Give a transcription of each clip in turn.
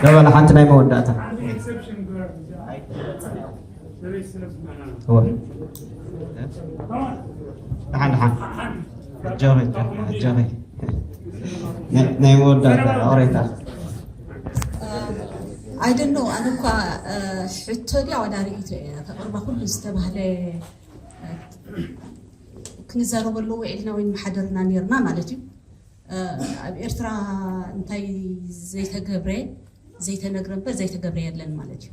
ገበላ ሓንቲ ናይ መወዳእታ። እወ። ደሓን፣ ደሓን። ኣጆኺ፣ ኣጆኺ። ናይ፣ ናይ መወዳእታ፣ ኦሬታ። ኣይደኖ፣ ኣነ እኳ ሕቶ ድያ ዋላ ርእይቶ እየ ከቕርባ። ኩሉ ዝተባህለ ክንዛረበሉ ውዒልና ወይ ንመሓደርና ነርና ማለት እዩ። ኣብ ኤርትራ እንታይ ዘይተገብረ፣ ዘይተነግረ እምበር ዘይተገብረ የለን ማለት እዩ።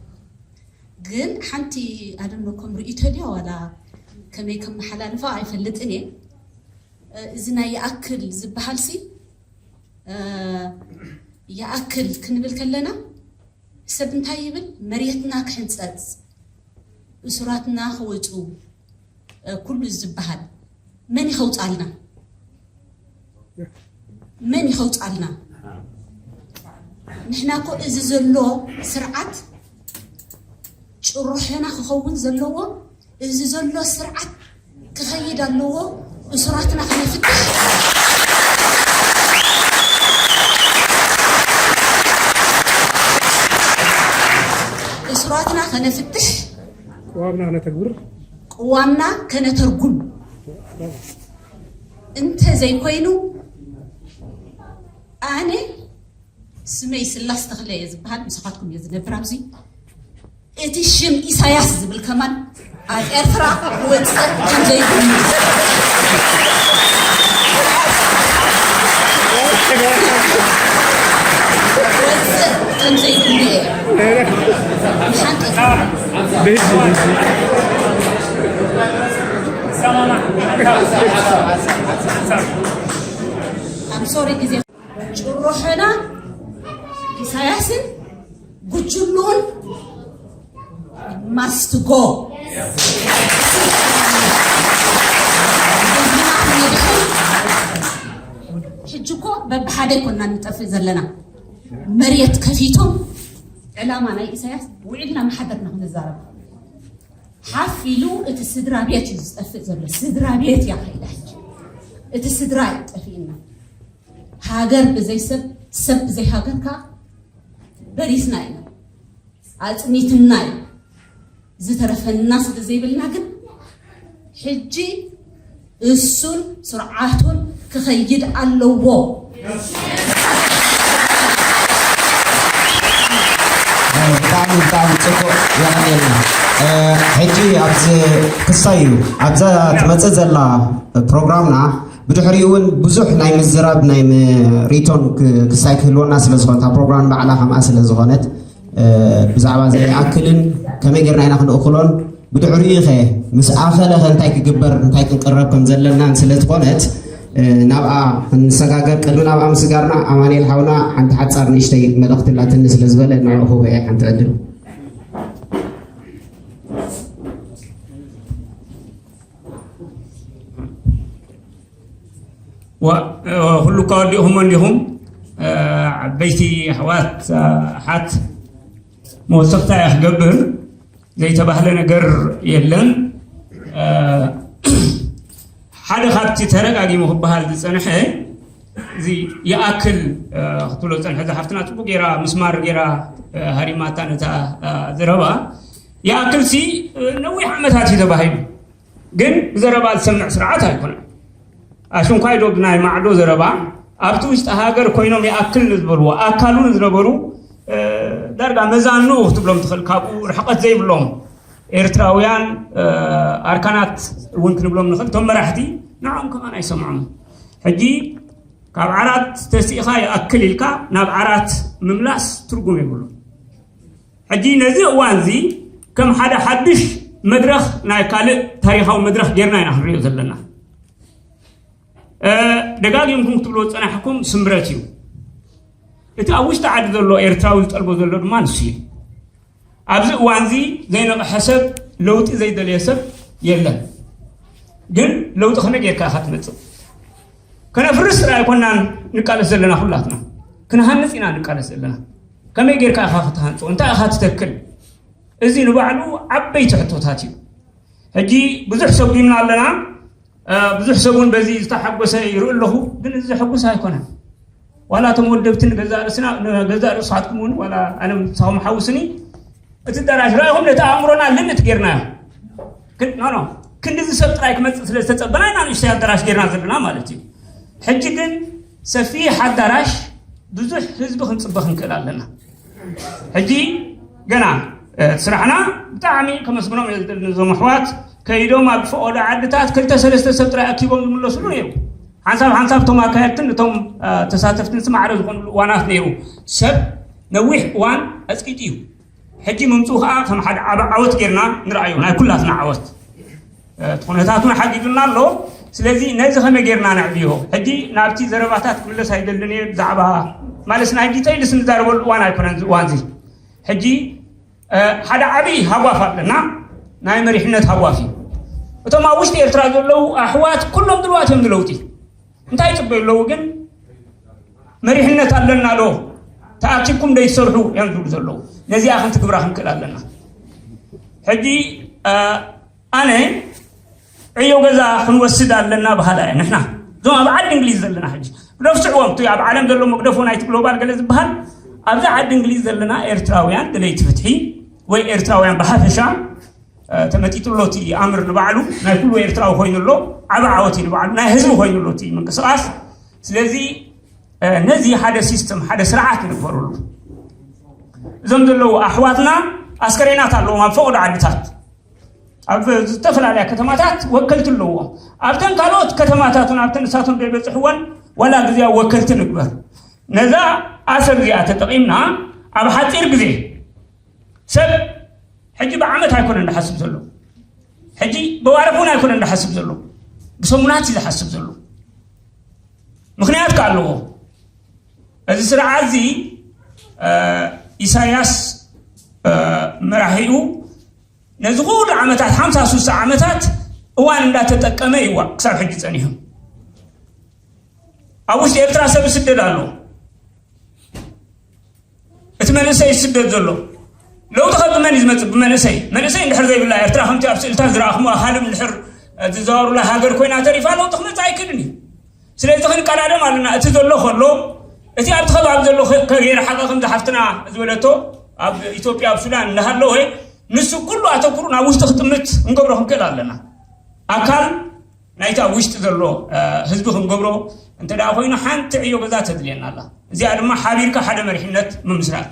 ግን ሓንቲ ኣደኖ ከም ርእይቶ ድያ ዋላ ከመይ ከመሓላልፋ ኣይፈልጥን እየ። እዚ ናይ ይኣክል ዝበሃል ሲ ይኣክል ክንብል ከለና ሰብ እንታይ ይብል? መሬትና ክሕንፀፅ፣ እሱራትና ክወፁ፣ ኩሉ ዝበሃል መን ይኸውፃልና? መን ይኸውፃልና? ንሕና እኮ እዚ ዘሎ ስርዓት ጭርሖና ክኸውን ዘለዎ፣ እዚ ዘሎ ስርዓት ክኸይድ ኣለዎ። እሱራትና ከነፍትሕ፣ እሱራትና ከነፍትሕ፣ ቅዋምና ከነተግብር። ቅዋምና ከነተርጉም። እንተ ዘይኮይኑ ኣነ ስመይ ስላስ ተኽለ እየ ዝበሃል፣ ምሳኻትኩም እየ ዝነብር ኣብዚ። እቲ ሽም ኢሳያስ ዝብል ከማን ኣብ ኤርትራ ክወፅእ ከም ዘይብሉ፣ ክወፅእ ከም ዘይብሉ እየ። ሓቂ። I'm sorry፣ ግዜ ጭርሖና ኢሳያስን ጉጅልኡን must go። ህዝብና ክነድሕን፣ ሕጂ እኮ በብሓደ ኣይኮና ንጠፍእ ዘለና። መሬት ከፊቶም ዕላማ ናይ ኢሳያስ ውዒልና መሓደርና ክንዛረብ። ሓፍ ኢሉ እቲ ስድራ ቤት እዩ ዝጠፍእ ዘሎ። ስድራ ቤት እያ ከይዳ ሕጂ። እቲ ስድራ እዩ ጠፊእና። ሃገር ብዘይ ሰብ፣ ሰብ ብዘይ ሃገር ከኣ በሪስና ኢና። ኣጽኒትና እዩ። ዝተረፈና ስለ ዘይብልና ግን ሕጂ እሱን ስርዓቱን ክኸይድ ኣለዎ። ብጣዕሚ ብጣዕሚ ፅቡቅ የቀኒልና። ሕጂ ኣብዚ ክሳይ እዩ ኣብዛ ትመፅእ ዘላ ፕሮግራምና ብድሕሪኡ እውን ብዙሕ ናይ ምዝራብ ናይ ሪቶን ክሳይ ክህልወና ስለ ዝኾነ እታ ፕሮግራም ባዕላ ከምኣ ስለ ዝኾነት ብዛዕባ ዘይኣክልን ከመይ ጌርና ኢና ክንእክሎን ብድሕሪኡ ኸ ምስ ኣኸለ ኸ እንታይ ክግበር እንታይ ክንቅረብ ከም ዘለናን ስለ ዝኾነት ናብኣ ክንሰጋገር ቅድሚ ናብኣ ምስጋርና ኣማንኤል ሓውና ሓንቲ ሓፃር ንእሽተይ መልእኽቲ ላትኒ ስለ ዝበለ ንዕኡ ክህቦ እየ ሓንቲ ዕድል። ኩሉ እኳ ወዲእኹሞ እንዲኹም ዓበይቲ ኣሕዋት ኣሓት መወሰኽታ እየ ክገብር ዘይተባህለ ነገር የለን። ሓደ ካብቲ ተደጋጊሙ ክበሃል ዝፀንሐ እዚ ይኣክል ክትብሎ ዝፀንሐ እዛ ሓፍትና ፅቡቅ ገይራ ምስማር ገይራ ሃሪማታ ነታ ዘረባ ይኣክል ሲ ነዊሕ ዓመታት እዩ ተባሂሉ ግን ብዘረባ ዝሰምዕ ስርዓት ኣይኮነን። ኣሽንኳይ ዶ ብናይ ማዕዶ ዘረባ ኣብቲ ውሽጢ ሃገር ኮይኖም ይኣክል ንዝበልዎ ኣካሉ ንዝነበሩ ዳርጋ መዛኑ ክትብሎም ትኽእል ካብኡ ርሕቀት ዘይብሎም ኤርትራውያን ኣርካናት እውን ክንብሎም ንኽእል እቶም መራሕቲ ንዕኦም ከማን ኣይሰምዖም። ሕጂ ካብ ዓራት ተሲእኻ ይኣክል ኢልካ ናብ ዓራት ምምላስ ትርጉም የብሉ። ሕጂ ነዚ እዋን እዚ ከም ሓደ ሓድሽ መድረኽ ናይ ካልእ ታሪኻዊ መድረኽ ጌርና ኢና ክንሪኦ ዘለና። ደጋጊምኩም ክትብልዎ ዝፀናሕኩም ስምረት እዩ። እቲ ኣብ ውሽጢ ዓዲ ዘሎ ኤርትራዊ ዝጠልቦ ዘሎ ድማ ንሱ እዩ። ኣብዚ እዋን እዚ ዘይነቕሐ ሰብ ለውጢ ዘይደለየ ሰብ የለን። ግን ለውጢ ከመይ ጌርካ ኢኻ ትመፅእ? ከነፍርስ ጥራይ ኣይኮናን ንቃለስ ዘለና ኩላትና ክንሃንፅ ኢና ንቃለስ ዘለና። ከመይ ጌርካ ኢኻ ክትሃንፆ? እንታይ ኢኻ ትተክል? እዚ ንባዕሉ ዓበይቲ ሕቶታት እዩ። ሕጂ ብዙሕ ሰጉምና ኣለና። ብዙሕ ሰብ እውን በዚ ዝተሓጎሰ ይርኢ ኣለኹ፣ ግን እዚ ዘሐጉስ ኣይኮነን። ዋላ እቶም ወደብቲ ንገዛእ ርእስና ንገዛእ ርእስኻትኩም እውን ዋላ ኣነ ንስኻትኩም ሓውስኒ እቲ ኣዳራሽ ራእኹም ነቲ ኣእምሮና ልምት ጌርናዮ። ኖ ኖ ክንድዚ ሰብ ጥራይ ክመፅእ ስለ ዝተፀበና ኢና ንእሽተይ ኣዳራሽ ጌርና ዘለና ማለት እዩ። ሕጂ ግን ሰፊሕ ኣዳራሽ ብዙሕ ህዝቢ ክንፅበ ክንክእል ኣለና። ሕጂ ገና እቲ ስራሕና ብጣዕሚ ከመስግኖም እየ ዝደሊ ነዞም ኣሕዋት ከይዶም ኣብ ፈቐዶ ዓድታት ክልተ ሰለስተ ሰብ ጥራይ ኣኪቦም ዝምለስሉ ነይሩ። ሓንሳብ ሓንሳብ እቶም ኣካየድትን እቶም ተሳተፍትን ስማዕረ ዝኾኑሉ እዋናት ነይሩ። ሰብ ነዊሕ እዋን ኣፅቂጡ እዩ። ሕጂ ምምፅኡ ከዓ ከም ሓደ ዓብ ዓወት ጌርና ንርኣዮ ናይ ኩላትና ዓወት። እቲ ኩነታት እውን ሓጊዙና ኣሎ። ስለዚ ነዚ ከመይ ጌርና ነዕብዮ? ሕጂ ናብቲ ዘረባታት ክምለስ ኣይደልን እየ። ብዛዕባ ማለት ናይ ዲተይልስ ንዛረበሉ እዋን ኣይኮነን እዚ እዋን እዚ። ሕጂ ሓደ ዓብዪ ሃጓፍ ኣለና፣ ናይ መሪሕነት ሃጓፍ እዩ። እቶም ኣብ ውሽጢ ኤርትራ ዘለዉ ኣሕዋት ኩሎም ድልዋት እዮም ንለውጢ። እንታይ ይፅበዩ ኣለዉ ግን መሪሕነት ኣለና ዶ? ተኣኪብኩም ዶ ይሰርሑ እዮም ዝብሉ ዘለዉ። ነዚኣ ክንትግብራ ክንክእል ኣለና። ሕጂ ኣነ ዕዮ ገዛ ክንወስድ ኣለና በሃላ እየ። ንሕና እዞም ኣብ ዓዲ እንግሊዝ ዘለና ሕጂ ግደፍስዕዎም እቲ ኣብ ዓለም ዘሎ መግደፎ ናይቲ ግሎባል ገለ ዝበሃል ኣብዚ ዓዲ እንግሊዝ ዘለና ኤርትራውያን ደለይቲ ፍትሒ ወይ ኤርትራውያን ብሓፈሻ ተመጢጡ ኣሎ እቲ ኣምር ንባዕሉ ናይ ኩሉ ኤርትራዊ ኮይኑ ኣሎ። ዓብ ዓወት እዩ ንባዕሉ ናይ ህዝቢ ኮይኑ ኣሎ እቲ ምንቅስቃስ። ስለዚ ነዚ ሓደ ሲስተም ሓደ ስርዓት ንግበረሉ። እዞም ዘለዉ ኣሕዋትና ኣስከሬናት ኣለዎም ኣብ ፈቐዶ ዓድታት ኣብ ዝተፈላለያ ከተማታት ወከልቲ ኣለዎም። ኣብተን ካልኦት ከተማታትን ኣብተን እሳቶም ዘይበፅሕወን ዋላ ግዜያዊ ወከልቲ ንግበር። ነዛ ኣሰር እዚኣ ተጠቒምና ኣብ ሓፂር ግዜ ሰብ ሕጂ ብዓመት ኣይኮነን ዝሓስብ ዘሎ፣ ሕጂ ብዋርሕ እውን ኣይኮነን ዝሓስብ ዘሎ፣ ብሰሙናት እዩ ዝሓስብ ዘሎ። ምክንያት ከ ኣለዎ። እዚ ስርዓት እዚ ኢሳያስ መራሒኡ ነዚ ኩሉ ዓመታት ሓምሳ ሱሳ ዓመታት እዋን እንዳተጠቀመ ይዋ ክሳብ ሕጂ ጸኒሑ። ኣብ ውሽጢ ኤርትራ ሰብ ይስደድ ኣሎ። እቲ መንእሰይ ይስደድ ዘሎ ለውጢ ከ ብመን እዩ ዝመፅእ? ብመንእሰይ። መንእሰይ እንድሕር ዘይብላ ኤርትራ ከምቲ ኣብ ስእልታት ዝረኣኹምዋ ካልእ እንድሕር ዝዘዋሩላ ሃገር ኮይና ተሪፋ ለውጢ ክመፅእ ኣይክእልን እዩ። ስለዚ ክንቀዳደም ኣለና። እቲ ዘሎ ከሎ እቲ ኣብቲ ከባቢ ዘሎ ከ- ከገይረ ሓቐ ከምዚ ሓፍትና ዝበለቶ ኣብ ኢትዮጵያ ኣብ ሱዳን እንዳሃለወ ንሱ ኩሉ ኣተኩሩ ናብ ውሽጢ ክጥምት ክንገብሮ ክንክእል ኣለና። ኣካል ናይቲ ኣብ ውሽጢ ዘሎ ህዝቢ ክንገብሮ እንተ ደኣ ኮይኑ ሓንቲ ዕዮ ገዛ ተድልየና ኣላ። እዚኣ ድማ ሓቢርካ ሓደ መሪሕነት ምምስራት።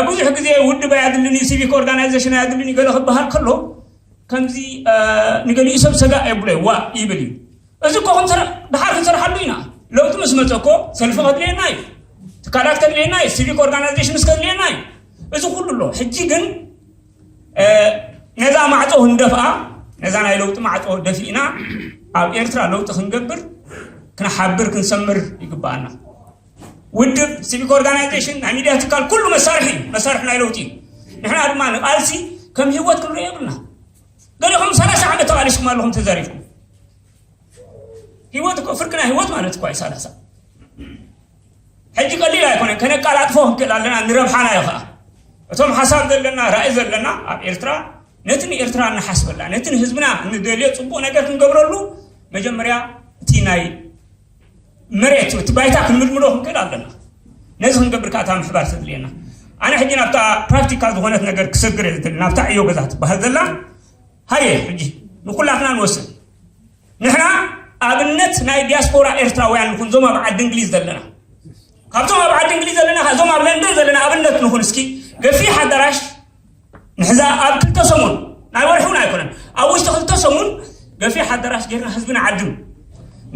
ብዙሕ ግዜ ውድብ ኣያድልን እዩ፣ ሲቪክ ኦርጋናይዜሽን ኣያድልን እዩ ገለ ክበሃል ከሎ ከምዚ ንገሊኡ ሰብ ሰጋእ የብሎ ዋ ይብል እዩ። እዚ እኮ ክንሰራ- ድሓር ክንሰርሓሉ ኢና። ለውጢ ምስ መፀ እኮ ሰልፊ ከድልየና እዩ፣ ትካላት ከድልየና እዩ፣ ሲቪክ ኦርጋናይዜሽንስ ከድልየና እዩ። እዚ ኩሉ ኣሎ። ሕጂ ግን ነዛ ማዕፆ ክንደፍኣ ነዛ ናይ ለውጢ ማዕፆ ደፊእና ኣብ ኤርትራ ለውጢ ክንገብር ክንሓብር ክንሰምር ይግበኣና። ውድብ፣ ሲቪክ ኦርጋናይዜሽን፣ ናይ ሚድያ ትካል ኩሉ መሳርሒ እዩ፣ መሳርሒ ናይ ለውጢ እዩ። ንሕና ድማ ንቃልሲ ከም ህይወት ክንሪኦ የብልና። ገለኹም ሰላሳ ዓመት ተቓሊስኩም ኣለኹም ተዛሪብኩም። ህይወት እኮ ፍርቂ ናይ ህይወት ማለት እኮ እዩ ሰላሳ። ሕጂ ቀሊል ኣይኮነን፣ ከነቃላጥፎ ክንክእል ኣለና፣ ንረብሓና እዩ ኸዓ። እቶም ሓሳብ ዘለና ራእይ ዘለና ኣብ ኤርትራ ነቲ ንኤርትራ እንሓስበላ ነቲ ንህዝብና እንደልዮ ፅቡቕ ነገር ክንገብረሉ መጀመርያ እቲ ናይ መሬት እቲ ባይታ ክንምልምሎ ክንክእል ኣለና። ነዚ ክንገብር ከዓ እታ ምሕባር ተድልየና። ኣነ ሕጂ ናብታ ፕራክቲካል ዝኾነት ነገር ክሰግር እየ ዝደሊ ናብታ ዕዮ ገዛ ትበሃል ዘላ። ሃየ ሕጂ ንኩላትና ንወስን። ንሕና ኣብነት ናይ ዲያስፖራ ኤርትራውያን ንኹን ዞም ኣብ ዓዲ እንግሊዝ ዘለና ካብቶም ኣብ ዓዲ እንግሊዝ ዘለና ዞም ኣብ ለንደን ዘለና ኣብነት ንኹን እስኪ። ገፊሕ ኣዳራሽ ንሕዛ ኣብ ክልተ ሰሙን ናይ ወርሒ እውን ኣይኮነን ኣብ ውሽጢ ክልተ ሰሙን ገፊሕ ኣዳራሽ ጌርና ህዝብና ዓድም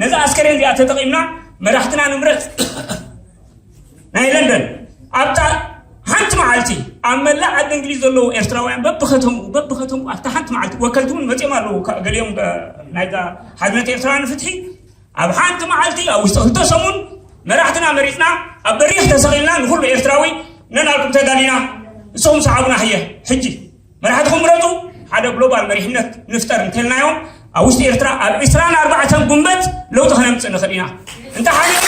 ነዚ ኣስከሬን እዚኣ ተጠቒምና መራሕትና ንምረፅ። ናይ ለንደን ኣብታ ሓንቲ መዓልቲ ኣብ መላእ ዓዲ እንግሊዝ ዘለዉ ኤርትራውያን በብከተምኡ በብከተምኡ ኣብታ ሓንቲ መዓልቲ ወከልቲ እውን መፅኦም ኣለዉ። ገሊኦም ናይዛ ሓድነት ኤርትራውያን ፍትሒ ኣብ ሓንቲ መዓልቲ ኣብ ውሽጢ ክልተ ሰሙን መራሕትና መሪፅና ኣብ በሪኽ ተሰቒልና ንኩሉ ኤርትራዊ ነናልኩም ተዳሊና ንስኹም ሰዓቡና ህየ ሕጂ መራሕትኹም ምረፁ። ሓደ ግሎባል መሪሕነት ንፍጠር እንተልናዮም ኣብ ውሽጢ ኤርትራ ኣብ ዕስራን ኣርባዕተን ጉንበት ለውጢ ከነምፅእ ንኽእል ኢና። እንተ ሓሊና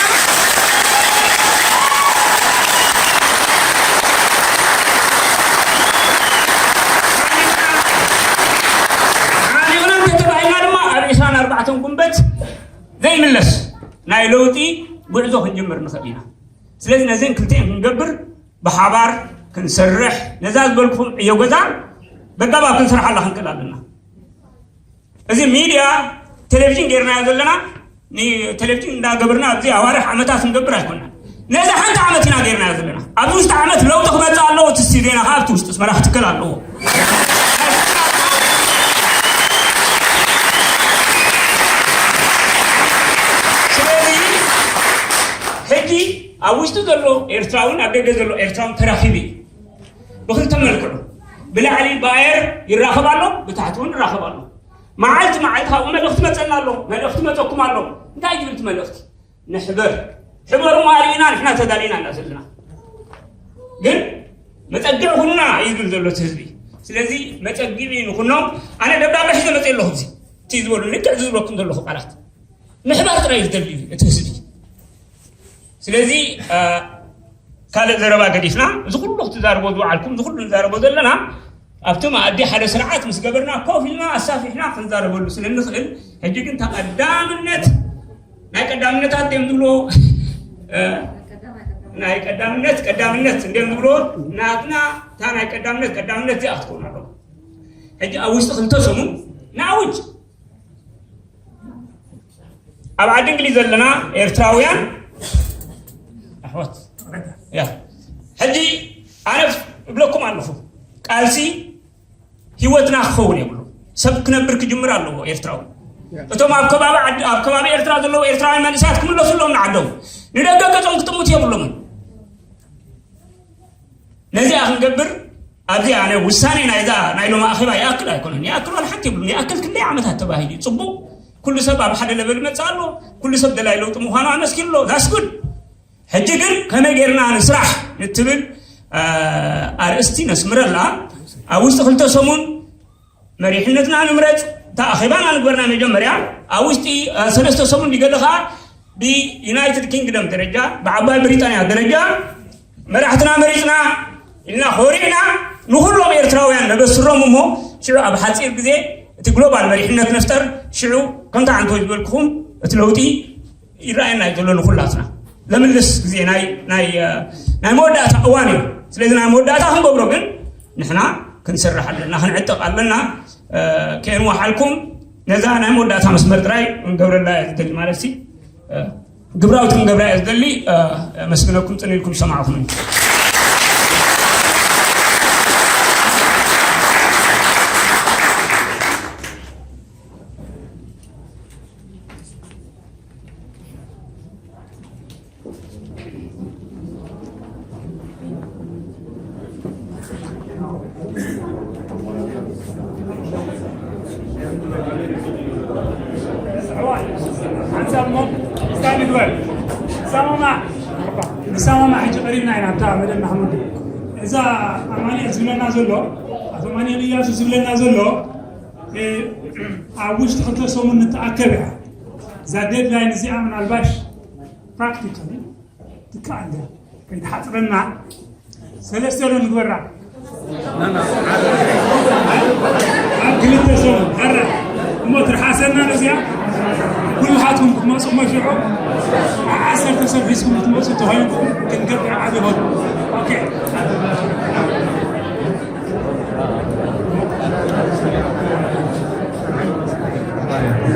ሓሊቕና እንተተባሂልና ድማ ኣብ ዕስራን ኣርባዕተን ጉንበት ዘይምለስ ናይ ለውጢ ጉዕዞ ክንጅምር ንኽእል ኢና። ስለዚ ነዚን ክልቲኤን ክንገብር ብሓባር ክንሰርሕ፣ ነዛ ዝበልኩም ዕዮ ገዛ በጋባብ ክንሰርሓላ ክንክእል ኣለና። እዚ ሚድያ፣ ቴሌቪዥን ጌርናዮ ዘለና፣ ንቴሌቪዥን እንዳገበርና ኣብዚ ኣዋርሕ ዓመታት ክንገብር ኣይኮናን። ነዚ ሓንቲ ዓመት ኢና ጌርናዮ ዘለና። ኣብዚ ውሽጢ ዓመት ለውጢ ክመፅእ ኣለዎ። እቲ ስቱድዮና ከዓ ኣብቲ ውሽጢ ኣስመራ ክትከል ኣለዎ። ስለዚ ሕጂ ኣብ ውሽጢ ዘሎ ኤርትራውን ኣብ ደገ ዘሎ ኤርትራውን ተራኺቡ እዩ። ብክልተ መልክዑ፣ ብላዕሊ ብኣየር ይራኸብ ኣሎ፣ ብታሕቲ እውን ይራኸብ ኣሎ። መዓልቲ መዓልቲ ካብኡ መልእኽቲ መጸና ኣሎ፣ መልእኽቲ መጸኩም ኣሎ። እንታይ ይብል እቲ መልእኽቲ? ንሕበር። ሕበሩ ማሪና ንሕና ተዳሊና እና ዘለና። ግን መጸግዕ ኩኑና ይብል ዘሎ እቲ ህዝቢ። ስለዚ መጸግቢ ንኩኖም። ኣነ ደብዳቤ ሒዘ መጽእ ኣለኹ። እዚ እቲ ዝበሉ ልክዕ ዝብለኩም ዘለኹ ቃላት ምሕባር ጥራይ ዝደሊ እዩ እቲ ህዝቢ። ስለዚ ካልእ ዘረባ ገዲፍና፣ እዚ ኩሉ ክትዛረቦ ዝወዓልኩም፣ እዚ ኩሉ ንዛረቦ ዘለና ኣብቲ መኣዲ ሓደ ስርዓት ምስ ገበርና፣ ኮፍ ኢልና ኣሳፊሕና ክንዛረበሉ ስለ እንኽእል፣ ሕጂ ግን እታ ቀዳምነት፣ ናይ ቀዳምነታት ድዮም ዝብሎ፣ ናይ ቀዳምነት ቀዳምነት እንድዮም ዝብሎ፣ ናትና እታ ናይ ቀዳምነት ቀዳምነት እዚኣ ክትከውን ኣለዎ። ሕጂ ኣብ ውሽጢ ክልተ ሰሙን ንኣውጅ። ኣብ ዓዲ እንግሊዝ ዘለና ኤርትራውያን ኣሕዋት፣ ያ፣ ሕጂ ኣነ እብለኩም ኣለኹ፣ ቃልሲ ህይወትና ክኸውን የብሉ። ሰብ ክነብር ክጅምር ኣለዎ ኤርትራዊ። እቶም ኣብ ከባቢ ዓዲ፣ ኣብ ከባቢ ኤርትራ ዘለዉ ኤርትራውያን መንእሰያት ክምለሱ ኣለዎም ንዓዶም። ንደገ ገጾም ክጥምቱ የብሎምን። ነዚኣ ክንገብር ኣብዚ ኣነ ውሳኔ ናይዛ ናይ ሎሚ ኣኼባ ይኣክል ኣይኮነን። ይኣክል ዋላ ሓንቲ የብሉን። ይኣክል ክንደይ ዓመታት ተባሂሉ እዩ። ጽቡቕ፣ ኩሉ ሰብ ኣብ ሓደ ለበል ይመጽእ ኣሎ። ኩሉ ሰብ ደላይ ለውጢ ምዃኑ ኣመስኪሩ ኣሎ። ዛስ ጉድ። ሕጂ ግን ከመይ ጌርና ንስራሕ ንትብል ኣርእስቲ ነስምረላ። ኣብ ውሽጢ ክልተ ሰሙን መሪሕነትና ንምረጽ። እታ ኣኼባና ንግበርና መጀመርያ። ኣብ ውሽጢ ሰለስተ ሰሙን ንገለ ኸዓ ብዩናይትድ ኪንግደም ደረጃ፣ ብዓባይ ብሪጣንያ ደረጃ መራሕትና መሪጽና ኢልና ኮሪዕና ንኹሎም ኤርትራውያን ነበስሮም እሞ ሽዑ ኣብ ሓጺር ግዜ እቲ ግሎባል መሪሕነት ንፍጠር። ሽዑ ከምታ ዓንቶ ዝበልክኹም እቲ ለውጢ ይረኣየና እዩ ዘሎ ንኹላትና። ዘምልስ ግዜ ናይ ናይ ናይ መወዳእታ እዋን እዩ። ስለዚ ናይ መወዳእታ ክንገብሮ ግን ንሕና ክንሰርሕ ኣለና፣ ክንዕጠቕ ኣለና። ከየንዋሓልኩም ነዛ ናይ መወዳእታ መስመር ጥራይ ክንገብረላ እየ ዝደሊ ማለት ሲ ግብራዊት ክንገብራ እየ ዝደሊ። ኣመስግነኩም ጽን ኢልኩም ዝሰማዕኹም። ሓንሳብ እሞ እስታ ንግበር። ንሰማማዕ። ንሰማማዕ። ሕጂ ቀሪብና ኢና ኣብታ መደብ ማሕሙድ። እዛ ኣማኑኤል ዝብለና ዘሎ፣ ኣቶ ኣማኑኤል እያሱ ዝብለና ዘሎ፣ ኣብ ውሽጢ ክልተ ሰሙን ንተኣከብ እያ። እዛ ዴድላይን እዚኣ ምናልባሽ ፕራክቲካሊ ትከኣል እያ። ከይትሓፅረና ሰለስተ ዶ ንግበራ? ኣብ ክልተ ሰሙን ሓራ እሞ ትርሓሰና ነዚኣ። ኩልኻትኩም ክትመፁ እሞ ሽዑ ዓሰርተ ሰብ ሒዝኩም ክትመፁ ተኾይንኩም ክንገብር ዓቢ ሆን። ኦኬ።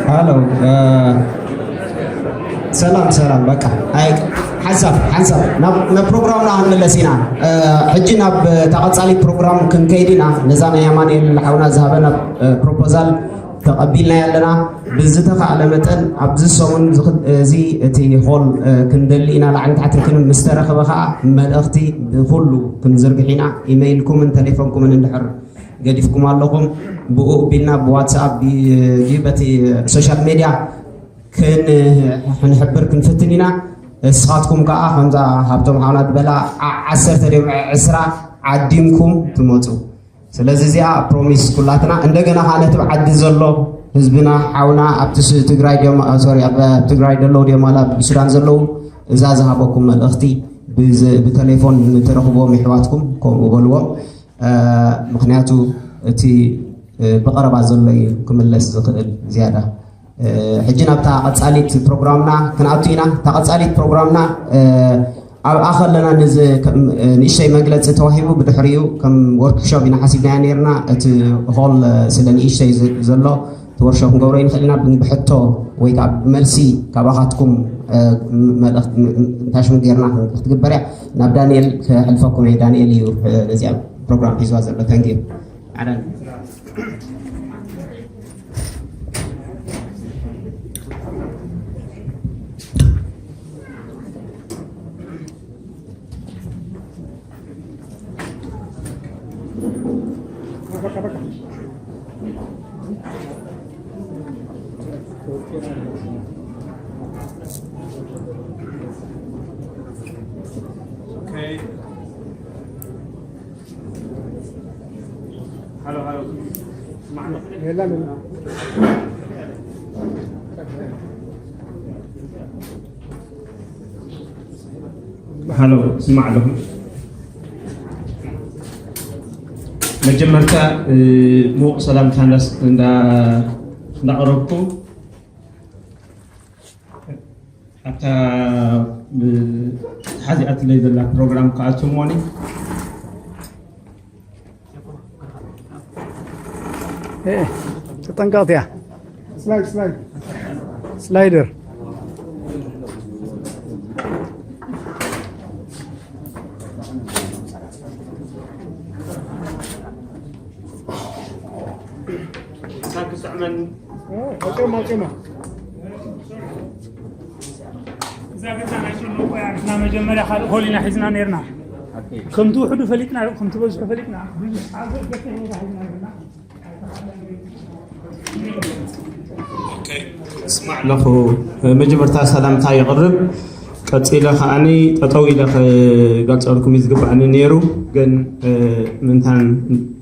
ሃሎ። ሰላም ሰላም። በቃ ኣይ ሓንሳብ ሓንሳብ ናብ ናብ ፕሮግራምና ክንምለስ ኢና። ሕጂ ናብ ተቐጻሊ ፕሮግራም ክንከይድ ኢና። ነዛ ናይ ኣማኑኤል ሓውና ዝሃበና ፕሮፖዛል ተቐቢልና ኣለና። ብዝተኻእለ መጠን ኣብዚ ሰሙን እዚ እቲ ሆል ክንደሊ ኢና። ላዕሊ ታሕቲ ክንብል ምስ ተረኽበ ከዓ መልእኽቲ ብኩሉ ክንዝርግሕ ኢና። ኢመይልኩምን ተሌፎንኩምን እንድሕር ገዲፍኩም ኣለኹም፣ ብኡ ቢልና ብዋትስኣፕ ድዩ በቲ ሶሻል ሜድያ ክንሕብር ክንፍትን ኢና። እስኻትኩም ከዓ ከምዛ ሃብቶም ሓውና ዝበላ ዓሰርተ ድዮም ዕስራ ዓዲምኩም ትመፁ። ስለዚ እዚኣ ፕሮሚስ ኩላትና። እንደገና ከዓ ነቲ ዓዲ ዘሎ ህዝብና ሓውና ኣብቲ ትግራይ ሶሪ ኣብ ትግራይ ዘለዉ ድዮም ዋላ ብሱዳን ዘለዉ እዛ ዝሃበኩም መልእኽቲ ብተሌፎን ንትረኽብዎም የሕዋትኩም ከምኡ በልዎም። ምኽንያቱ እቲ ብቐረባ ዘሎ እዩ ክምለስ ዝኽእል ዝያዳ። ሕጂ ናብታ ቀጻሊት ፕሮግራምና ክንኣቱ ኢና። እታ ቀጻሊት ፕሮግራምና ኣብኣ ከለና ንዚ ከም ንእሽተይ መግለፂ ተዋሂቡ፣ ብድሕሪኡ ከም ወርክሾፕ ኢና ሓሲብናያ ነርና። እቲ ሆል ስለ ንእሽተይ ዝ- ዘሎ እቲ ወርክሾፕ ክንገብሮ ይንኽእል ኢና። ግን ብሕቶ ወይ ከዓ ብመልሲ ካባኻትኩም መልእክት ታሽሙ ጌርና ክትግበር እያ። ናብ ዳንኤል ክሕልፈኩም እየ። ዳንኤል እዩ ነዚኣ ፕሮግራም ሒዝዋ ዘሎ። ተንኪዩ። ሃሎ፣ ስማዕ ኣለኹ። መጀመርታ ሙቕ ሰላምታ እንዳቐረብኩ፣ ኣብታ ተሓዚኣትለይ ዘላ ፕሮግራም ክኣቱ እሞኒ። ተጠንቀቕቲ እያ። ስላይደር። እዛ ገዛ ናይ ሸኖ ቆያ ንሕና መጀመርያ ካልእ ሆል ኢና ሒዝና ነርና። ከምቲ ውሕዱ ፈሊጥና ከምቲ በዝሑ ፈሊጥና። ስማዕ ኣለኹ። መጀመርታ ሰላምታ የቕርብ። ቀፂለ ከዓኒ ጠጠው ኢለ ክገልፀልኩም እዩ ዝግባእኒ ነይሩ። ግን ምንታን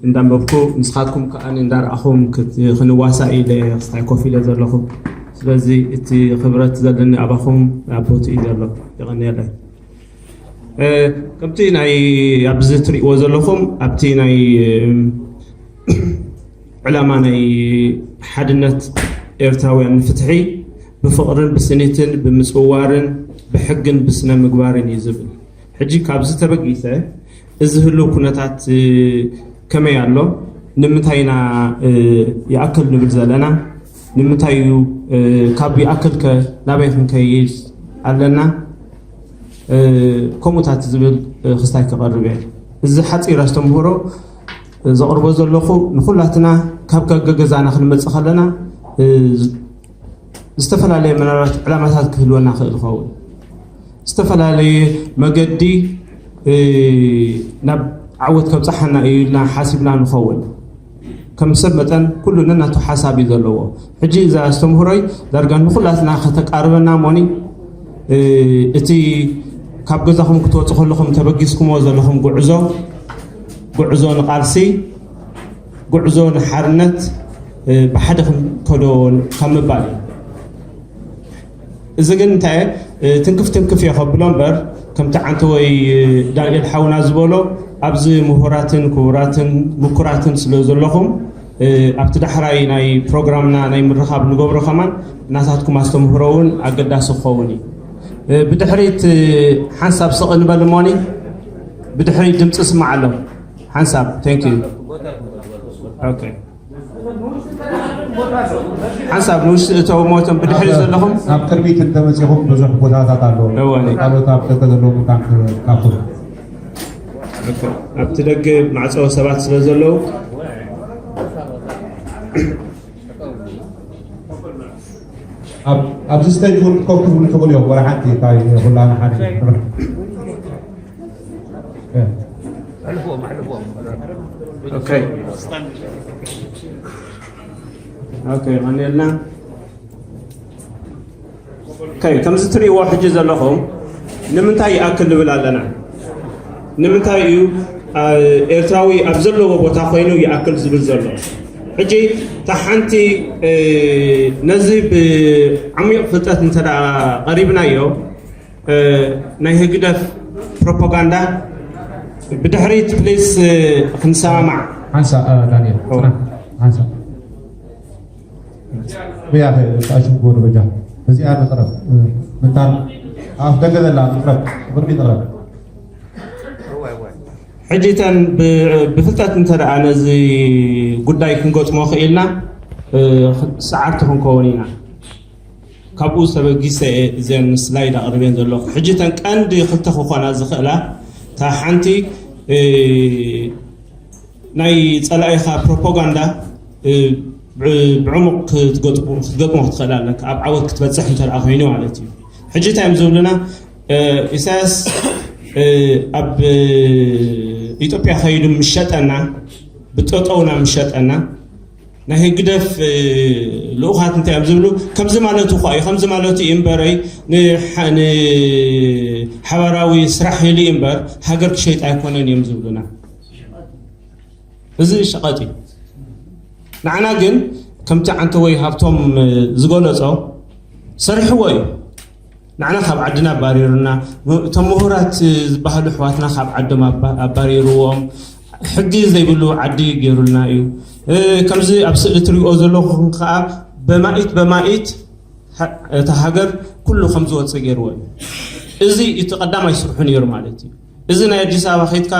እንዳንበብኩ ንስኻትኩም ከዓኒ እንዳረኣኹም ክንዋሳእ ኢለ ክስታይ ኮፍ ኢለ ዘለኹ። ስለዚ እቲ ክብረት ዘለኒ ኣባኹም ኣብ ቦትኡ እዩ ዘሎ። የቐንየለይ። ከምቲ ናይ ኣብዚ ትሪእዎ ዘለኹም ኣብቲ ናይ ዕላማ ናይ ሓድነት ኤርትራውያን ንፍትሒ ብፍቕርን ብስኒትን ብምጽውዋርን ብሕግን ብስነ ምግባርን እዩ ዝብል። ሕጂ ካብዚ ተበጊሰ እዚ ህሉው ኩነታት ከመይ ኣሎ? ንምንታይ ኢና ይኣክል ንብል ዘለና? ንምንታይ እዩ ካብ ይኣክል ከ ናበይ ክንከይድ ኣለና? ከምኡታት ዝብል ክስታይ ክቐርብ እየ። እዚ ሓፂር ኣስተምህሮ ዘቕርቦ ዘለኹ ንኹላትና ካብ ገገዛና ክንመፅእ ከለና ዝተፈላለየ ምናልባት ዕላማታት ክህልወና ክእል ይኸውን። ዝተፈላለየ መገዲ ናብ ዓወት ከብፅሓና እዩ ኢልና ሓሲብና ንኸውን። ከም ሰብ መጠን ኩሉ ነናቱ ሓሳብ እዩ ዘለዎ። ሕጂ እዚ ኣስተምህሮይ ዳርጋ ንኹላትና ከተቃርበና እሞኒ እቲ ካብ ገዛኹም ክትወፁ ከለኹም ተበጊስኩምዎ ዘለኹም ጉዕዞ ጉዕዞ ንቃልሲ ጉዕዞ ንሓርነት ብሓደ ክንከዶ ካብ ምባል እዩ። እዚ ግን እንታይ ትንክፍ ትንክፍ እየ ከብሎ እምበር ከምቲ ዓንተወይ ዳንኤል ሓውና ዝበሎ ኣብዚ ምሁራትን ክቡራትን ምኩራትን ስለ ዘለኹም ኣብቲ ዳሕራይ ናይ ፕሮግራምና ናይ ምርኻብ ንገብሮ ከማን ናታትኩም ኣስተምህሮ እውን ኣገዳሲ ክኸውን እዩ። ብድሕሪት ሓንሳብ ስቕ ንበል እሞኒ ብድሕሪት ድምፂ ስማዕ ኣሎ ሓንሳብ thank you ሓንሳብ ንውሽጢ እተው ሞቶም ብድሕሪ ዘለኹም ናብ ቅድሚት እንተመፂኹም ብዙሕ ቦታታት ኣለዉ። ካልኦት ኣብ ደገ ዘለዉ ምካን ትካፍሉ ኣብቲ ደገ ማዕፀወ ሰባት ስለ ዘለዉ ኣብዚ ስቴጅ እውን ክትከው ክትብሉ ትኽእሉ እዮም። ወላ ሓንቲ እንታይ ኩላና ሓደ ቀኒልና ከምዚ ትርእይዎ ሕጂ ዘለኹም ንምንታይ ይኣክል ንብል ኣለና? ንምንታይ እዩ ኤርትራዊ ኣብ ዘለዎ ቦታ ኮይኑ ይኣክል ዝብል ዘሎ? ሕጂ እታ ሓንቲ ነዚ ብዓሚቕ ፍልጠት እንተ ደኣ ቀሪብናዮ ናይ ህግደፍ ፕሮፓጋንዳ ብድሕሪት ፕሊስ ክንሰማማዕ ሓንሳ ዳንኤል ሓንሳ ብያኸ ጣሽም ጎዶ በጃ በዚኣ ንቕረብ ምንታን ኣፍ ደገ ዘላ ትፍረድ፣ ብቕድሚ ትረድ። ሕጂ እተን ብፍልጠት እንተ ደኣ ነዚ ጉዳይ ክንገጥሞ ክኢልና ሰዓርቲ ክንከውን ኢና። ካብኡ ዝተበጊሰ እየ እዘን ስላይድ ኣቕርበን ዘለኹ። ሕጂ እተን ቀንዲ ክልተ ክኾና ዝኽእላ፣ እታ ሓንቲ ናይ ጸላኢኻ ፕሮፓጋንዳ ብዕሙቕ ክትገጥሞ ክትክእል ኣለካ፣ ኣብ ዓወት ክትበፅሕ እንተ ኮይኑ ማለት እዩ። ሕጂ እንታይ እዮም ዝብሉና? ኢሳያስ ኣብ ኢትዮጵያ ከይዱ ምሸጠና፣ ብጠጠውና ምሸጠና፣ ናይ ህግደፍ ልኡኻት እንታይ እዮም ዝብሉ? ከምዚ ማለቱ እኳ እዩ፣ ከምዚ ማለቱ እዩ እምበረይ፣ ንሓባራዊ ስራሕ ኢሉ እምበር ሃገር ክሸይጥ ኣይኮነን እዮም ዝብሉና። እዚ ሸቐጥ እዩ። ንዓና ግን ከምቲ ዓንተወይ ሃብቶም ዝገለጾ ሰሪሕዎ እዩ። ንዓና ካብ ዓድና ኣባሪሩና፣ እቶም ምሁራት ዝበሃሉ ኣሕዋትና ካብ ዓዶም ኣባሪርዎም፣ ሕጊ ዘይብሉ ዓዲ ገይሩልና እዩ። ከምዚ ኣብ ስእሊ ትሪእዎ ዘለኹም ከዓ በማኢት በማኢት እታ ሃገር ኩሉ ከም ዝወፅእ ገይርዎ እዩ። እዚ እቲ ቀዳማይ ስርሑ ነይሩ ማለት እዩ። እዚ ናይ ኣዲስ ኣበባ ከይድካ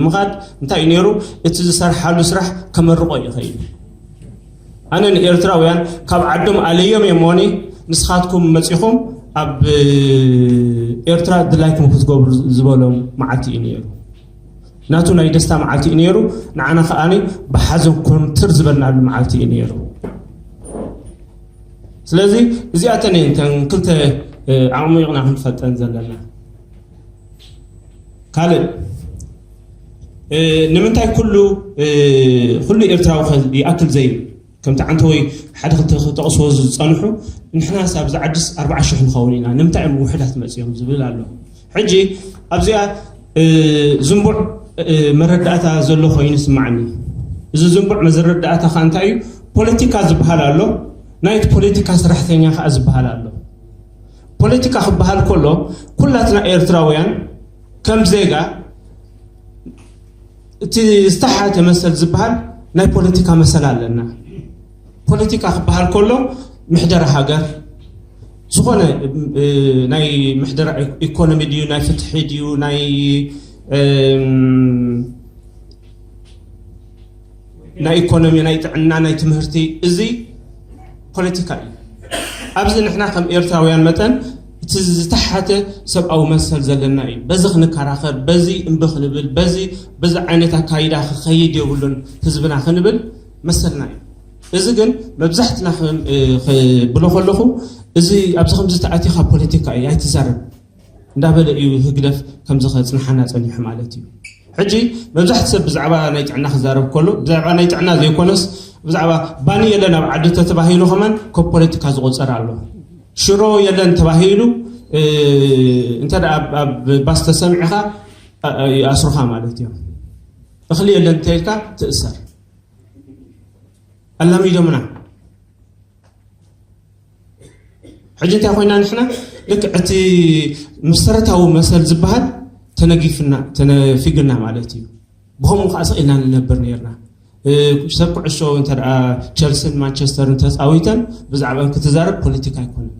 ምኻድ እንታይ እዩ ነይሩ? እቲ ዝሰርሓሉ ስራሕ ከመርቆ እዩ ኸይዱ። ኣነ ንኤርትራውያን ካብ ዓዶም ኣለዮም እየ እሞኒ፣ ንስኻትኩም መፂኹም ኣብ ኤርትራ ድላይኩም ክትገብሩ ዝበሎም መዓልቲ እዩ ነይሩ። ናቱ ናይ ደስታ መዓልቲ እዩ ነይሩ። ንዓና ከኣ ብሓዘን ኮንትር ዝበልናሉ መዓልቲ እዩ ነይሩ። ስለዚ እዚኣተን እየን እተን ክልተ ዓቕሚቕና ክንፈልጠን ዘለና። ካልእ ንምንታይ ኩሉ ኩሉ ኤርትራዊ ይኣክል ዘይብል ከምቲ ዓንተወይ ሓደ ክልተ ክጠቕስዎ ዝጸንሑ፣ ንሕናስ ኣብዚ ዓድስ ኣርባዓ ሽሕ ንኸውን ኢና፣ ንምንታይ እዮም ውሑዳት መጺኦም ዝብል ኣሎ። ሕጂ ኣብዚኣ ዝንቡዕ መረዳእታ ዘሎ ኮይኑ ይስማዓኒ። እዚ ዝንቡዕ መረዳእታ ከ እንታይ እዩ? ፖለቲካ ዝበሃል ኣሎ፣ ናይቲ ፖለቲካ ሰራሕተኛ ከኣ ዝበሃል ኣሎ። ፖለቲካ ክበሃል ከሎ ኩላትና ኤርትራውያን ከም ዜጋ እቲ ዝተሓተ መሰል ዝበሃል ናይ ፖለቲካ መሰል ኣለና። ፖለቲካ ክበሃል ከሎ ምሕደራ ሃገር፣ ዝኾነ ናይ ምሕደራ ኢኮኖሚ ድዩ፣ ናይ ፍትሒ ድዩ፣ ናይ ናይ ኢኮኖሚ፣ ናይ ጥዕና፣ ናይ ትምህርቲ፣ እዚ ፖለቲካ እዩ። ኣብዚ ንሕና ከም ኤርትራውያን መጠን እቲ ዝተሓተ ሰብኣዊ መሰል ዘለና እዩ። በዚ ክንከራኸር፣ በዚ እምቢ ክንብል፣ በዚ በዚ ዓይነት ኣካይዳ ክኸይድ የብሉን ህዝብና ክንብል መሰልና እዩ። እዚ ግን መብዛሕትና ክብሎ ከለኹ እዚ ኣብዚ ከምዚ ተኣቲኻ ፖለቲካ እዩ ኣይትዛረብ እንዳበለ እዩ ህግደፍ ከምዚ ከጽንሓና ጸኒሑ ማለት እዩ። ሕጂ መብዛሕቲ ሰብ ብዛዕባ ናይ ጥዕና ክዛረብ ከሎ ብዛዕባ ናይ ጥዕና ዘይኮነስ ብዛዕባ ባኒ የለን ኣብ ዓዲ ተተባሂሉ ከማን ከም ፖለቲካ ዝቆጸር ኣሎ። ሽሮ የለን ተባሂሉ እንተ ደኣ ኣብ ባስ ተሰሚዕኻ ይኣስሩኻ ማለት እዮም። እኽሊ የለን እንተኢልካ ትእሰር። ኣላሚዶምና። ሕጂ እንታይ ኮይና ንሕና ልክዕ እቲ መሰረታዊ መሰል ዝበሃል ተነጊፍና ተነፊግና ማለት እዩ። ብኸምኡ ከዓ ስቕ ኢልና ንነብር ነርና። ሰብ ኩዕሾ እንተ ደኣ ቸልስን ማንቸስተርን ተፃዊተን ብዛዕባን ክትዛረብ ፖለቲካ ኣይኮነን።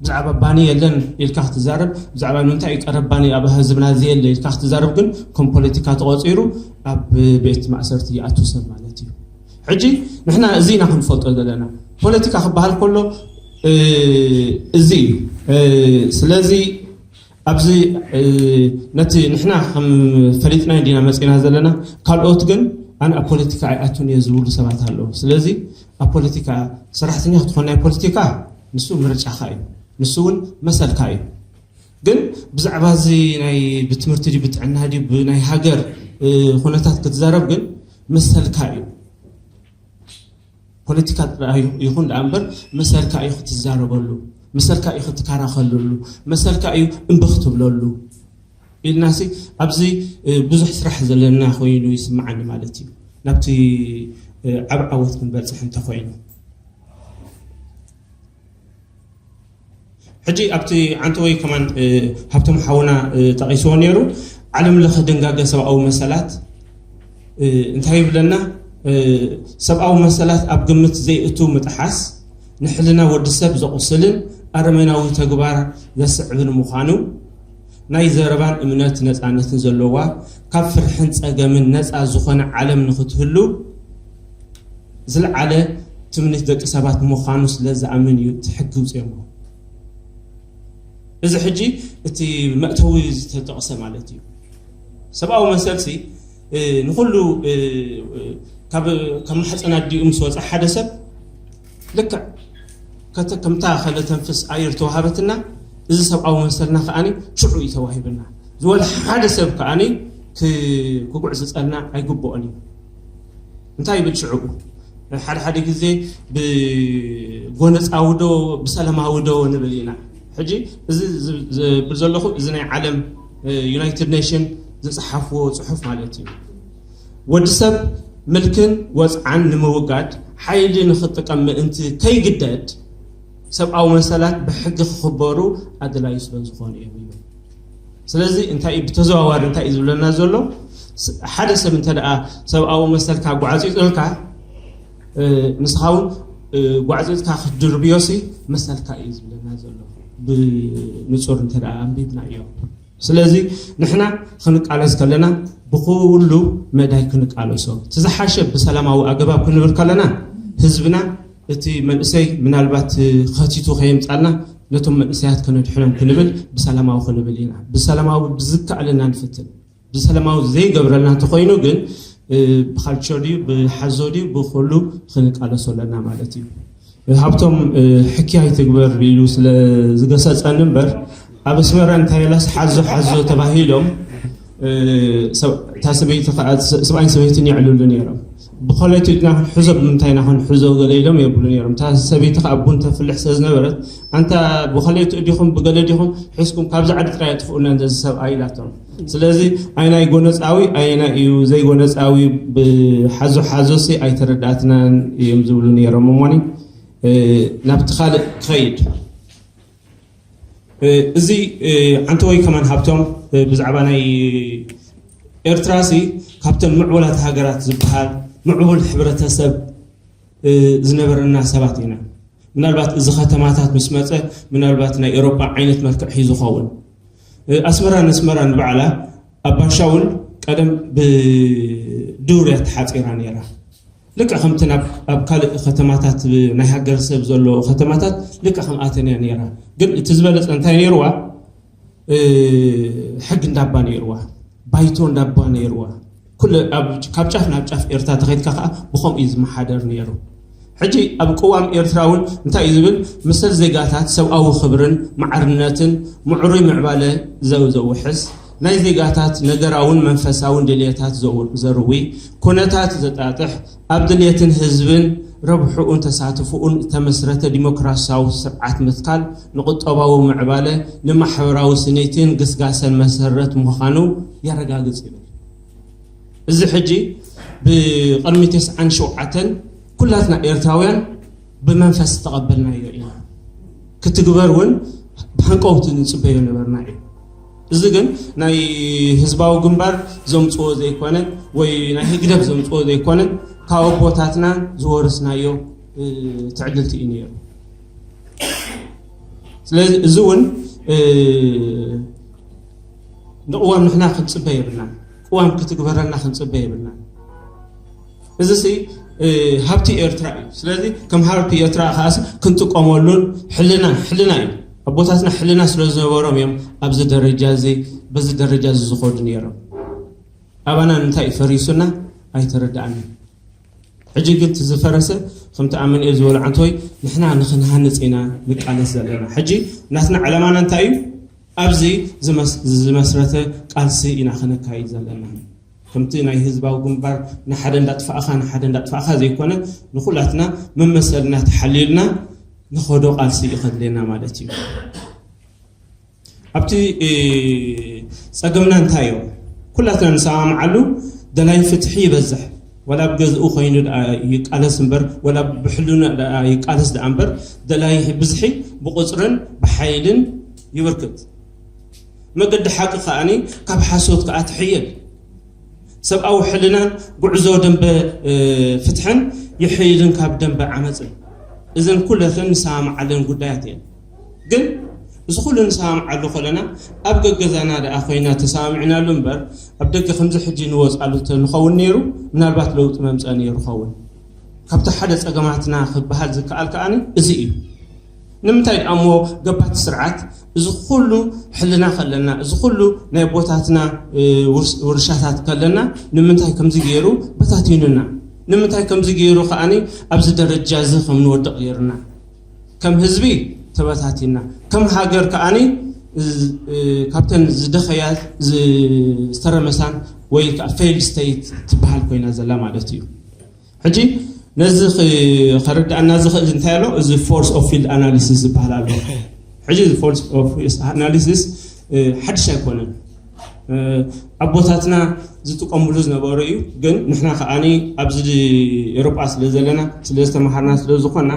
ብዛዕባ ባኒ የለን ኢልካ ክትዛረብ፣ ብዛዕባ ንምንታይ እዩ ቀረብ ባኒ ኣብ ህዝብና ዘየለ ኢልካ ክትዛረብ ግን ከም ፖለቲካ ተቆፂሩ ኣብ ቤት ማእሰርቲ ይኣቱ ሰብ ማለት እዩ። ሕጂ ንሕና እዚ ኢና ክንፈልጦ ዘለና። ፖለቲካ ክበሃል ከሎ እዚ እዩ። ስለዚ ኣብዚ ነቲ ንሕና ከም ፈሊጥና እንዲና መፂና ዘለና፣ ካልኦት ግን ኣነ ኣብ ፖለቲካ ኣይኣቱን እየ ዝብሉ ሰባት ኣለዉ። ስለዚ ኣብ ፖለቲካ ሰራሕተኛ ክትኾን ናይ ፖለቲካ ንሱ ምርጫኻ እዩ፣ ንሱ እውን መሰልካ እዩ። ግን ብዛዕባ እዚ ናይ ብትምህርቲ ድዩ ብጥዕና ድዩ ብናይ ሃገር ኩነታት ክትዛረብ ግን መሰልካ እዩ። ፖለቲካ ጥራይ ይኹን ደኣ እምበር መሰልካ እዩ ክትዛረበሉ፣ መሰልካ እዩ ክትከራኸረሉ፣ መሰልካ እዩ እምቢ ክትብለሉ ኢልናሲ ኣብዚ ብዙሕ ስራሕ ዘለና ኮይኑ ይስምዓኒ ማለት እዩ። ናብቲ ዓብ ዓወት ክንበፅሕ እንተኮይኑ ሕጂ ኣብቲ ዓንተወይ ከማን ሃብቶም ሓውና ጠቒስዎ ነይሩ። ዓለም ለኸ ድንጋገ ሰብኣዊ መሰላት እንታይ ይብለና? ሰብኣዊ መሰላት ኣብ ግምት ዘይእቱ ምጥሓስ ንሕልና ወዲ ሰብ ዘቑስልን ኣረመናዊ ተግባር ዘስዕብ ንምዃኑ፣ ናይ ዘረባን እምነት ነጻነትን ዘለዋ፣ ካብ ፍርሕን ጸገምን ነጻ ዝኾነ ዓለም ንኽትህሉ ዝለዓለ ትምኒት ደቂ ሰባት ምዃኑ ስለ ዝኣምን እዩ እቲ ሕጊ ውፅኦሞ። እዚ ሕጂ እቲ መእተዊ ዝተጠቕሰ ማለት እዩ። ሰብኣዊ መሰልሲ ንኩሉ ካብ ማሕፀን ኣዲኡ ምስ ወፀ ሓደ ሰብ ልክዕ ከምታ ከለተንፍስ ኣየር ተዋሃበትና፣ እዚ ሰብኣዊ መሰልና ከዓኒ ሽዑ እዩ ተዋሂብና። ዝወለ ሓደ ሰብ ከዓኒ ክጉዕዝፀልና ኣይግብኦን እዩ። እንታይ ይብል ሽዑ? ሓደ ሓደ ግዜ ብጎነፃዊ ዶ ብሰላማዊ ዶ ንብል ኢና። ሕጂ እዚ ዝብል ዘለኹ እዚ ናይ ዓለም ዩናይትድ ኔሽን ዝፀሓፍዎ ፅሑፍ ማለት እዩ። ወዲ ሰብ ምልክን ወፅዓን ንምውጋድ ሓይሊ ንኽጥቀም ምእንቲ ከይግደድ ሰብኣዊ መሰላት ብሕጊ ክኽበሩ ኣድላዩ ስለ ዝኾኑ እዮም ይብል። ስለዚ እንታይ እዩ ብተዘዋዋሪ እንታይ እዩ ዝብለና ዘሎ? ሓደ ሰብ እንተ ደኣ ሰብኣዊ መሰልካ ጓዕፂፅልካ ንስኻ እውን ጓዕፂፅካ ክትድርብዮሲ መሰልካ እዩ ዝብለና ዘሎ። ብንፁር እንተ ደኣ ኣንቢብና እዮም። ስለዚ ንሕና ክንቃለስ ከለና ብኩሉ መዳይ ክንቃለሶ፣ እቲ ዝሓሸ ብሰላማዊ ኣገባብ ክንብል ከለና ህዝብና እቲ መንእሰይ ምናልባት ኸቲቱ ከየምፃልና ነቶም መንእሰያት ከነድሕኖም ክንብል ብሰላማዊ ክንብል ኢና። ብሰላማዊ ብዝከኣለና ንፍትን። ብሰላማዊ ዘይገብረልና እንተኾይኑ ግን ብካልቸር ድዩ ብሓዞ ድዩ ብኩሉ ክንቃለሶ ኣለና ማለት እዩ። ሃብቶም ሕክያ ይትግበር ኢሉ ስለ ዝገሰፀኒ እምበር ኣብ ኣስመራ እንታይ ኢላስ ሓዞ ሓዞ ተባሂሎም እታ ሰበይቲ ሰብኣይን ሰበይትን የዕልሉ ነይሮም። ብኸለቱ ኢድና ክንሕዞ ብምንታይ ኢና ክንሕዞ ገለ ኢሎም የብሉ ነይሮም። እታ ሰበይቲ ከዓ ቡን ተፍልሕ ስለ ዝነበረት ኣንታ ብኸለቱ እዲኹም ብገለ ዲኹም ሒዝኩም ካብዚ ዓዲ ጥራይ ኣጥፍኡና እንደዚ ሰብኣይ ኢላቶም። ስለዚ ኣይናይ ጎነፃዊ ኣየናይ እዩ ዘይጎነፃዊ ብሓዞ ሓዞሲ ኣይተረዳእትናን እዮም ዝብሉ ነይሮም። እሞኒ ናብቲ ካልእ ክኸይድ እዚ ዓንተወይ ከማን ሃብቶም ብዛዕባ ናይ ኤርትራሲ ካብተን ምዕቡላት ሃገራት ዝበሃል ምዕቡል ሕብረተሰብ ዝነበረና ሰባት ኢና። ምናልባት እዚ ከተማታት ምስ መፀ ምናልባት ናይ ኤሮጳ ዓይነት መልክዕ ሒዙ ኸውን። ኣስመራ ነስመራ ንባዕላ ኣብ ባሻውል ቀደም ብዱር እያ ተሓፂራ ነይራ። ልክዕ ከምቲ ኣብ ካልእ ከተማታት ናይ ሃገር ሰብ ዘሎ ከተማታት ልክዕ ከምኣተን እያ ነይራ። ግን እቲ ዝበለፀ እንታይ ነይርዋ? ሕግ እንዳባ ነይርዋ፣ ባይቶ እንዳባ ነይርዋ። ኩሉ ካብ ጫፍ ናብ ጫፍ ኤርትራ ተኸይድካ ከዓ ብኸምኡ እዩ ዝመሓደር ነይሩ። ሕጂ ኣብ ቅዋም ኤርትራ እውን እንታይ እዩ ዝብል? ምስል ዜጋታት ሰብኣዊ ክብርን ማዕርነትን ምዕሩይ ምዕባለ ዘው ዘውሕስ ናይ ዜጋታት ነገራውን መንፈሳውን ድልየታት ዘርዊ ኩነታት ዘጣጥሕ ኣብ ድልየትን ህዝብን ረብሕኡን ተሳትፍኡን እተመስረተ ዲሞክራሲያዊ ስርዓት ምትካል ንቁጠባዊ ምዕባለ ንማሕበራዊ ስኒትን ግስጋሰን መሰረት ምዃኑ የረጋግጽ ይብል። እዚ ሕጂ ብቕድሚ ተስዓን ሸውዓተን ኩላትና ኤርትራውያን ብመንፈስ ዝተቐበልናዮ ኢና። ክትግበር እውን ብሃንቀውቲ ንጽበዮ ነበርና እዩ። እዚ ግን ናይ ህዝባዊ ግንባር ዘምጽዎ ዘይኮነ ወይ ናይ ህግደፍ ዘምጽዎ ዘይኮነ ካብ ኣቦታትና ዝወረስናዮ ትዕድልቲ እዩ ነይሩ። ስለዚ እዚ እውን ንቅዋም ንሕና ክንፅበ የብልና። ቅዋም ክትግበረልና ክንፅበ የብልና። እዚ ሲ ሃብቲ ኤርትራ እዩ። ስለዚ ከም ሃብቲ ኤርትራ ከዓስ ክንጥቀመሉን ሕልና ሕልና እዩ። ኣቦታትና ሕልና ስለ ዝነበሮም እዮም ኣብዚ ደረጃ እዚ በዚ ደረጃ እዚ ዝኸዱ ነይሮም። ኣባና እንታይ እዩ ፈሪሱና ኣይተረዳእና። ሕጂ ግን እቲ ዝፈረሰ ከምቲ ኣመንኤል ዝበሎ ዓንተወይ ንሕና ንክንሃንፅ ኢና ንቃለስ ዘለና። ሕጂ ናትና ዕላማና እንታይ እዩ? ኣብዚ ዝመስረተ ቃልሲ ኢና ክነካይድ ዘለና። ከምቲ ናይ ህዝባዊ ግንባር ንሓደ እንዳጥፋእኻ ንሓደ እንዳጥፋእኻ ዘይኮነ ንኩላትና መመሰልና ተሓልዩልና ንኸዶ ቃልሲ እዩ ከድልየና ማለት እዩ። ኣብቲ ፀገምና እንታይ እዮም? ኩላትና ንሰማምዓሉ ደላይ ፍትሒ ይበዝሕ። ወላ ብገዝኡ ኮይኑ ይቃለስ እምበር ወላ ብሕልና ይቃለስ ደኣ እምበር ደላይ ብዝሒ ብቁፅርን ብሓይልን ይብርክት። መገዲ ሓቂ ከኣኒ ካብ ሓሶት ከኣ ትሕየል። ሰብኣዊ ሕልናን ጉዕዞ ደንበ ፍትሕን ይሕይልን ካብ ደንበ ዓመፅን። እዘን ኩለተን ንሰማምዓለን ጉዳያት እየን። ግን እዚ ኩሉ ንሰማምዓሉ ከለና ኣብ ገገዛና ደኣ ኮይና ተሰማሚዕናሉ እምበር ኣብ ደገ ከምዚ ሕጂ ንወፅኣሉ ተንኸውን ነይሩ ምናልባት ለውጢ መምፀ ነይሩ ኸውን። ካብቲ ሓደ ፀገማትና ክበሃል ዝከኣል ከኣ እዚ እዩ። ንምንታይ ደኣ እሞ ገባቲ ስርዓት እዚ ኩሉ ሕልና ከለና እዚ ኩሉ ናይ ኣቦታትና ውርሻታት ከለና ንምንታይ ከምዚ ገይሩ በታቲኑና? ንምንታይ ከምዚ ገይሩ ከኣ ኣብዚ ደረጃ እዚ ከም ንወድቕ ገይሩና? ከም ህዝቢ ተበታቲና፣ ከም ሃገር ከኣ ካብተን ዝደኸያ ዝተረመሳን ወይ ከዓ ፌይል ስቴት ትበሃል ኮይና ዘላ ማለት እዩ። ሕጂ ነዚ ከረዳእና ዝኽእል እንታይ ኣሎ? እዚ ፎርስ ኦፍ ፊልድ ኣናሊሲስ ዝበሃል ኣሎ። ሕጂ እዚ ፎርስ ኦፍ ፊልድ ኣናሊሲስ ሓድሽ ኣይኮነን። ኣቦታትና ዝጥቀምሉ ዝነበሩ እዩ። ግን ንሕና ከኣ ኣብዚ ኤሮጳ ስለ ዘለና ስለ ዝተምሃርና ስለ ዝኾና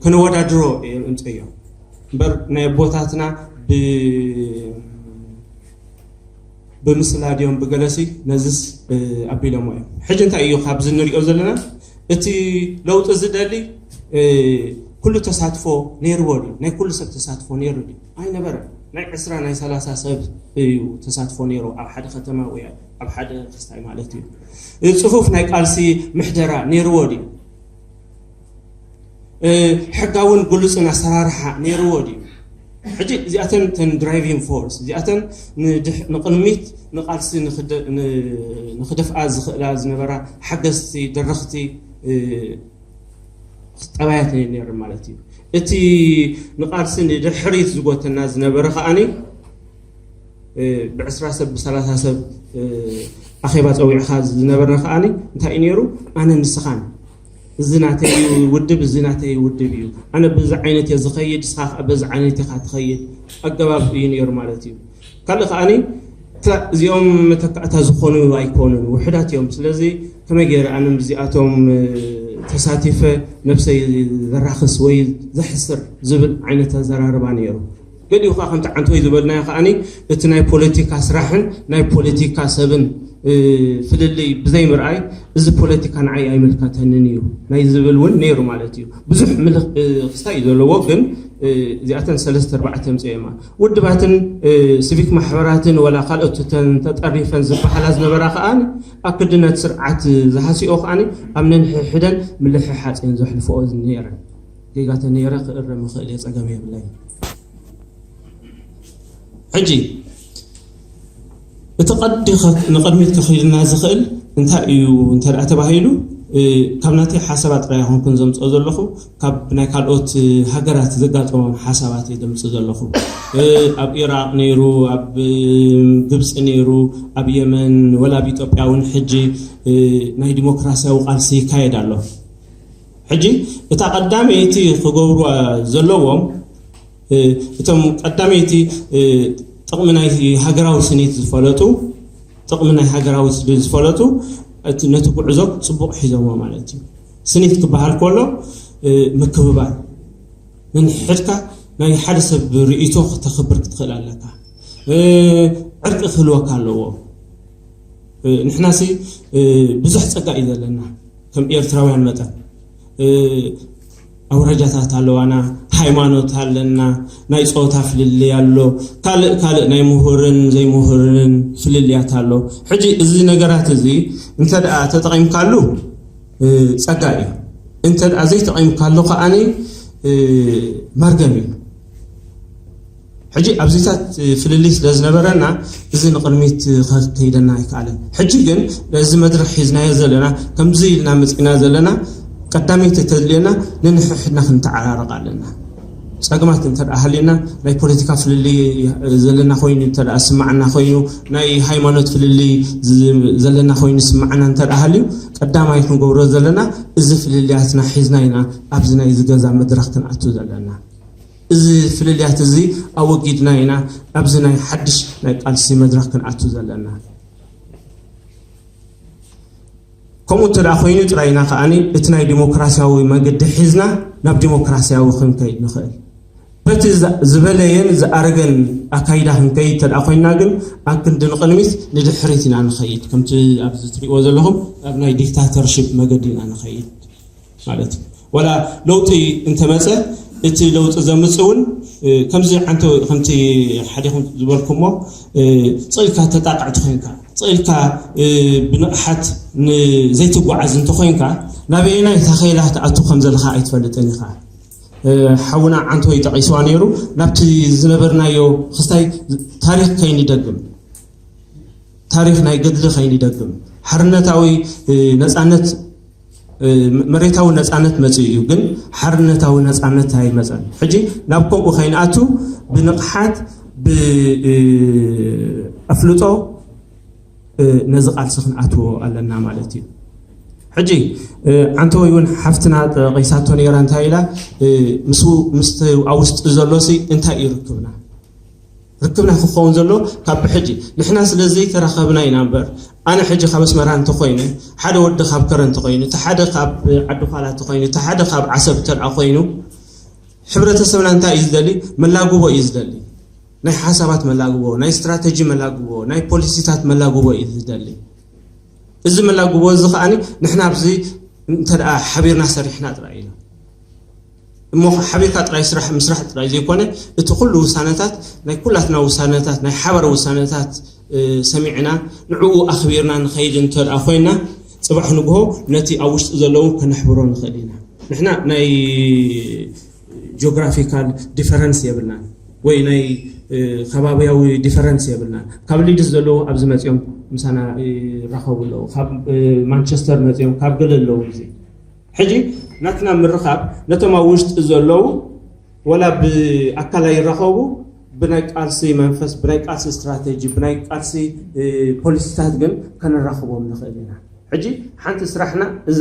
ከነወዳድሮ የምፅእዮ እምበር ናይ ኣቦታትና ብምስላ ድዮም ብገለሲ ነዝስ ኣቢሎሞ እዮም። ሕጂ እንታይ እዩ ካብዚ ንሪኦ ዘለና? እቲ ለውጢ ዝደሊ ኩሉ ተሳትፎ ነይርዎ ድዩ? ናይ ኩሉ ሰብ ተሳትፎ ነይሩ ድዩ? ኣይነበረን። ናይ ዕስራ ናይ ሰላሳ ሰብ እዩ ተሳትፎ ነይሩ ኣብ ሓደ ከተማ ወይ ኣብ ሓደ ክስታይ ማለት እዩ። ጽፉፍ ናይ ቃልሲ ምሕደራ ነይርዎ ድዩ? ሕጋውን ግሉጽን ኣሰራርሓ ነይርዎ ድዩ? ሕጂ እዚኣተን ተን ድራይቪንግ ፎርስ እዚኣተን ንቅድሚት ንቃልሲ ንክደፍኣ ዝኽእላ ዝነበራ ሓገዝቲ ደረኽቲ ጠባያት ነይሩ ማለት እዩ። እቲ ንቃልሲ ንድሕሪት ዝጎተና ዝነበረ ከዓኒ ብዕስራ ሰብ ብሰላሳ ሰብ ኣኼባ ፀዊዕካ ዝነበርና ከዓኒ እንታይ እዩ ነይሩ? ኣነ ንስኻን እዚ ናተይ ውድብ እዚ ናተይ ውድብ እዩ፣ ኣነ ብዚ ዓይነት እየ ዝኸይድ፣ ንስኻ ከዓ በዚ ዓይነት ኢኻ ትኸይድ ኣገባብ እዩ ነይሩ ማለት እዩ። ካልእ ከዓኒ እዚኦም መተካእታ ዝኾኑ ኣይኮኑን፣ ውሕዳት እዮም። ስለዚ ከመይ ገይረ ኣነ ምስዚኣቶም ተሳቲፈ ነብሰይ ዘራኽስ ወይ ዘሕስር ዝብል ዓይነት ኣዘራርባ ነይሩ። ገሊኡ ከዓ ከምቲ ዓንተወይ ዝበልናዮ ከዓኒ እቲ ናይ ፖለቲካ ስራሕን ናይ ፖለቲካ ሰብን ፍልልይ ብዘይ ምርኣይ እዚ ፖለቲካ ንዓይ ኣይምልከተንን እዩ ናይ ዝብል እውን ነይሩ ማለት እዩ። ብዙሕ ክስታይ እዩ ዘለዎ፣ ግን እዚኣተን ሰለስተ ኣርባዕተ ምፅኦማ ውድባትን ሲቪክ ማሕበራትን ወላ ካልኦት ተጠሪፈን ዝበሃላ ዝነበራ ከዓ ኣክድነት ስርዓት ዝሃስኦ ከዓ ኣብ ነንሕሕደን ምልሕሓፅን ዘሕልፈኦ ነይረን። ጌጋ ተነይረ ክእረም ይኽእል እየ፣ ፀገም የብለይ። ሕጂ እቲ ቀዲ ንቕድሚት ከኺልና ዝኽእል እንታይ እዩ እንተ ደኣ ተባሂሉ፣ ካብ ናተይ ሓሳባት ጥራይ ኣይኮንኩን ዘምፅኦ ዘለኹ፣ ካብ ናይ ካልኦት ሃገራት ዘጋጠሞም ሓሳባት እየ ዘምፅእ ዘለኹ። ኣብ ኢራቕ ነይሩ፣ ኣብ ግብፂ ነይሩ፣ ኣብ የመን ወላ ኣብ ኢትዮጵያ እውን ሕጂ ናይ ዲሞክራሲያዊ ቃልሲ ይካየድ ኣሎ። ሕጂ እታ ቀዳመይቲ ክገብርዋ ዘለዎም እቶም ቀዳመይቲ ጥቕሚ ናይ ሃገራዊ ስኒት ዝፈለጡ ጥቕሚ ናይ ሃገራዊ ስኒት ዝፈለጡ ነቲ ጉዕዞ ፅቡቕ ሒዞሞ ማለት እዩ። ስኒት ክበሃል ከሎ ምክብባር፣ ንንሕድካ ናይ ሓደ ሰብ ርእይቶ ክተኽብር ክትኽእል ኣለካ። ዕርቂ ክህልወካ ኣለዎ። ንሕናሲ ብዙሕ ፀጋ እዩ ዘለና ከም ኤርትራውያን መጠን። ኣውራጃታት ኣለዋና፣ ሃይማኖት ኣለና፣ ናይ ፆታ ፍልልይ ኣሎ፣ ካልእ ካልእ ናይ ምሁርን ዘይምሁርን ፍልልያት ኣሎ። ሕጂ እዚ ነገራት እዚ እንተ ደኣ ተጠቒምካሉ ፀጋ እዩ፣ እንተ ደኣ ዘይተጠቒምካሉ ከዓኒ መርገም እዩ። ሕጂ ኣብዚታት ፍልልይ ስለ ዝነበረና እዚ ንቕድሚት ከይደና ኣይከኣለን። ሕጂ ግን ነዚ መድረኽ ሒዝናዮ ዘለና ከምዚ ኢልና መፂና ዘለና ቀዳመይቲ ተድልየና ንንሕሕድና ክንተዓራረቕ ኣለና። ፀግማት እንተ ደኣ ሃልዩና ናይ ፖለቲካ ፍልልይ ዘለና ኮይኑ እንተ ደኣ ዝስማዓና ኮይኑ ናይ ሃይማኖት ፍልልይ ዘለና ኮይኑ ዝስማዓና እንተ ደኣ ሃልዩ ቀዳማይ ክንገብሮ ዘለና እዚ ፍልልያትና ሒዝና ኢና ኣብዚ ናይ ዝገዛ መድረኽ ክንኣቱ ዘለና። እዚ ፍልልያት እዚ ኣወጊድና ኢና ኣብዚ ናይ ሓድሽ ናይ ቃልሲ መድረኽ ክንኣቱ ዘለና። ከምኡ እንተ ደኣ ኮይኑ ጥራይ ኢና ከዓኒ እቲ ናይ ዲሞክራሲያዊ መገዲ ሒዝና ናብ ዲሞክራሲያዊ ክንከይድ ንኽእል። በቲ ዝበለየን ዝኣረገን ኣካይዳ ክንከይድ እንተ ደኣ ኮይንና ግን ኣብ ክንዲ ንቕድሚት ንድሕሪት ኢና ንኸይድ። ከምቲ ኣብዚ ትሪእዎ ዘለኹም ኣብ ናይ ዲክታተርሺፕ መገዲ ኢና ንኸይድ። ማለት እዩ። ወላ ለውጢ እንተመፀ እቲ ለውጢ ዘምፅእ እውን ከምዚ ዓንተ ከምቲ ሓዲኹም ዝበልኩሞ ፅልካ ተጣቃዕቲ ኮይንካ ፅልካ ብንቕሓት ዘይትጓዓዝ እንተኮይንካ ናበየናይ ታኸይላ ትኣቱ ከም ዘለካ ኣይትፈልጥን ኢኻ። ሓውና ዓንተወይ ጠቒስዋ ነይሩ። ናብቲ ዝነበርናዮ ክስታይ ታሪክ ከይንደግም፣ ታሪክ ናይ ገድሊ ከይንደግም፣ ሓርነታዊ ነፃነት፣ መሬታዊ ነፃነት መፅኡ እዩ፣ ግን ሓርነታዊ ነፃነት ኣይመፀን። ሕጂ ናብ ከምኡ ከይንኣቱ ብንቕሓት ብኣፍልጦ ነዚ ቃልሲ ክንኣትዎ ኣለና ማለት እዩ። ሕጂ ዓንተወይ እውን ሓፍትና ጠቒሳቶ ነይራ። እንታይ ኢላ? ምስ ኣብ ውሽጢ ዘሎ ሲ እንታይ እዩ ርክብና? ርክብና ክኸውን ዘሎ ካብ ብሕጂ ንሕና ስለ ዘይተራኸብና ኢና እምበር፣ ኣነ ሕጂ ካብ ኣስመራ እንተኮይነ፣ ሓደ ወዲ ካብ ከረ እንተኮይኑ፣ እቲ ሓደ ካብ ዓዲ ኳላ እንተኮይኑ፣ እቲ ሓደ ካብ ዓሰብ እንተ ኮይኑ፣ ሕብረተሰብና እንታይ እዩ ዝደሊ? መላግቦ እዩ ዝደሊ። ናይ ሓሳባት መላግቦ፣ ናይ ስትራተጂ መላግቦ፣ ናይ ፖሊሲታት መላግቦ እዩ ዝደሊ። እዚ መላግቦ እዚ ከዓኒ ንሕና ኣብዚ እንተ ደኣ ሓቢርና ሰሪሕና ጥራይ ኢና። እሞ ሓቢርካ ጥራይ ስራሕ ምስራሕ ጥራይ ዘይኮነ፣ እቲ ኩሉ ውሳነታት፣ ናይ ኩላትና ውሳነታት፣ ናይ ሓባር ውሳነታት ሰሚዕና ንዕኡ ኣኽቢርና ንኸይድ እንተ ደኣ ኮይና፣ ጽባሕ ንግሆ ነቲ ኣብ ውሽጢ ዘለዉ ከነሕብሮ ንኽእል ኢና። ንሕና ናይ ጂኦግራፊካል ዲፈረንስ የብልናን፣ ወይ ናይ ከባብያዊ ዲፈረንስ የብልናን። ካብ ሊድስ ዘለዉ ኣብዚ መጺኦም ምሳና ይራኸቡ ኣለዉ። ካብ ማንቸስተር መጺኦም፣ ካብ ገለ ኣለዉ። እዚ ሕጂ ናትና ምርኻብ ነቶም ኣብ ውሽጢ ዘለዉ ወላ ብኣካል ኣይራኸቡ፣ ብናይ ቃልሲ መንፈስ፣ ብናይ ቃልሲ ስትራተጂ፣ ብናይ ቃልሲ ፖሊሲታት ግን ከነራኽቦም ንኽእል ኢና። ሕጂ ሓንቲ ስራሕና እዛ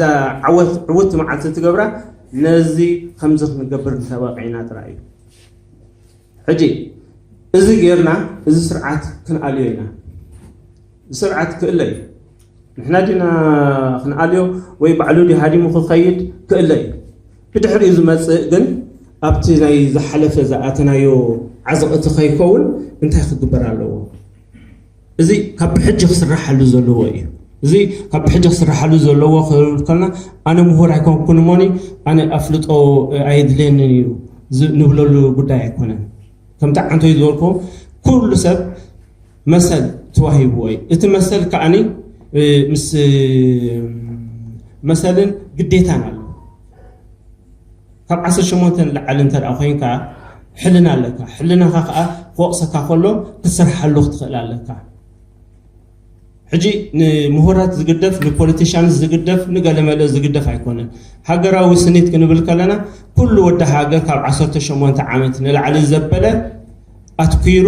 ዓወት ዕውቲ መዓልቲ ትገብራ ነዚ ከምዚ ክንገብር እንተበቂዕና ጥራይ እዩ። ሕጂ እዚ ጌርና እዚ ስርዓት ክንኣልዮ ኢና። እዚ ስርዓት ክእለ እዩ። ንሕና ዲና ክንኣልዮ ወይ ባዕሉ ዲ ሃዲሙ ክኸይድ ክእለ እዩ። ብድሕሪኡ ዝመጽእ ግን ኣብቲ ናይ ዝሓለፈ ዝኣተናዮ ዓዘቕቲ ከይከውን እንታይ ክግበር ኣለዎ? እዚ ካብ ብሕጂ ክስራሓሉ ዘለዎ እዩ። እዚ ካብ ብሕጂ ክስራሓሉ ዘለዎ ክብል ከለና ኣነ ምሁር ኣይኮንኩን እሞኒ ኣነ ኣፍልጦ ኣየድልየንን እዩ ንብለሉ ጉዳይ ኣይኮነን። ከምቲ ዓንቶይ ዝበልኩ ኩሉ ሰብ መሰል ተዋሂብዎ እዩ። እቲ መሰል ከዓኒ ምስ መሰልን ግዴታን ኣሎ። ካብ ዓሰርተ ሸሞንተ ንላዕሊ እንተ ደኣ ኮይንካ ሕልና ኣለካ። ሕልናኻ ከዓ ክወቕሰካ ከሎ ክትሰርሓሉ ክትኽእል ኣለካ። ሕጂ ንምሁራት ዝግደፍ፣ ንፖለቲሻንስ ዝግደፍ፣ ንገለመለ ዝግደፍ ኣይኮነን። ሃገራዊ ስኒት ክንብል ከለና ኩሉ ወዲ ሃገር ካብ ዓሰርተ ሸሞንተ ዓመት ንላዕሊ ዘበለ ኣትኲሩ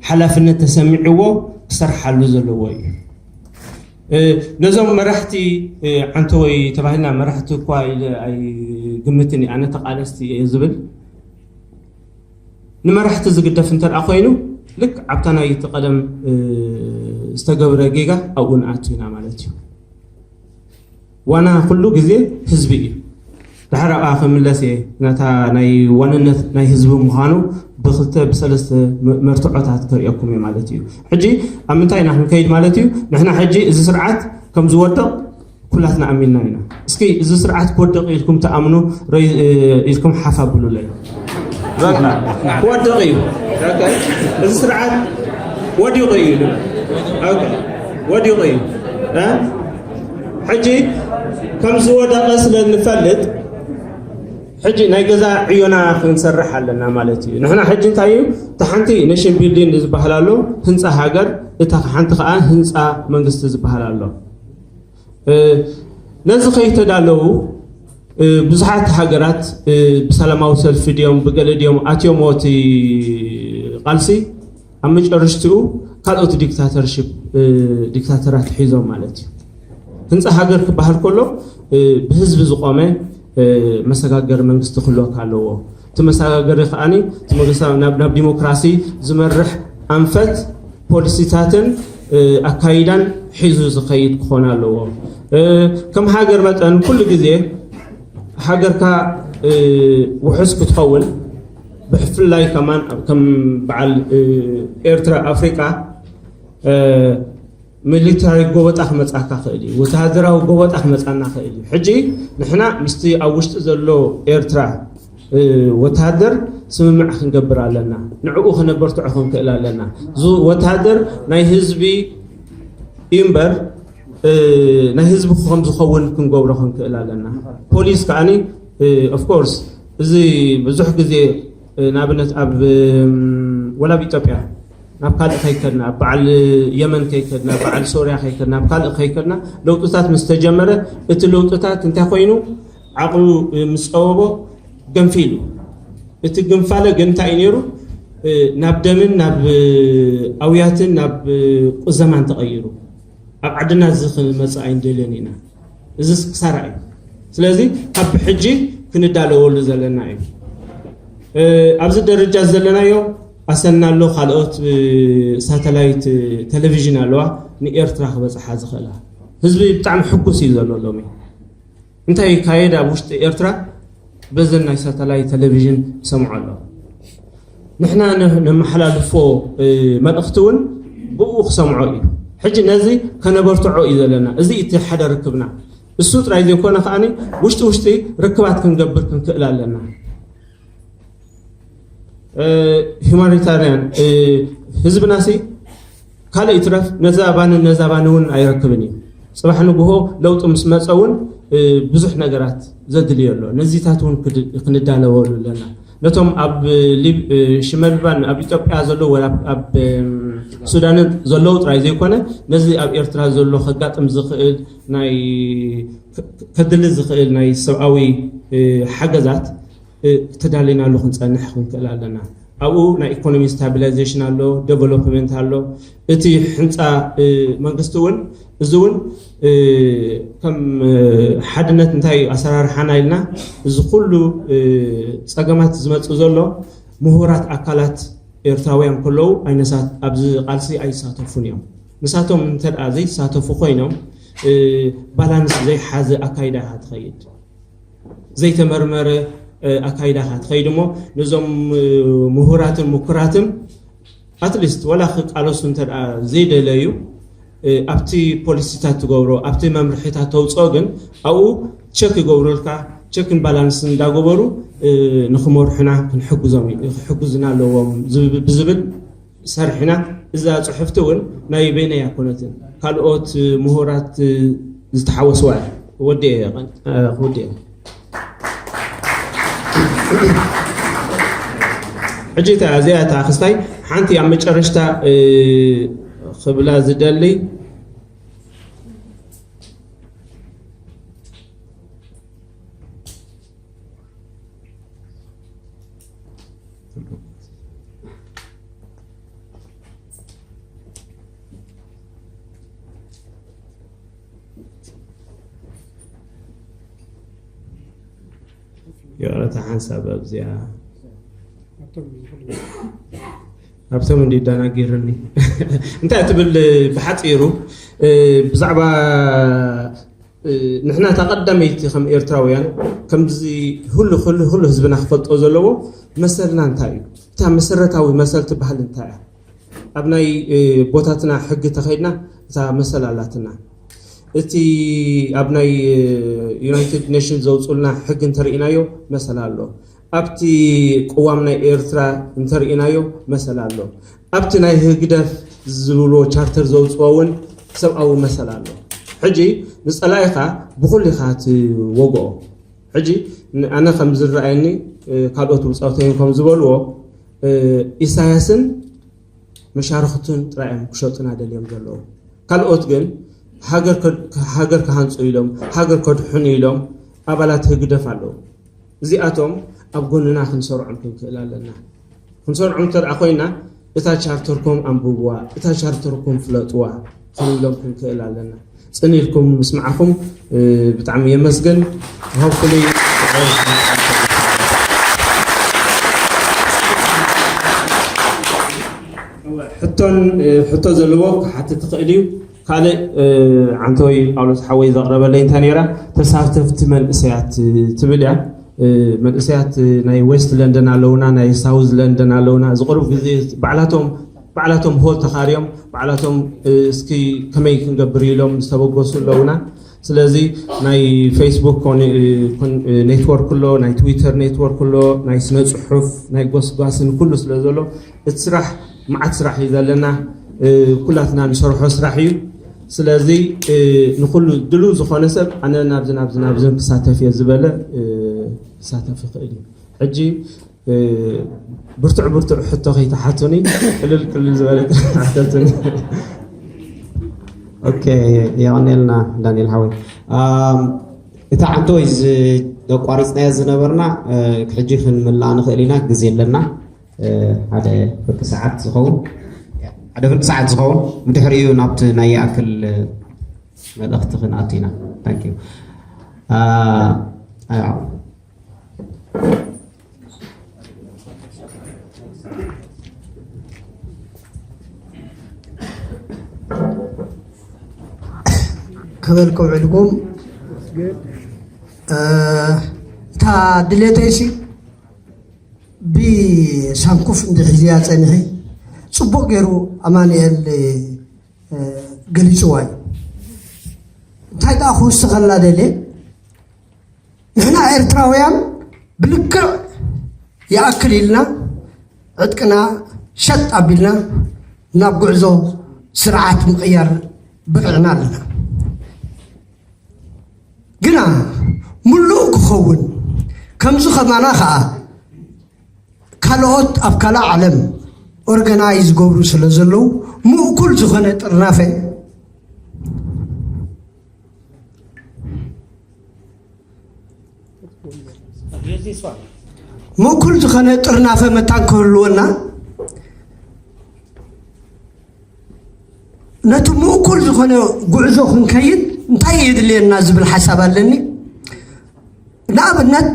ሓላፍነት ተሰሚዕዎ ክሰርሓሉ ዘለዎ እዩ። ነዞም መራሕቲ ዓንተወይ ተባሂልና መራሕቲ እኳ ኢለ ኣይግምትን እየ። ኣነ ተቓለስቲ እየ ዝብል ንመራሕቲ ዝግደፍ እንተ ደኣ ኮይኑ ልክ ኣብታ ናይ እቲ ቀደም ዝተገብረ ጌጋ ኣብኡ ንኣቱ ኢና ማለት እዩ። ዋና ኩሉ ግዜ ህዝቢ እዩ። ድሓር ኣብኣ ክምለስ እየ። ነታ ናይ ዋንነት ናይ ህዝቢ ምዃኑ ብክልተ ብሰለስተ መርትዖታት ከርእየኩም እየ ማለት እዩ። ሕጂ ኣብ ምንታይ ኢና ክንከይድ ማለት እዩ? ንሕና ሕጂ እዚ ስርዓት ከም ዝወድቕ ኩላትና ኣሚንና ኢና። እስኪ እዚ ስርዓት ክወድቕ ኢልኩም ትኣምኑ ኢልኩም ሓፍ ኣብሉለይ። ክወድቕ እዩ። እዚ ስርዓት ወዲቑ እዩ። ወዲቑ እዩ። ሕጂ ከም ዝወደቐ ስለ እንፈልጥ ሕጂ ናይ ገዛ ዕዮና ክንሰርሕ ኣለና ማለት እዩ። ንሕና ሕጂ እንታይ እዩ? እታ ሓንቲ ኔሽን ቢልዲንግ ዝበሃል ኣሎ፣ ህንፃ ሃገር፣ እታ ሓንቲ ከዓ ህንፃ መንግስቲ ዝበሃል ኣሎ። ነዚ ከይተዳለዉ ብዙሓት ሃገራት ብሰላማዊ ሰልፊ ድዮም ብገለ ድዮም ኣትዮም እቲ ቃልሲ ኣብ መጨረሽትኡ ካልኦት ዲክታተርሽፕ ዲክታተራት ሒዞም ማለት እዩ። ህንፃ ሃገር ክበሃል ከሎ ብህዝቢ ዝቆመ መሰጋገሪ መንግስቲ ክህልወካ ኣለዎ። እቲ መሰጋገሪ ከዓኒ እቲ መንግስቲ ናብ ዲሞክራሲ ዝመርሕ ኣንፈት ፖሊሲታትን ኣካይዳን ሒዙ ዝኸይድ ክኾን ኣለዎ። ከም ሃገር መጠን ኩሉ ግዜ ሃገርካ ውሑስ ክትኸውን ብፍላይ ከማን ከም በዓል ኤርትራ ኣፍሪቃ ሚሊታሪ ጎበጣ ክመጻካ ክእል እዩ፣ ወተሃደራዊ ጎበጣ ክመጻና ክእል እዩ። ሕጂ ንሕና ምስቲ ኣብ ውሽጢ ዘሎ ኤርትራ ወተሃደር ስምምዕ ክንገብር ኣለና። ንዕኡ ከነበርትዖ ክንክእል ኣለና። እዚ ወተሃደር ናይ ህዝቢ እዩ እምበር ናይ ህዝቢ ከም ዝኸውን ክንገብሮ ክንክእል ኣለና። ፖሊስ ከዓኒ ኦፍኮርስ እዚ ብዙሕ ግዜ ንኣብነት ኣብ ወላ ኣብ ኢትዮጵያ ናብ ካልእ ከይከድና ኣብ በዓል የመን ከይከድና በዓል ሶርያ ከይከድና ኣብ ካልእ ከይከድና ለውጥታት ምስ ተጀመረ እቲ ለውጥታት እንታይ ኮይኑ ዓቕሉ ምስ ጸወቦ ገንፊሉ። እቲ ግንፋለ ግን እንታይ እዩ ነይሩ? ናብ ደምን ናብ ኣውያትን ናብ ቁዘማን ተቐይሩ። ኣብ ዓድና እዚ ክመጽእ ኣይንደልን ኢና። እዚ ክሳራ እዩ። ስለዚ ካብ ሕጂ ክንዳለወሉ ዘለና እዩ። ኣብዚ ደረጃ ዘለናዮ ኣሰና ኣሎ ካልኦት ሳተላይት ቴሌቪዥን ኣለዋ ንኤርትራ ክበፅሓ ዝኽእላ ህዝቢ ብጣዕሚ ሕጉስ እዩ ዘሎ ሎሚ እንታይ ይካየድ ኣብ ውሽጢ ኤርትራ በዘን ናይ ሳተላይት ቴሌቪዥን ይሰምዖ ኣሎ ንሕና ነመሓላልፎ መልእኽቲ እውን ብኡ ክሰምዖ እዩ ሕጂ ነዚ ከነበርትዖ እዩ ዘለና እዚ እቲ ሓደ ርክብና እሱ ጥራይ ዘይኮነ ከዓኒ ውሽጢ ውሽጢ ርክባት ክንገብር ክንክእል ኣለና humanitarian ህዝብና ሲ ካልእ ይትረፍ ነዛ ባንን ነዛ ባን እውን ኣይረክብን እዩ ፅባሕ ንግሆ ለውጢ ምስ መፀ እውን ብዙሕ ነገራት ዘድልዮ ኣሎ ነዚታት እውን ክንዳለወሉ ኣለና ነቶም ኣብ ሽመልባን ኣብ ኢትዮጵያ ዘለዉ ኣብ ሱዳንን ዘለዉ ጥራይ ዘይኮነ ነዚ ኣብ ኤርትራ ዘሎ ከጋጥም ዝኽእል ናይ ከድሊ ዝኽእል ናይ ሰብኣዊ ሓገዛት ተዳሊናሉ ክንፀንሕ ክንክእል ኣለና ኣብኡ ናይ ኢኮኖሚ ስታቢላይዜሽን ኣሎ ዴቨሎፕመንት ኣሎ እቲ ሕንፃ መንግስቲ እውን እዚ እውን ከም ሓድነት እንታይ ኣሰራርሓና ኢልና እዚ ኩሉ ፀገማት ዝመፅእ ዘሎ ምሁራት ኣካላት ኤርትራውያን ከለዉ ኣይነሳት ኣብዚ ቃልሲ ኣይሳተፉን እዮም ንሳቶም እንተ ዘይሳተፉ ኮይኖም ባላንስ ዘይሓዘ ኣካይዳ ትኸይድ ዘይተመርመረ ኣካይዳ ትኸይድ እሞ ነዞም ምሁራትን ምኩራትን ኣትሊስት ወላ ክቃለሱ እንተ ዘይደለዩ ኣብቲ ፖሊሲታት ትገብሮ ኣብቲ መምርሒታት ተውፅኦ ግን ኣብኡ ቸክ ይገብሩልካ ቸክን ባላንስን እንዳገበሩ ንክመርሑና ክንሕግዞም ክሕግዙና ኣለዎም ብዝብል ሰርሕና እዛ ፅሑፍቲ እውን ናይ በይነይ ኣይኮነትን ካልኦት ምሁራት ዝተሓወስዋ ወዲ ወዲ ሕጂ እዚኣ እታ ክስታይ ሓንቲ ኣብ መጨረሽታ ክብላ ዝደሊ የቕረታ ሓንሳብ ኣብዚኣ ኣብቶም እንዲ ዳናጊርኒ እንታይ ትብል ብሓፂሩ ብዛዕባ ንሕና እታ ቀዳመይቲ ከም ኤርትራውያን ከምዚ ሁሉ ሁሉ ሁሉ ህዝብና ክፈልጦ ዘለዎ መሰልና እንታይ እዩ እታ መሰረታዊ መሰል ትበሃል እንታይ እያ ኣብ ናይ ቦታትና ሕጊ ተኸይድና እታ መሰል ኣላትና እቲ ኣብ ናይ ዩናይትድ ኔሽን ዘውፅልና ሕጊ እንተርኢናዮ መሰል ኣሎ ኣብቲ ቅዋም ናይ ኤርትራ እንተርኢናዮ መሰል ኣሎ ኣብቲ ናይ ህግደፍ ዝብልዎ ቻርተር ዘውፅኦ እውን ሰብኣዊ መሰል ኣሎ ሕጂ ንፀላኢኻ ብኩሉ ኢኻ ትወግኦ ሕጂ ኣነ ከም ዝረኣየኒ ካልኦት ብፃውተይን ከም ዝበልዎ ኢሳያስን መሻርክቱን ጥራይ እዮም ክሸጡና ደልዮም ዘለዉ ካልኦት ግን ሃገር ከድሑ ኢሎም ሃገር ከድሑን ኢሎም ኣባላት ህግደፍ ኣለዉ እዚኣቶም ኣብ ጎንና ክንሰርዖም ክንክእል ኣለና ክንሰርዖም እንተ ኮይና እታ ቻርተርኩም ኣንብብዋ እታ ቻርተርኩም ፍለጥዋ ክንብሎም ክንክእል ኣለና ፅን ኢልኩም ምስማዕኹም ብጣዕሚ የመስግን ሆፕፉሊ ሕቶን ሕቶ ዘለዎ ክሓትት ትኽእል እዩ ካልእ ዓንተወይ ጳውሎስ ሓወይ ዘቕረበለይ እንታይ ነይራ ተሳተፍቲ መንእሰያት ትብል እያ መንእሰያት ናይ ዌስት ለንደን ኣለውና ናይ ሳውዝ ለንደን ኣለውና ዝቕርብ ግዜ ባዕላቶም ባዕላቶም ሆል ተኻርዮም ባዕላቶም እስኪ ከመይ ክንገብር ኢሎም ዝተበገሱ ኣለውና ስለዚ ናይ ፌስቡክ ኮን- ኮን- ኔትወርክ ኣሎ፣ ናይ ትዊተር ኔትወርክ ኣሎ፣ ናይ ስነ ጽሑፍ ናይ ጎስጓስን ኩሉ ስለ ዘሎ እቲ ስራሕ መዓት ስራሕ እዩ ዘለና። ኩላትና ንሰርሖ ስራሕ እዩ። ስለዚ ንኩሉ ድሉ ዝኾነ ሰብ ኣነ ናብዚ ናብዚ ናብዚ ክሳተፍ እየ ዝበለ ክሳተፍ ይኽእል እዩ። ሕጂ ብርቱዕ ብርቱዕ ሕቶ ከይተሓቱኒ ቅልል ቅልል ዝበለ ሕተቱኒ። ኦኬ፣ የቐኔልና ዳንኤል ሓወይ። እታ ዓንቶ ወይ ኣቋሪፅናዮ ዝነበርና ሕጂ ክንምላእ ንኽእል ኢና፣ ግዜ ኣለና። ሓደ ፍርቂ ሰዓት ዝኸውን ሓደ ፍርቂ ሰዓት ዝኸውን ብድሕሪኡ ናብቲ ናይ ይኣክል መልእኽቲ ክንኣቱ ኢና። ታንኪዩ። ከመይ ኢልኩም ውዒልኩም? እታ ድሌተይሲ ብሳንኩፍ እንድሕዝያ ፀኒሐ ፅቡቅ ገይሩ ኣማኑኤል ገሊፅዋ እዩ። እንታይ ደኣ ክውስኸላ ደልየ ንሕና ኤርትራውያን ብልክዕ ይኣክል ኢልና ዕጥቅና ሸጥ ኣቢልና ናብ ጉዕዞ ስርዓት ምቕያር በቒዕና ኣለና። ግና ምሉእ ክኸውን ከምዚ ከማና ኸኣ ካልኦት ኣብ ካልእ ዓለም ኦርጋናይዝ ዝገብሩ ስለ ዘለዉ ምእኩል ዝኾነ ጥርናፈ ምእኩል ዝኾነ ጥርናፈ መታን ክህልወና ነቲ ምእኩል ዝኾነ ጉዕዞ ክንከይድ እንታይ የድልየና ዝብል ሓሳብ ኣለኒ። ንኣብነት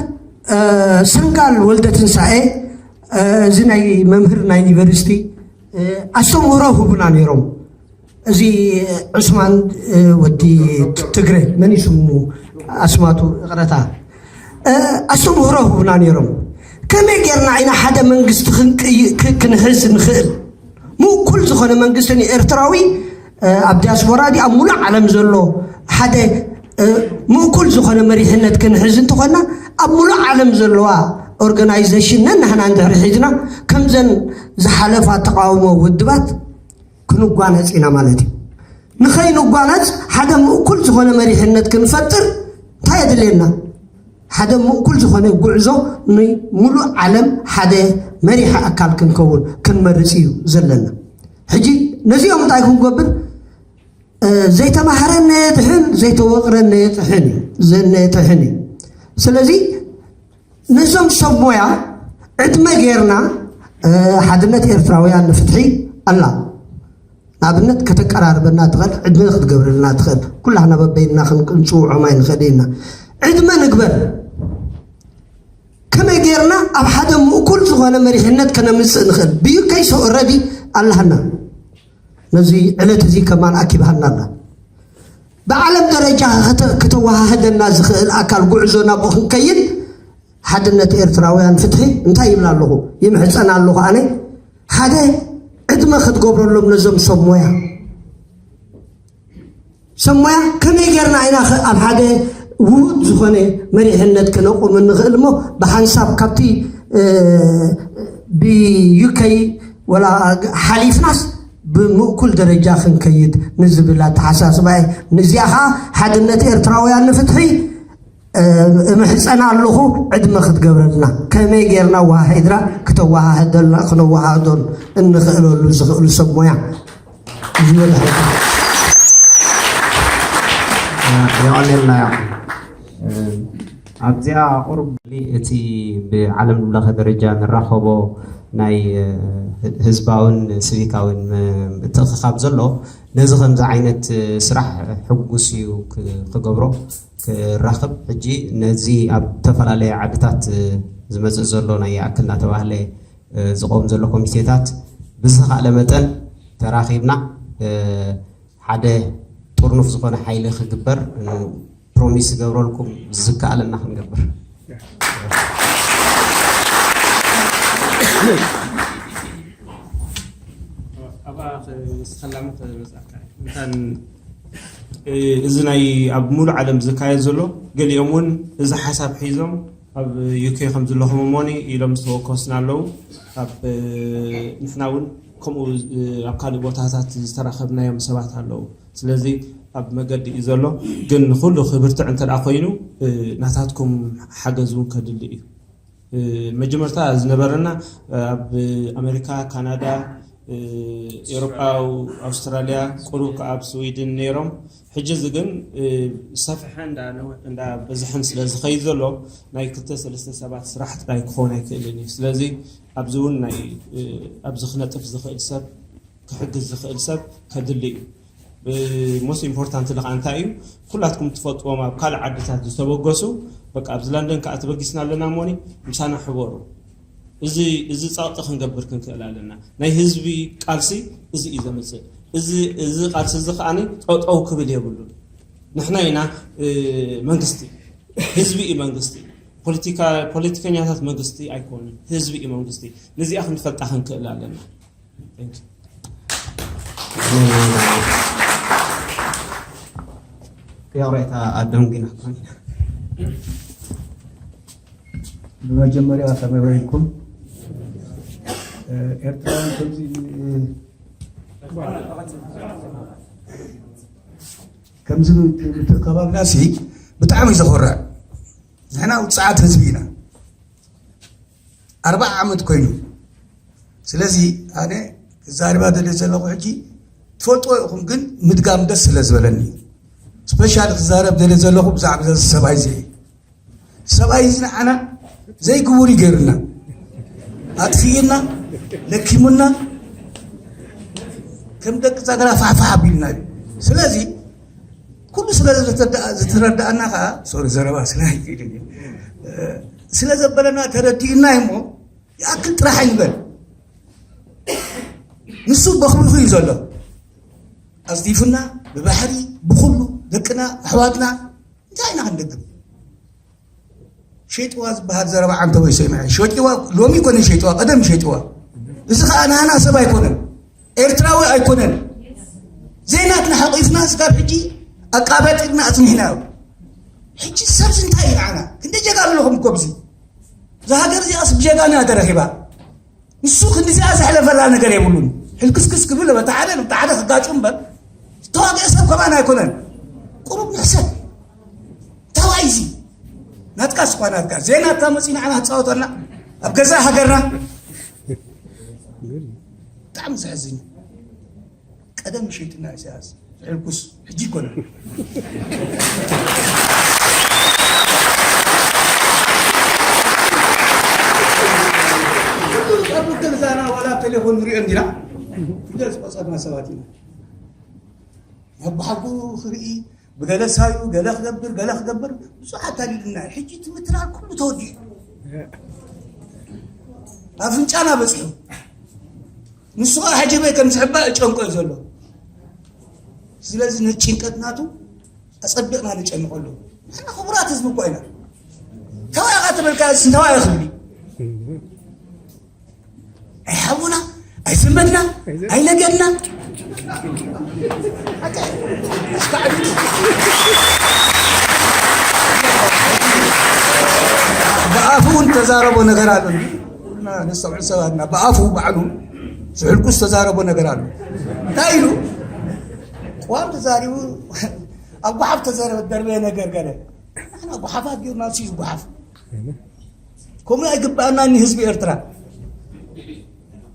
ሰንጋል ወልደ ትንሳኤ እዚ ናይ መምህር ናይ ዩኒቨርሲቲ ኣስተምህሮ ህቡና ነይሮም። እዚ ዑስማን ወዲ ትግረ መን እዩ ስሙ ኣስማቱ ይቕረታ ኣስተምህሮ ህቡና ነይሮም። ከመይ ጌርና ኢና ሓደ መንግስቲ ክንሕዝ ንኽእል? ምእኩል ዝኾነ መንግስቲ ንኤርትራዊ ኣብ ዲያስፖራ ድኣ ኣብ ሙሉእ ዓለም ዘሎ ሓደ ምእኩል ዝኾነ መሪሕነት ክንሕዝ እንተኾንና ኣብ ሙሉእ ዓለም ዘለዋ ኦርጋናይዜሽን ነንሕና እንድሕሪ ሒዝና ከምዘን ዝሓለፋ ተቃውሞ ውድባት ክንጓነፅ ኢና ማለት እዩ። ንኸይንጓነፅ ሓደ ምእኩል ዝኾነ መሪሕነት ክንፈጥር እንታይ የድልየና? ሓደ ምእኩል ዝኾነ ጉዕዞ ንሙሉእ ዓለም ሓደ መሪሒ ኣካል ክንከውን ክንመርፅ እዩ ዘለና። ሕጂ ነዚኦም እንታይ ክንገብር? ዘይተማህረን ነየድሕን፣ ዘይተወቕረን ነየጥሕን እዩ ነየጥሕን እዩ። ስለዚ ነዞም ሰብ ሞያ ዕድመ ጌርና ሓድነት ኤርትራውያን ንፍትሒ ኣላ ንኣብነት ከተቀራርበና ትኽእል ዕድመ ክትገብረልና ትኽእል ኩላህና በበይንና ክንፅውዖም ኣይንኽእል ኢና። ዕድመ ንግበር። ከመይ ጌርና ኣብ ሓደ ምእኩል ዝኾነ መሪሕነት ከነምፅእ ንኽእል? ብዩከይስ ኦረዲ ኣላህና ነዚ ዕለት እዚ ከማን ኣኪብሃና ኣላ። ብዓለም ደረጃ ከተወሃህደና ዝኽእል ኣካል ጉዕዞ ናብኡ ክንከይድ ሓድነት ኤርትራውያን ፍትሒ እንታይ ይብል ኣለኹ ይምሕፀን ኣለኹ ኣነ ሓደ ዕድመ ክትገብረሎም ነዞም ሰብ ሞያ ሰብ ሞያ ከመይ ጌርና ኢና ኣብ ሓደ ውሁድ ዝኾነ መሪሕነት ክነቁም እንኽእል እሞ ብሓንሳብ ካብቲ ብዩከይ ወላ ሓሊፍናስ ብምእኩል ደረጃ ክንከይድ ንዝብል ኣተሓሳስባ እየ። ንዚኣ ከዓ ሓድነት ኤርትራውያን ንፍትሒ እምሕፀና ኣለኹ ዕድመ ክትገብረልና ከመይ ጌርና ወሃሂድና ክተወሃህደልና ክነወሃህዶን እንኽእለሉ ዝኽእሉ ሰብ ሞያ ይወድሐልካ። የቐኔልና ያ ኣብዚኣ ቁሩብ እቲ ብዓለም ለኸ ደረጃ ንራኸቦ ናይ ህዝባውን ስቪካውን ምትእኽኻብ ዘሎ ነዚ ከምዚ ዓይነት ስራሕ ሕጉስ እዩ ክገብሮ ክራኽብ ሕጂ ነዚ ኣብ ዝተፈላለየ ዓድታት ዝመፅእ ዘሎ ናይ ይኣክል እናተባህለ ዝቆም ዘሎ ኮሚቴታት ብዝተኻእለ መጠን ተራኺብና ሓደ ጥርኑፍ ዝኾነ ሓይሊ ክግበር ፕሮሚስ ዝገብረልኩም ዝከኣለና ክንገብር ኣብኣ ምስ ተላምት መፅኣካ እንታን እዚ ናይ ኣብ ሙሉእ ዓለም ዝካየድ ዘሎ፣ ገሊኦም እውን እዚ ሓሳብ ሒዞም ኣብ ዩኬ ከም ዘለኹም እሞኒ ኢሎም ዝተወከሱና ኣለዉ። ኣብ ንሕና እውን ከምኡ ኣብ ካልእ ቦታታት ዝተራኸብናዮም ሰባት ኣለዉ። ስለዚ ኣብ መገዲ እዩ ዘሎ። ግን ንኹሉ ክብርትዕ እንተ ደኣ ኮይኑ ናታትኩም ሓገዝ እውን ከድሊ እዩ። መጀመርታ ዝነበረና ኣብ ኣሜሪካ፣ ካናዳ፣ ኤሮጳ፣ ኣውስትራልያ፣ ቁሩብ ከኣ ኣብ ስዊድን ነይሮም። ሕጂ እዚ ግን ሰፍሐ እንዳ በዝሐን ስለ ዝኸይድ ዘሎ ናይ ክልተ ሰለስተ ሰባት ስራሕ ጥራይ ክኸውን ኣይክእልን እዩ። ስለዚ ኣብዚ እውን ናይ ኣብዚ ክነጥፍ ዝኽእል ሰብ ክሕግዝ ዝኽእል ሰብ ከድሊ እዩ። ሞስት ኢምፖርታንት ከዓ እንታይ እዩ፣ ኩላትኩም ትፈልጥዎም ኣብ ካልእ ዓድታት ዝተበገሱ፣ በቃ ኣብዚ ለንደን ከዓ ተበጊስና ኣለና እሞኒ ምሳና ሕበሩ። እዚ እዚ ጸቕጢ ክንገብር ክንክእል ኣለና። ናይ ህዝቢ ቃልሲ እዚ እዩ ዘምጽእ። እዚ እዚ ቃልሲ እዚ ከዓ ጠጠው ክብል የብሉን። ንሕና ኢና መንግስቲ፣ ህዝቢ እዩ መንግስቲ። ፖለቲካ ፖለቲከኛታት መንግስቲ ኣይኮኑን፣ ህዝቢ እዩ መንግስቲ። ነዚኣ ክንፈልጣ ክንክእል ኣለና። ያውሬታ ኣደም ግን ብመጀመርያ ከመይ ውዒልኩም? ኤርትራውያን ከምዚ ከምዚ ምትእከባብና ሲ ብጣዕሚ ዘኾርዕ። ንሕና ውፅዓት ህዝቢ ኢና። ኣርባዓ ዓመት ኮይኑ። ስለዚ ኣነ ክዛረባ ደለ ዘለኹ ሕጂ ትፈልጥዎ ኢኹም፣ ግን ምድጋም ደስ ስለ ዝበለኒ ስፔሻል ክዛረብ ደለ ዘለኹ ብዛዕባ እዚ ሰብኣይ እዚ። ሰብኣይ እዚ ንዓና ዘይግቡር ይገርና፣ ኣጥፊእና፣ ለኪሙና፣ ከም ደቂ ዛገራ ፋሕፋሕ ኣቢልና እዩ። ስለዚ ኩሉ ስለ ዝተረዳእና ከዓ ሶሪ ዘረባ ስለ ስለ ዘበለና ተረዲእና እሞ ይኣክል ጥራሕ ኣይንበል። ንሱ በኽብኹ እዩ ዘሎ። ኣዝዲፉና ብባሕሪ ብኹሉ ደቅና ኣሕዋትና እንታይ ኢና ክንደግም? ሸይጥዋ ዝበሃል ዘረባ ዓንተቦይ ሰሚዐ። ሸይጥዋ ሎሚ ይኮነ ሸይጥዋ፣ ቀደም ሸይጥዋ። እዚ ከዓ ናህና ሰብ ኣይኮነን፣ ኤርትራዊ ኣይኮነን። ዘይናትና ሓቂፍና ስጋብ ሕጂ ኣቃባጢርና ኣጽኒሕናዮ። ሕጂ ሰብዚ እንታይ እዩ ንዓና? ክንደይ ጀጋ ኣለኹም እኮ ኣብዚ። እዛ ሃገር እዚኣስ ብጀጋና እያ ተረኺባ። ንሱ ክንዲዚኣ ዘሕለፈላ ነገር የብሉን። ሕልክስክስ ክብል በታ ሓደ ንብታ ሓደ ክጋጩ እምበር ዝተዋግአ ሰብ ከማን ኣይኮነን። ቁሩብ ንሕሰብ። ተዋይ እዚ ናትካ ስኳ ናትካ ዜና እታ መፂና ዓና ትፃወተልና ኣብ ገዛ ሃገርና። ብጣዕሚ ዘሕዝን እዩ። ቀደም ሸይጥና ኢሳያስ ሕልኩስ ሕጂ ይኮነ። ኣብ ገዛና ዋላ ቴሌፎን ንሪኦ እንዲና። ፊደል ዝቆጸርና ሰባት ኢና። ናብ ብሓቁ ክርኢ ብገለ ሳዩ ገለ ክገብር ገለ ክገብር ብዙሕ ኣታሊልና። ሕጂ እቲ ምትላል ኩሉ ተወዲኡ ኣፍንጫና በፂሑ። ንሱ ከዓ ሕጂ በይ ከም ዝሕባእ እጨንቆ እዩ ዘሎ። ስለዚ ነቲ ጭንቀት ናቱ ኣጸቢቕና ንጨንቐሉ። ንሕና ክቡራት ህዝቢ እኮ ኢና። ተባይ ኢኻ ተበልካ ስንተባይ ክብል እዩ። ኣይሓውና፣ ኣይዘመድና፣ ኣይነገድና። ብኣፉ እውን ተዛረቦ ነገር ኣሎ። ኩልና ነስተውዕል ሰባትና ብኣፉ ባዕሉ ዝሕልቁ ዝተዛረቦ ነገር ኣሎ። እንታይ ኢሉ? ቅዋም ተዛሪቡ ኣብ ጓሓፍ ተዘረበ ደርበየ ነገር ገለ ንሕና ጓሓፋት ጌርና ንሱ እዩ ዝጓሓፍ። ከምኡ ኣይግባኣናን ንህዝቢ ኤርትራ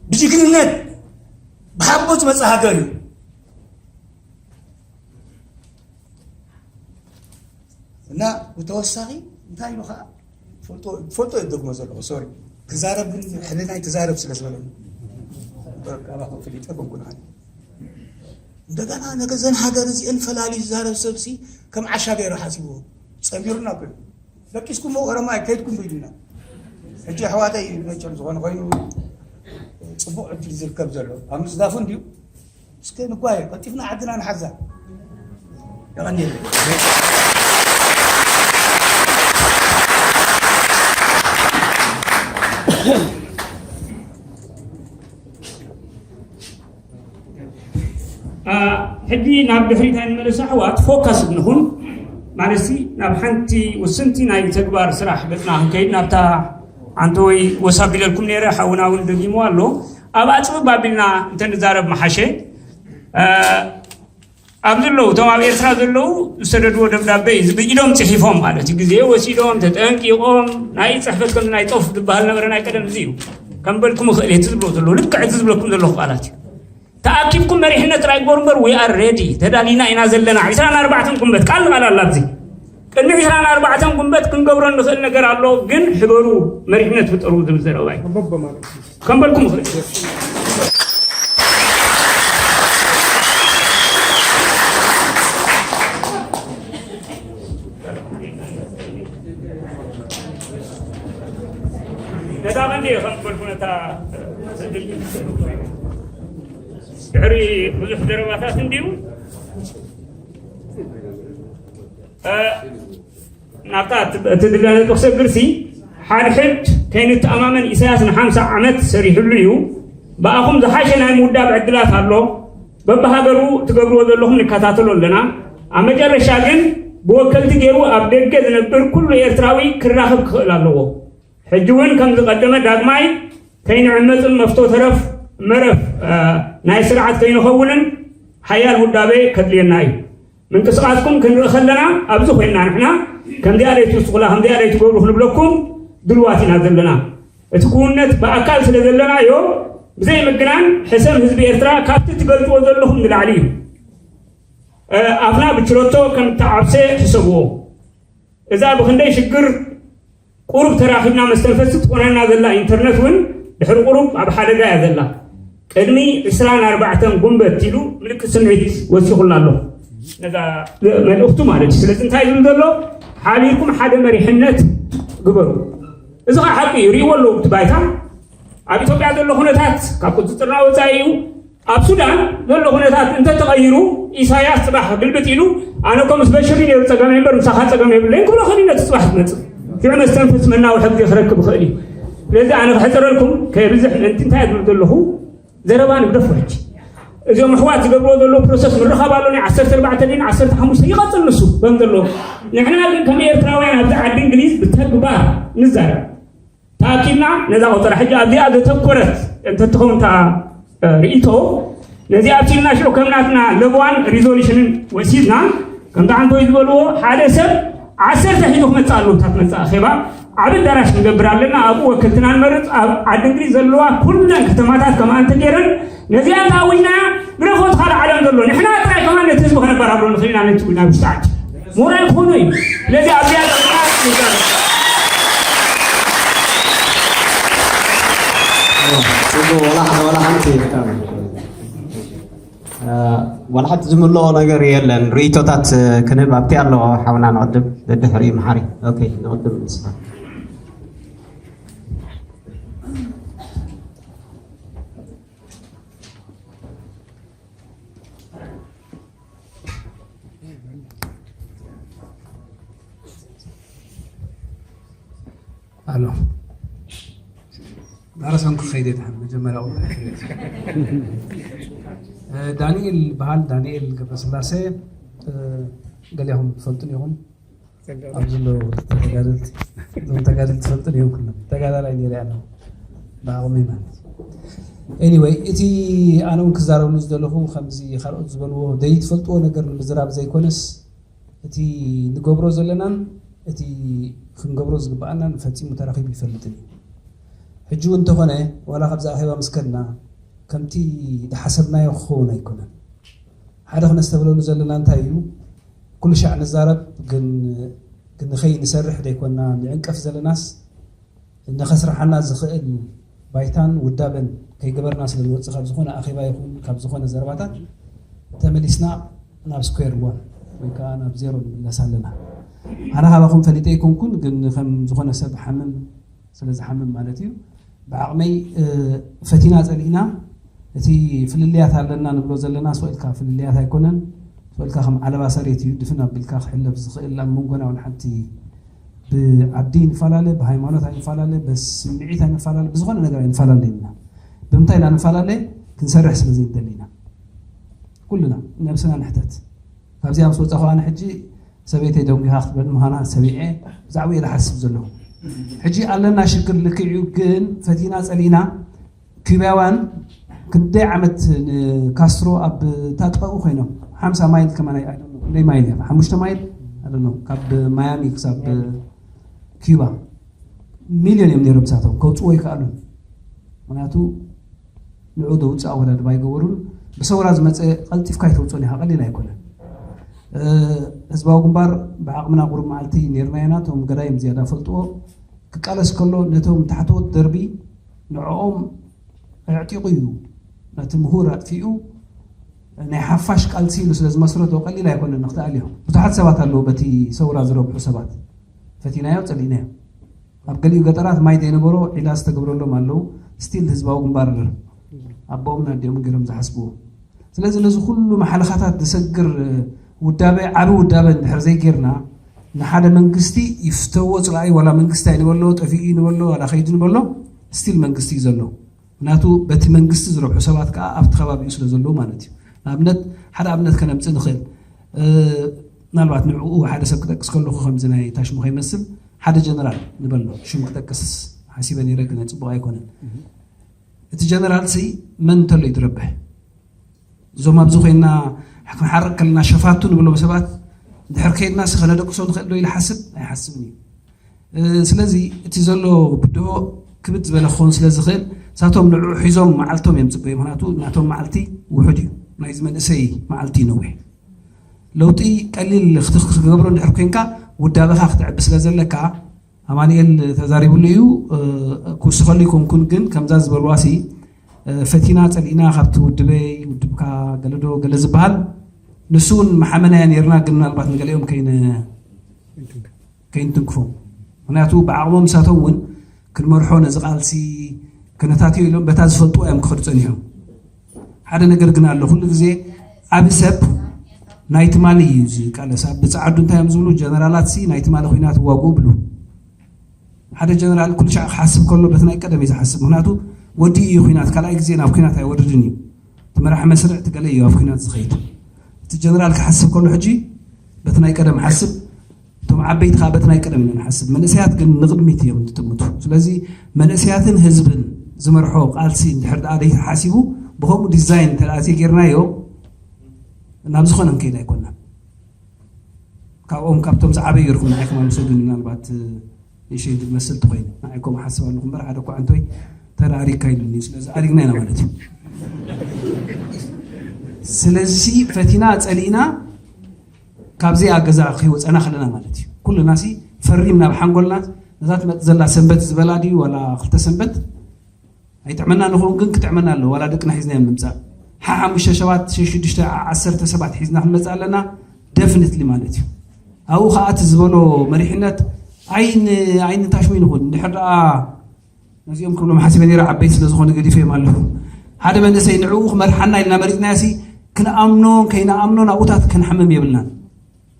ብጅግንነት ብሓቦ ዝመፀ ሃገር እዩ። እና ብተወሳኺ እንታይ ኢሉ ከዓ ትፈልጦ እየ ዝደግሞ ዘለኹ ሶሪ ክዛረብ ግን ሕልናይ ትዛረብ ስለ ዝበለኒ ካባኹም ፍሊጠ ኮንኩን ኣነ እንደገና ነገዘን ሃገር እዚአን ፈላሊ ዝዛረብ ሰብሲ ከም ዓሻ ገይሩ ሓሲብዎ ፀሚሩና ኮይኑ ደቂስኩም ኦሮማይ ከይድኩም ብኢልና ሕጂ ኣሕዋተይ መቸም ዝኾነ ኮይኑ ፅቡቅ ዕድል ዝርከብ ዘሎ ኣብ ምስዳፉ እንድዩ እስከ ንጓየ ቀልጢፍና ዓድና ንሓዛ የቐንየለይ ሕጂ ናብ ድሕሪት ኣይንመለስ ኣሕዋት፣ ፎካስ ንኹን። ማለትሲ ናብ ሓንቲ ውስንቲ ናይ ተግባር ስራሕ ገጽና ክንከይድ፣ ናብታ ኣንተ ወይ ወሳብ ኢለልኩም ነይረ፣ ሓውና እውን ደጊሙ ኣሎ። ኣብ ኣጽብብ ኣቢልና እንተንዛረብ መሓሸ። ኣብ ዘለዉ፣ እቶም ኣብ ኤርትራ ዘለዉ ዝሰደድዎ ደብዳበ እዩ፣ ብኢዶም ጽሒፎም ማለት እዩ። ግዜ ወሲዶም ተጠንቂቖም፣ ናይ ጽሕፈት ከምዚ ናይ ጦፍ ዝበሃል ነበረ ናይ ቀደም፣ እዚ እዩ። ከም በልኩም እኽእል እየ፣ እቲ ዝብሎ ዘለዉ ልክዕ እቲ ዝብለኩም ዘለኹ ቃላት እዩ። ተኣኪብኩም መሪሕነት ጥራይ ግበሩ እምበር፣ we are ready፣ ተዳሊና ኢና ዘለና። ዕስራን ኣርባዕተን ጉንበት ቃል ንቓል ኣላ ኣብዚ። ቅድሚ ዕስራን ኣርባዕተን ጉንበት ክንገብሮ እንኽእል ነገር ኣሎ፣ ግን ሕበሩ፣ መሪሕነት ፍጠሩ ዝብል ዘረባ እዩ። ከም በልኩም እኽእል። ነታ ቀንዲ ከም በልኩ ነታ ድሕሪ ብዙሕ ዘረባታት እንድዩ ናብታ እቲ ድላነቱ ክሰግርሲ ሓድሕድ ከይንተኣማመን ኢሳያስ ንሓምሳ ዓመት ሰሪሕሉ እዩ። ብኣኹም ዝሓሸ ናይ ምውዳብ ዕድላት ኣሎ። በብሃገሩ ትገብርዎ ዘለኹም ንከታተሎ ኣለና። ኣብ መጨረሻ ግን ብወከልቲ ገይሩ ኣብ ደገ ዝነብር ኩሉ ኤርትራዊ ክራኸብ ክኽእል ኣለዎ። ሕጂ እውን ከም ዝቐደመ ዳግማይ ከይንዕመፅን መፍቶ ተረፍ መረፍ ናይ ስርዓት ከይንኸውንን ሓያል ውዳቤ ከድልየና እዩ። ምንቅስቃስኩም ክንርኢ ከለና ኣብዚ ኮይንና ንሕና ከምዚኣ ደይትውስኹላ፣ ከምዚኣ ደይትገብሩ ክንብለኩም ድልዋት ኢና ዘለና። እቲ ክውነት ብኣካል ስለ ዘለናዮ ብዘይ ምግናን ሕሰም ህዝቢ ኤርትራ ካብቲ ትገልጽዎ ዘለኹም ንላዕሊ እዩ። ኣፍና ብችረቶ ከም ተዓብሰ ሕሰብዎ። እዛ ብክንደይ ሽግር ቁሩብ ተራኺብና መስተንፈሲ ትኾነና ዘላ ኢንተርነት እውን ድሕሪ ቁሩብ ኣብ ሓደጋ እያ ዘላ። ቅድሚ ዕስራን ኣርባዕተን ጉንበት ኢሉ ምልክት ስምዒት ወሲኹላ ኣሎ። ነዛ መልእኽቱ ማለት እዩ። ስለዚ እንታይ ዝብል ዘሎ? ሓቢርኩም ሓደ መሪሕነት ግበሩ። እዚ ኸዓ ሓቂ እዩ። ርእይዎ ኣለዉ እቲ ባይታ። ኣብ ኢትዮጵያ ዘሎ ኩነታት ካብ ቁፅፅርና ወፃኢ እዩ። ኣብ ሱዳን ዘሎ ኩነታት እንተተቐይሩ ኢሳያስ ፅባሕ ግልብጥ ኢሉ ኣነ እኮ ምስ በሽር ነይሩ ፀገም እምበር ምሳኻ ፀገም የብለይን ክብሎ ኸዲ ነቲ ፅባሕ ትመፅእ ሽዑ መስተንፈስ መናውሒ ግዜ ክረክብ ይኽእል እዩ። ስለዚ ኣነ ክሕፅረልኩም ከየብዝሕ ምእንቲ እንታይ ዝብል ዘለኹ ዘረባ ንግደፎ። ሕጂ እዚኦም ኣሕዋት ዝገብርዎ ዘለዉ ፕሮሰስ ምርኻብ ኣሎ ናይ ዓሰርተ ኣርባዕተ ድን ዓሰርተ ሓሙሽተ ይቐፅል ንሱ ከም ዘሎ ንሕና ግን ከም ኤርትራውያን ኣብዚ ዓዲ እንግሊዝ ብተግባር ንዛረብ ተኣኪብና ነዛ ቆጸራ ሕጂ ኣብዚኣ ዘተኮረት እንተትኸውን እታ ርእይቶ ነዚኣ ኣብሲልና ሽዑ ከም ናትና ለበዋን ሪዞሉሽንን ወሲድና ከምቲ ዓንቶይ ዝበልዎ ሓደ ሰብ ዓሰርተ ሒዙ ክመፅእ ኣለዎ እታ ትመፅእ ኣኼባ ዓቢ ኣዳራሽ ንገብር ኣለና ኣብኡ ወከልትና ንመርፅ ኣብ ዓዲ እንግሊዝ ዘለዋ ኩለን ከተማታት ከምኣ እንተገይረን ነዚኣ እንተኣዊጅናያ ግረፎ እቲ ካልእ ዓለም ዘሎ ንሕና ጥራይ ከማን ነቲ ህዝቢ ከነበራብሮ ንኽእል ኢና ነቲ ናብ ውሽጢ ዓዲ ሞራል ክኾኖ እዩ ስለዚ ኣብዚኣ ጽቡቅ ወላ ሓደ ወላ ሓንቲ ዋላ ሓንቲ ዝምልኦ ነገር የለን ርእይቶታት ክንህብ ኣብቲ ኣሎ ሓውና ንቅድም ደድሕሪ መሓሪ ኦኬ ንቅድም ንስኻ ኣሎ ዳረሰን ክኸይድ የትሓን መጀመርያ ቁ ዳንኤል በሃል ዳንኤል ገብረስላሴ ገሊኹም ትፈልጡን ኢኹም ኣብ ዘለዉ ተጋደልቲ እዞም ተጋደልቲ ትፈልጡ ድዮም ኩሎም ተጋዳላይ ነይረ ኣለኹ ብዓቕመይ ማለት እዩ anyway እቲ ኣነ እውን ክዛረብሉ ዝደለኹ ከምዚ ካልኦት ዝበልዎ ዘይትፈልጥዎ ነገር ንምዝራብ ዘይኮነስ እቲ ንገብሮ ዘለናን እቲ ክንገብሮ ዝግበኣናን ፈፂሙ ተራኺቡ ይፈልጥን እዩ ሕጂ እውን እንተኾነ ዋላ ካብዚ ኣኼባ ምስ ከድና ከምቲ ዝሓሰብናዮ ክኸውን ኣይኮነን ሓደ ክነስተብለሉ ዘለና እንታይ እዩ ኩሉ ሻዕ ንዛረብ ግን ንኸይንሰርሕ ደይኮና ንዕንቀፍ ዘለናስ ንኸስርሓና ዝኽእል ባይታን ውዳበን ከይገበርና ስለ ንወፅእ ካብ ዝኾነ ኣኼባ ይኹን ካብ ዝኾነ ዘረባታት ተመሊስና ናብ ስኩዌር ዋን ወይ ከዓ ናብ ዜሮ ንምለስ ኣለና ኣነ ካባኹም ፈሊጠ ኣይኮንኩን ግን ከም ዝኾነ ሰብ ሓምም ስለ ዝሓምም ማለት እዩ ብዓቕመይ ፈቲና ጸሊእና እቲ ፍልልያት ኣለና ንብሎ ዘለና ስወልካ ፍልልያት ኣይኮነን ስወልካ ከም ዓለባ ሰሬት እዩ ድፍን ኣቢልካ ክሕለፍ ዝኽእል ኣብ መንጎና እውን ሓንቲ ብዓዲ ይንፈላለ ብሃይማኖት ኣይንፈላለ ብስምዒት ኣይንፈላለ ብዝኾነ ነገር ኣይንፈላለ ኢና ብምንታይ ኢና ንፈላለ ክንሰርሕ ስለ ዘይንደሊ ኢና ኩልና ነብስና ንሕተት። ካብዚኣ ምስ ወፃኹ ኣነ ሕጂ ሰበይተይ ደንጒኻ ክትበል ምዃና ሰሚዐ ብዛዕባኡ እየ ዝሓስብ ዘለኹ። ሕጂ ኣለና ሽግር ልክዕ እዩ፣ ግን ፈቲና ጸሊእና። ኪውባውያን ክንደይ ዓመት ንካስትሮ ኣብ ታጥቀኡ ኮይኖም ሓምሳ ማይል ከማን ኣይ- ኣይ- ክንደይ ማይል እያ ሓሙሽተ ማይል ኣለ ካብ ማያሚ ክሳብ ኪባ ሚልዮን እዮም ነይሮም ሳቶም ከውፅዎ ይከኣሉ። ምክንያቱ ንዑ ደውፅእ ኣወዳድባ ኣይገበሩን። ብሰውራ ዝመፀ ቀልጢፍካ ይተውፅኦን ኢኻ፣ ቀሊል ኣይኮነን። ህዝባዊ ግንባር ብዓቕምና ቁሩብ መዓልቲ ነይርና ኢና። እቶም ገዳይም ዝያዳ ፈልጥዎ ክቃለስ ከሎ ነቶም ታሕተዎት ደርቢ ንዕኦም ኣዕጢቑ እዩ። ነቲ ምሁር ኣጥፊኡ ናይ ሓፋሽ ቃልሲ ኢሉ ስለ ዝመስረቶ ቀሊል ኣይኮነን ንክትኣልዮ። ብዙሓት ሰባት ኣለዉ በቲ ሰውራ ዝረብሑ ሰባት ፈቲናዮ ጸሊእናዮ። ኣብ ገሊኡ ገጠራት ማይ ዘይነበሮ ዒላ ዝተገብረሎም ኣለዉ። ስቲል ህዝባዊ ግንባር ኣቦኦምን ኣዲኦም ገይሮም ዝሓስብዎ። ስለዚ ነዚ ኩሉ መሓለኻታት ዝሰግር ውዳበ ዓቢ ውዳበ እንድሕር ዘይጌርና ንሓደ መንግስቲ ይፍተዎ ጽላኢ ዋላ መንግስቲ ኣይንበሎ ጠፊኡ ንበሎ ዋላ ከይዱ ንበሎ ስቲል መንግስቲ እዩ ዘሎ። ምክንያቱ በቲ መንግስቲ ዝረብሑ ሰባት ከዓ ኣብቲ ከባቢኡ ስለ ዘለዉ ማለት እዩ። ንኣብነት ሓደ ኣብነት ከነምፅእ ንኽእል። ምናልባት ንዕኡ ሓደ ሰብ ክጠቅስ ከለኹ ከምዚ ናይ ታሽሙ ከይመስል ሓደ ጀነራል ንበሎ ሽሙ ክጠቅስ ሓሲበ ነይረ ግን ፅቡቅ ኣይኮነን። እቲ ጀነራል ሲ መን እንተሎ እዩ ዝረብሕ? እዞም ኣብዚ ኮይና ክንሓርቅ ከለና ሸፋቱ ንብሎም ሰባት ድሕር ከይድና ሲ ከነደቅሶ ንኽእል ዶ ኢለ ሓስብ ኣይሓስብን እዩ። ስለዚ እቲ ዘሎ ብድሆ ክብድ ዝበለ ክኸውን ስለ ዝኽእል ሳቶም ንዕኡ ሒዞም መዓልቶም እዮም ፅበዩ። ምክንያቱ ናቶም መዓልቲ ውሑድ እዩ፣ ናይዚ መንእሰይ መዓልቲ ነዊሕ። ለውጢ ቀሊል ክትገብሮ እንድሕር ኮይንካ ውዳበኻ ክትዕቢ ስለ ዘለካ ኣማንኤል ተዛሪብሉ እዩ። ክውስኸሉ ይኮንኩን ግን ከምዛ ዝበልዋሲ ፈቲና ጸሊእና ካብቲ ውድበይ ውድብካ ገለዶ ገለ ዝበሃል ንሱ እውን መሓመናያ ነይርና ግን ምናልባት ንገሊኦም ከይንትንክፎም ምክንያቱ ብዓቕሞም ንሳቶም እውን ክንመርሖ ነዚ ቃልሲ ከነታትዮ ኢሎም በታ ዝፈልጥዎ እዮም ክኸዱ ጸኒሖም። ሓደ ነገር ግን ኣሎ ኩሉ ግዜ ዓቢ ሰብ ናይ ትማሊ እዩ ዝቃለስ ኣብ ብጻዓዱ እንታይ እዮም ዝብሉ ጀነራላት ሲ ናይ ትማሊ ኩናት ዋግኡ ብሉ ሓደ ጀነራል ኩሉ ሻዕ ክሓስብ ከሎ በቲ ናይ ቀደም እዩ ዝሓስብ ምክንያቱ ወዲ እዩ ኩናት ካልኣይ ግዜ ናብ ኩናት ኣይወርድን እዩ እቲ መራሕ መስርዕ እቲ ገለ እዩ ኣብ ኩናት ዝኸይድ እቲ ጀነራል ክሓስብ ከሎ ሕጂ በቲ ናይ ቀደም ሓስብ እቶም ዓበይቲ ከዓ በቲ ናይ ቀደም ኢና ንሓስብ መንእሰያት ግን ንቕድሚት እዮም ዝጥምቱ ስለዚ መንእሰያትን ህዝብን ዝመርሖ ቃልሲ እንድሕር ደኣ ደይተሓሲቡ ብከምኡ ዲዛይን እንተ ዘይጌርናዮ ናብ ዝኾነ ንከይድ ኣይኮናን ካብኦም ካብቶም ዝዓበዩ ገርኩም ንዓይ ከማን ውሰዱኒ ምናልባት ንእሽተይ ዝመስል ተኮይኑ ንዓይ ከምኡ ሓስብ ኣለኹ እምበር ሓደ እኳ ዓንቶይ ተራሪካ ኢሉኒ ስለዚ ኣሪግና ኢና ማለት እዩ ስለዚ ፈቲና ጸሊእና ካብዚኣ ገዛ ከይወፀና ከለና ማለት እዩ ኩልና ሲ ፈሪም ናብ ሓንጎልና ነዛ ትመፅ ዘላ ሰንበት ዝበላ ድዩ ዋላ ክልተ ሰንበት ኣይጥዕመና ንኸውን ግን ክጥዕመና ኣለዎ ዋላ ደቅና ሒዝና እዮም ንምፃእ ሓሓሙሽተ ሰባት ሽዱሽተ ዓሰርተ ሰባት ሒዝና ክንመፅእ ኣለና ደፍንትሊ ማለት እዩ ኣብኡ ከዓ እቲ ዝበሎ መሪሕነት ኣይን ኣይንታሽሙ ይንኹን እንድሕር ደኣ ነዚኦም ክብሎም ሓሲበ ነይረ ዓበይቲ ስለ ዝኾኑ ገዲፈ እዮም ኣለኹ ሓደ መንእሰይ ንዕኡ ክመርሓና ኢልና መሪፅናዮ ሲ ክንኣምኖን ከይንኣምኖን ኣብኡታት ክንሓምም የብልናን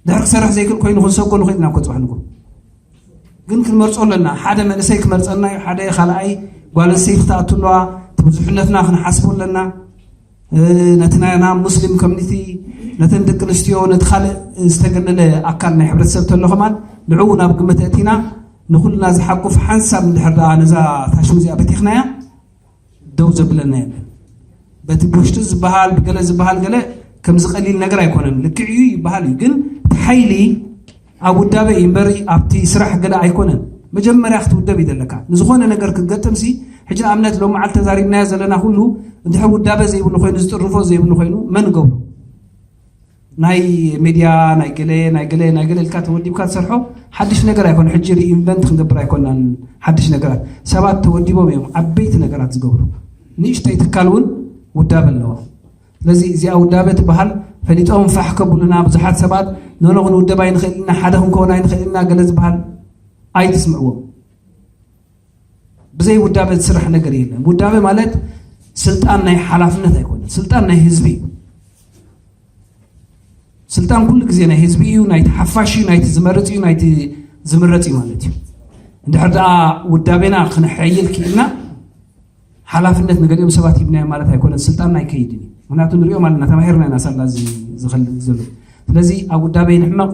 ድሕር ክሰርሕ ዘይክእል ኮይኑ ክንሰጎ ንኽእል ኢና ኮፅባሕ ንጎ ግን ክንመርፆ ኣለና ሓደ መንእሰይ ክመርፀና እዩ ሓደ ካልኣይ ጓል ኣንስተይቲ ክትኣቱ ኣለዋ እቲ ብዙሕነትና ክንሓስቦ ኣለና ነቲ ናይና ሙስሊም ኮሚኒቲ ነተን ደቂ ኣንስትዮ ነቲ ካልእ ዝተገለለ ኣካል ናይ ሕብረተሰብ ተሎ ከማን ንዕኡ ናብ ግምት ኣእቲና ንኩልና ዝሓቁፍ ሓንሳብ እንድሕር ደኣ ነዛ ታሽሙ እዚኣ በቲኽናያ ደው ዘብለና የለን በቲ ብውሽጢ ዝበሃል ብገለ ዝበሃል ገለ ከምዚ ቀሊል ነገር ኣይኮነን ልክዕ እዩ ይበሃል እዩ ግን እቲ ሓይሊ ኣብ ውዳበ እዩ እምበር ኣብቲ ስራሕ ገለ ኣይኮነን መጀመርያ ክትውደብ እዩ ዘለካ ንዝኾነ ነገር ክትገጥም ሲ ሕጂ ንኣብነት ሎም መዓልቲ ተዛሪብናዮ ዘለና ኩሉ እንድሕር ውዳበ ዘይብሉ ኮይኑ ዝጥርንፎ ዘይብሉ ኮይኑ መን ገብሮ ናይ ሚድያ ናይ ገለ ናይ ገለ ናይ ገለ ኢልካ ተወዲብካ ትሰርሖ ሓድሽ ነገር ኣይኮነ ሕጂ ሪኢንቨንት ክንገብር ኣይኮናን ሓድሽ ነገራት ሰባት ተወዲቦም እዮም ዓበይቲ ነገራት ዝገብሩ ንእሽተይ ትካል እውን ውዳበ ኣለዋ ስለዚ እዚኣ ውዳበ ትበሃል ፈሊጦም ፋሕ ከብሉና ብዙሓት ሰባት ኖኖ ክንውደብ ኣይንኽእል ኢና ሓደ ክንከውን ኣይንኽእል ኢና ገለ ዝበሃል ኣይትስምዕዎም ብዘይ ውዳበ ዝስራሕ ነገር የለን። ውዳበ ማለት ስልጣን ናይ ሓላፍነት ኣይኮነን። ስልጣን ናይ ህዝቢ እዩ። ስልጣን ኩሉ ግዜ ናይ ህዝቢ እዩ፣ ናይቲ ሓፋሽ እዩ፣ ናይቲ ዝመርጽ እዩ፣ ናይቲ ዝምረጽ እዩ ማለት እዩ። እንድሕር ደኣ ውዳቤና ክነሐይል ክኢልና ሓላፍነት ንገሊኦም ሰባት ሂብናዮም ማለት ኣይኮነን። ስልጣንና ኣይከይድን እዩ። ምክንያቱ ንሪኦም ኣለና፣ ተማሂርና ኢና ሳላ እዚ ዝኸልእ ዘሎ። ስለዚ ኣብ ውዳበ ይንሕመቕ፣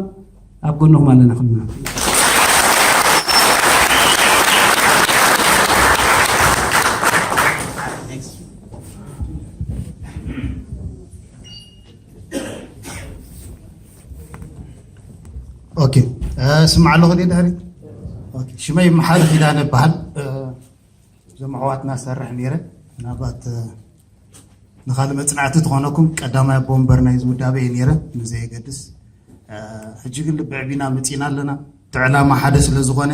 ኣብ ጎንኹም ኣለና ኩልና። ኦኬ፣ ስማዕ ኣለኹ ድየ ድሕሪት? ኦኬ፣ ሽመይ መሓሪ ኪዳነ እበሃል። እዞም ኣሕዋትና ሰርሕ ነይረ፣ ምናልባት ንኻልእ መጽናዕቲ ትኾነኩም ቀዳማይ ኣቦ ወንበር ናይ ዝውዳበ እየ ነይረ፣ ንዘየገድስ። ሕጂ ግን ልቢ ዕቢና መጺና ኣለና። እቲ ዕላማ ሓደ ስለ ዝኾነ፣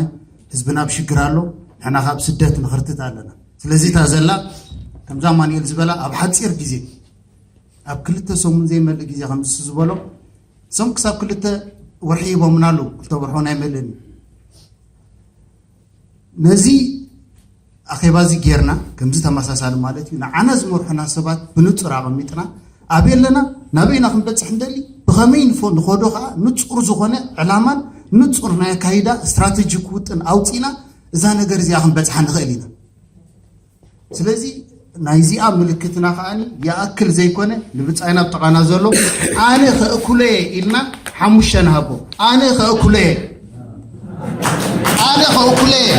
ህዝብና ኣብ ሽግር ኣሎ፣ ንሕና ካብ ስደት ንኽርትት ኣለና። ስለዚ እታ ዘላ ከምዛ ኣማኑኤል ዝበላ ኣብ ሓጺር ግዜ፣ ኣብ ክልተ ሰሙን ዘይመልእ ግዜ ከምዚ ዝበሎ፣ እሶም ክሳብ ክልተ ወርሒ ሂቦምና ኣለዉ፣ ክልተ ወርሒ እውን ኣይመልእን እዩ። ነዚ ኣኼባ እዚ ጌርና፣ ከምዚ ተመሳሳሊ ማለት እዩ፣ ንዓና ዝመርሑና ሰባት ብንጹር ኣቐሚጥና፣ ኣበይ ኣለና፣ ናበይና ክንበጽሕ እንደሊ፣ ብኸመይ ንፎ-፣ ንኸዶ ከኣ ንጹር ዝኾነ ዕላማን ንጹር ናይ ኣካይዳ ስትራተጂክ ውጥን ኣውጺእና፣ እዛ ነገር እዚኣ ክንበጽሓ ንኽእል ኢና። ስለዚ ናይዚኣ ምልክትና ከኣ ይኣክል ዘይኮነ፣ ንብጻይና ኣብ ጥቓና ዘሎ ኣነ ከእኩሎ እየ ኢልና ሓሙሽተ ንሃቦ። ኣነ ከእኩሎ እየ። ኣነ ከእኩሎ እየ።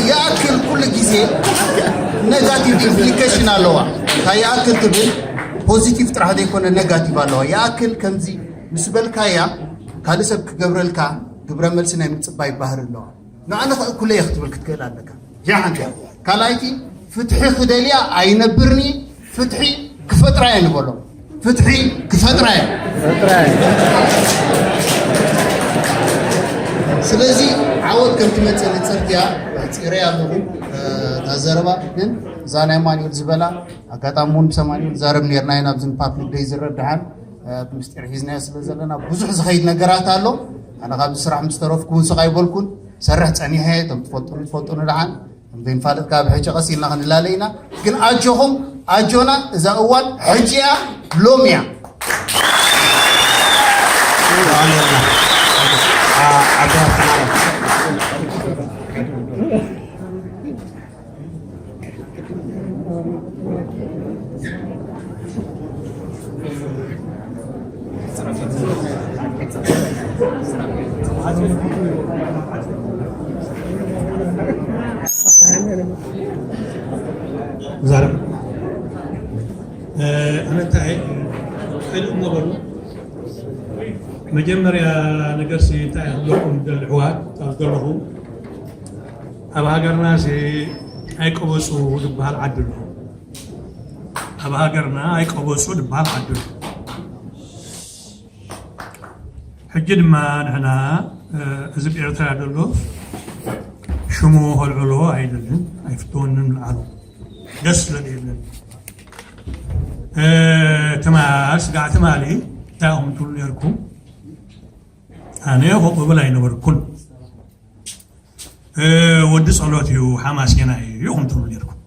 ይኣክል ኩሉ ግዜ ኔጋቲቭ ኢምፕሊኬሽን ኣለዋ። እታ ይኣክል ትብል ፖዚቲቭ ጥራሕ ዘይኮነ ኔጋቲቭ ኣለዋ። ይኣክል ከምዚ ምስ በልካያ ካልእ ሰብ ክገብረልካ ግብረ መልሲ ናይ ምጽባይ ባህሪ ኣለዋ። ንኣነ ከእኩለ እየ ክትብል ክትክእል ኣለካ። እዚኣ ሓንቲ እያ። ካልኣይቲ፣ ፍትሒ ክደልያ ኣይነብርኒ፣ ፍትሒ ክፈጥራ እየ ንበሎ። ፍትሒ ክፈጥራ እየ። ስለዚ ዓወት ከም ትመጽእ ንጽርትያ ኣሕጺረ ኣለኹ። እታ ዘረባ ግን እዛ ናይ ኣማኑኤል ዝበላ ኣጋጣሚ እውን ምስ ኣማኑኤል ዛረብ ነርና ኢና ኣብዚ ፓብሊክ ደይ ዝረድሓን ብምስጢር ሒዝናዮ ስለ ዘለና ብዙሕ ዝኸይድ ነገራት ኣሎ። ኣነ ካብዚ ስራሕ ምስ ተረፍኩ እውን ስቕ ኣይበልኩን። ሰርሕ ጸኒሐ፣ እቶም ትፈልጡኒ ትፈልጡኒ ደሓን፣ እቶም ዘይንፋለጥ ካብ ሕጂ ቀስ ኢልና ክንላለ ኢና። ግን ኣጆኹም፣ ኣጆና፣ እዛ እዋን ሕጂ እያ፣ ሎሚ እያ። ዛረብ ኣነ እንታይ ቅድም ነበሩ መጀመርያ ነገርሲ እንታይ ክብለኩም ደሊ ኣሕዋት ኣብ ዘለኹ ኣብ ሃገርና ሲ ኣይቀበጹ ዝበሃል ዓዲ ኣሎ። ኣብ ሃገርና ኣይቀበጹ ዝበሃል ዓዲ ኣሎ። ሕጂ ድማ ንሕና እዚ ብኤርትራ ዘሎ ሽሙ ከልዕሎ ኣይደልን ኣይፍትወንን ንዓሉ ደስ ስለ የለን። ትማል ስጋዕ ትማሊ እንታይ ኢኹም ትብሉ ነርኩም? ኣነ ከምኡ እብል ኣይነበርኩን። ወዲ ጸሎት እዩ ሓማሴናይ እዩ ኢኹም ትብሉ ነርኩም።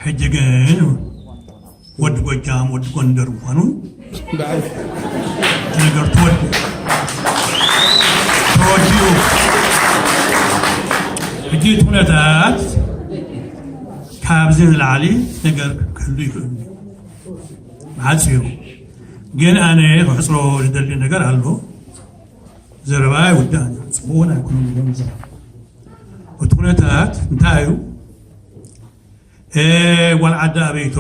ሕጂ ግን ወዲ ጎጃም ወዲ ጎንደር ምዃኑ ነገር ተወዲኡ ተወዲኡ። ሕጂ እቲ ኩነታት ካብዚ ንላዕሊ ነገር ክህሉ ይኽእል እዩ። ብሓጺሩ ግን ኣነ ክሕጽሮ ዝደሊ ነገር ኣሎ። ዘረባ ይውዳእ እዩ። ጽቡቕ እውን ኣይኮነን። እቲ ኩነታት እንታይ እዩ? ጓል ዓዲ ኣበይቶ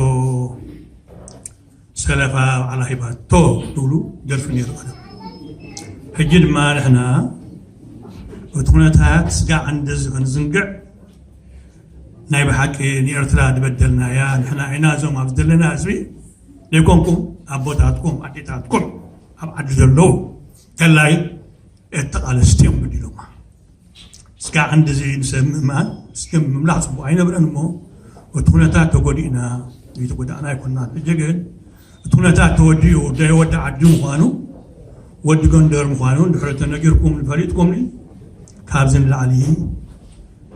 ሰለፋ ባዕላ ሂባቶ ዝብሉ ደርፊ ነይሩ ቀደም። ሕጂ ድማ ንሕና እቲ ኩነታት ስጋዕ እንደዚ ክንዝንግዕ ናይ ብሓቂ ንኤርትራ ዝበደልናያ ንሕና ኢና። እዞም ኣብዚ ዘለና ህዝቢ ዘይኮንኩም ኣቦታትኩም ኣዴታትኩም ኣብ ዓዲ ዘለዉ ከላይ ተቓለስቲ እዮም በዲሎማ። ስጋዕ እንደዚ ንሰብ ምእማን እስኪ ምምላኽ ጽቡቕ ኣይነብረን እሞ እቲ ኩነታት ተጎዲእና ዘይተጎዳእና ኣይኮንናን። ሕጂ ግን እቲ ኩነታት ተወዲኡ ደይ ወዲ ዓዲ ምዃኑ ወዲ ጎንደር ምዃኑ ድሕሪ ተነጊርኩም ፈሊጥኩም ካብዚ ንላዕሊ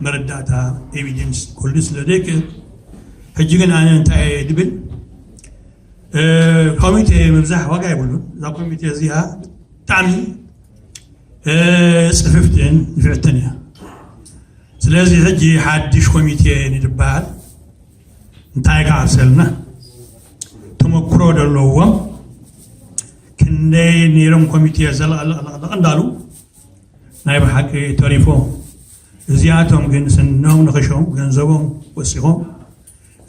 መረዳእታ ኤቪደንስ ክህሉ ስለ ዘይክእል ሕጂ ግን ኣነ እንታይ እየ ድብል ኮሚቴ ምብዛሕ ዋጋ የብሉን። እዛ ኮሚቴ እዚኣ ብጣዕሚ ጽፍፍትን ንፍዕትን እያ። ስለዚ ሕጂ ሓድሽ ኮሚቴ ንድበሃል እንታይ ክዓብሰልና? ተመክሮ ዘለዎም ክንደይ ነይሮም ኮሚቴ ዘለቐለቐለቐ እንዳሉ ናይ ብሓቂ ተሪፎም። እዚኣቶም ግን ስኖም ንኽሾም ገንዘቦም ወሲኾም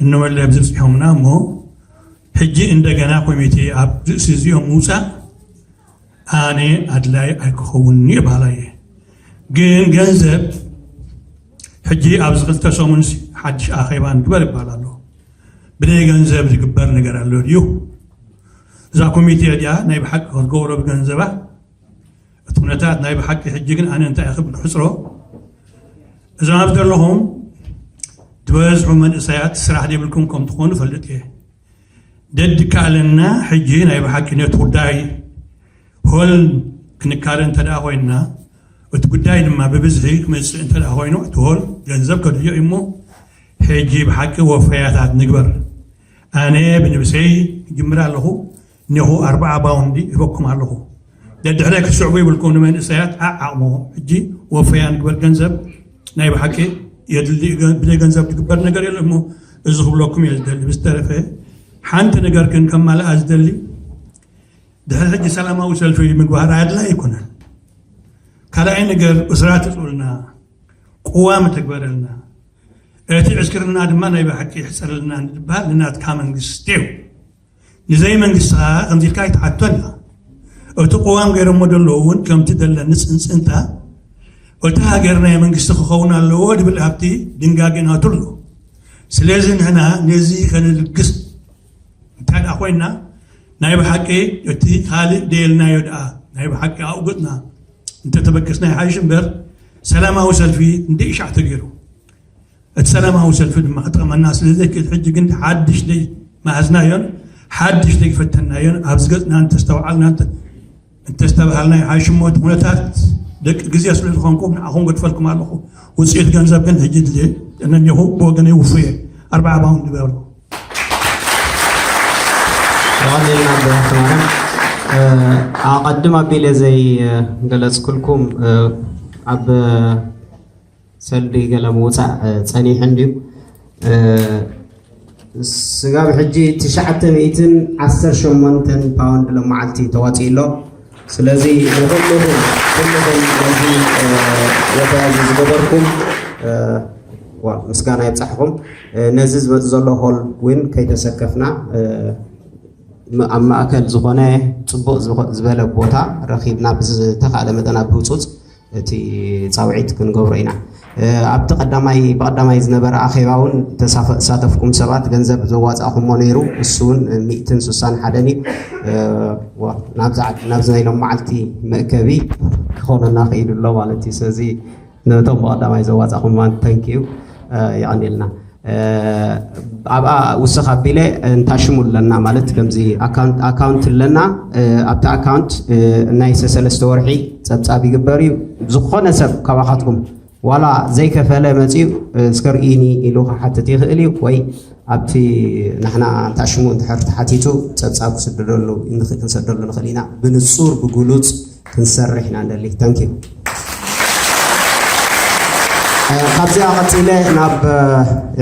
እነመለ ኣብዚ ብፅሖምና እሞ ሕጂ እንደገና ኮሚቴ ኣብ ርእሲ እዚኦም ምውፃእ ኣነ ኣድላይ ኣይክኸውን እየ በሃላይ እየ። ግን ገንዘብ ሕጂ ኣብዚ ክልተ ሰሙን ሓድሽ ኣኼባ ንግበር ይበሃል ኣሎ። ብደይ ገንዘብ ዝግበር ነገር ኣሎ ድዩ? እዛ ኮሚቴ እዚኣ ናይ ብሓቂ ክትገብሮ ብገንዘባ እቲ ኩነታት ናይ ብሓቂ ሕጂ ግን ኣነ እንታይ ክብል ሕፅሮ እዞም ኣብ ዘለኹም ዝበዝሑ መንእሰያት ስራሕ ዘይብልኩም ከም ትኾኑ ፈልጥ እየ። ደድካለና ሕጂ ናይ ብሓቂ ነቲ ጉዳይ ሆል ክንካረ እንተ ደኣ ኮይንና እቲ ጉዳይ ድማ ብብዝሒ ክመፅእ እንተ ደኣ ኮይኑ እቲ ሆል ገንዘብ ከድልዮ እዩ እሞ ሕጂ ብሓቂ ወፈያታት ንግበር። ኣነ ብንብሰይ ይጅምር ኣለኹ። እነኹ ኣርባዓ ባውንዲ ሂበኩም ኣለኹ። ደድሕረ ክትስዕቡ ይብልኩም ንመንእሰያት ዓዓቕሞ ሕጂ ወፈያ ንግበር። ገንዘብ ናይ ብሓቂ የድሊ። ብዘይ ገንዘብ ዝግበር ነገር የለ እሞ እዚ ክብለኩም እየ ዝደሊ። ብዝተረፈ ሓንቲ ነገር ግን ከማልኣ ዝደሊ ድሕሪ ሕጂ ሰላማዊ ሰልፊ ምግባር ኣድላይ ኣይኮነን። ካልኣይ ነገር እስራት እፅኡልና፣ ቅዋም ተግበረልና፣ እቲ ዕስክርና ድማ ናይ ብሓቂ ይሕፀረልና እንድበሃል ንናትካ መንግስቲ እዩ። ንዘይ መንግስቲ ከዓ ከምዚ ኢልካ ኣይትሓቶን ኢኻ። እቲ ቅዋም ገይሮሞ ዘለዉ እውን ከምቲ ዘለኒ ፅንፅንታ እቲ ሃገር ናይ መንግስቲ ክኸውን ኣለዎ ድብል ኣብቲ ድንጋጌ ናቱ ኣሎ። ስለዚ ንሕና ነዚ ከነልግስ እንታይ ደኣ ኮይና ናይ ብሓቂ እቲ ካልእ ደየልናዮ ደኣ ናይ ብሓቂ ኣውግጥና እንተተበገስና ይሓይሽ እምበር ሰላማዊ ሰልፊ እንድእሻዕ ተገይሩ እቲ ሰላማዊ ሰልፊ ድማ ክጠቕመና ስለ ዘይክእል ሕጂ ግን ሓድሽ ደይ መሃዝናዮን ሓድሽ ደይ ፈተናዮን ኣብዚ ገፅና እንተስተውዓልና እንተስተባሃልና ይሓይሽ እሞ እቲ ኩነታት ደቂ ግዜ ስለ ዝኾንኩም ንዓኹም ገድፈልኩም ኣለኹ። ውፅኢት ገንዘብ ግን ሕጂ ድልየ እነኒኹ ብወገነይ ውፉየ ኣርባዓ ባውንድ ይበሉ። የቐኒልና ኣቦ ሃብተማርያም። ኣቐድም ኣቢለ ዘይገለፅኩልኩም ኣብ ሰልዲ ገለ ምውፃእ ፀኒሑ እንድዩ። ስጋብ ሕጂ ትሽዓተ ሚእትን ዓሰርተ ሸሞንተን ፓውንድ ለመዓልቲ ተዋፂኡ ኣሎ። ስለዚ ንኩልኹም ኩልኹም ነዚ ወፈያ እዚ ዝገበርኩም ምስጋና ይብፃሕኹም። ነዚ ዝመፅ ዘሎ ሆል እውን ከይተሰከፍና ኣብ ማእከል ዝኾነ ፅቡቕ ዝበለ ቦታ ረኺብና ብዝተኻእለ መጠን ኣብ ህፁፅ እቲ ፃውዒት ክንገብሮ ኢና። ኣብቲ ቀዳማይ ብቀዳማይ ዝነበረ ኣኼባ እውን ተሳተፍኩም ሰባት ገንዘብ ዘዋፃእኩሞ ነይሩ። እሱ እውን ሚእትን ስሳን ሓደን እዩ። ናብዚ ናይ ሎም መዓልቲ መእከቢ ክኾነና ክኢሉ ኣሎ ማለት እዩ። ስለዚ ነቶም ብቐዳማይ ዘዋፃእኩም ተንኪዩ የቐኒልና። ኣብኣ ውስኽ ኣቢለ እንታሽሙ ኣለና ማለት ከምዚ ኣካውንት ኣለና። ኣብቲ ኣካውንት ናይ ሰሰለስተ ወርሒ ፀብፃብ ይግበር እዩ። ዝኾነ ሰብ ካባኻትኩም ዋላ ዘይከፈለ መፅኡ እስከ ርእዩኒ ኢሉ ክሓትት ይኽእል እዩ። ወይ ኣብቲ ንሕና እንታሽሙ እንድሕር ተሓቲቱ ፀብፃብ ክስደደሉ ክንሰደሉ ንኽእል ኢና። ብንፁር ብግሉፅ ክንሰርሕ ኢና ንደሊ። Thank you። ካብዚኣ ቀፂለ ናብ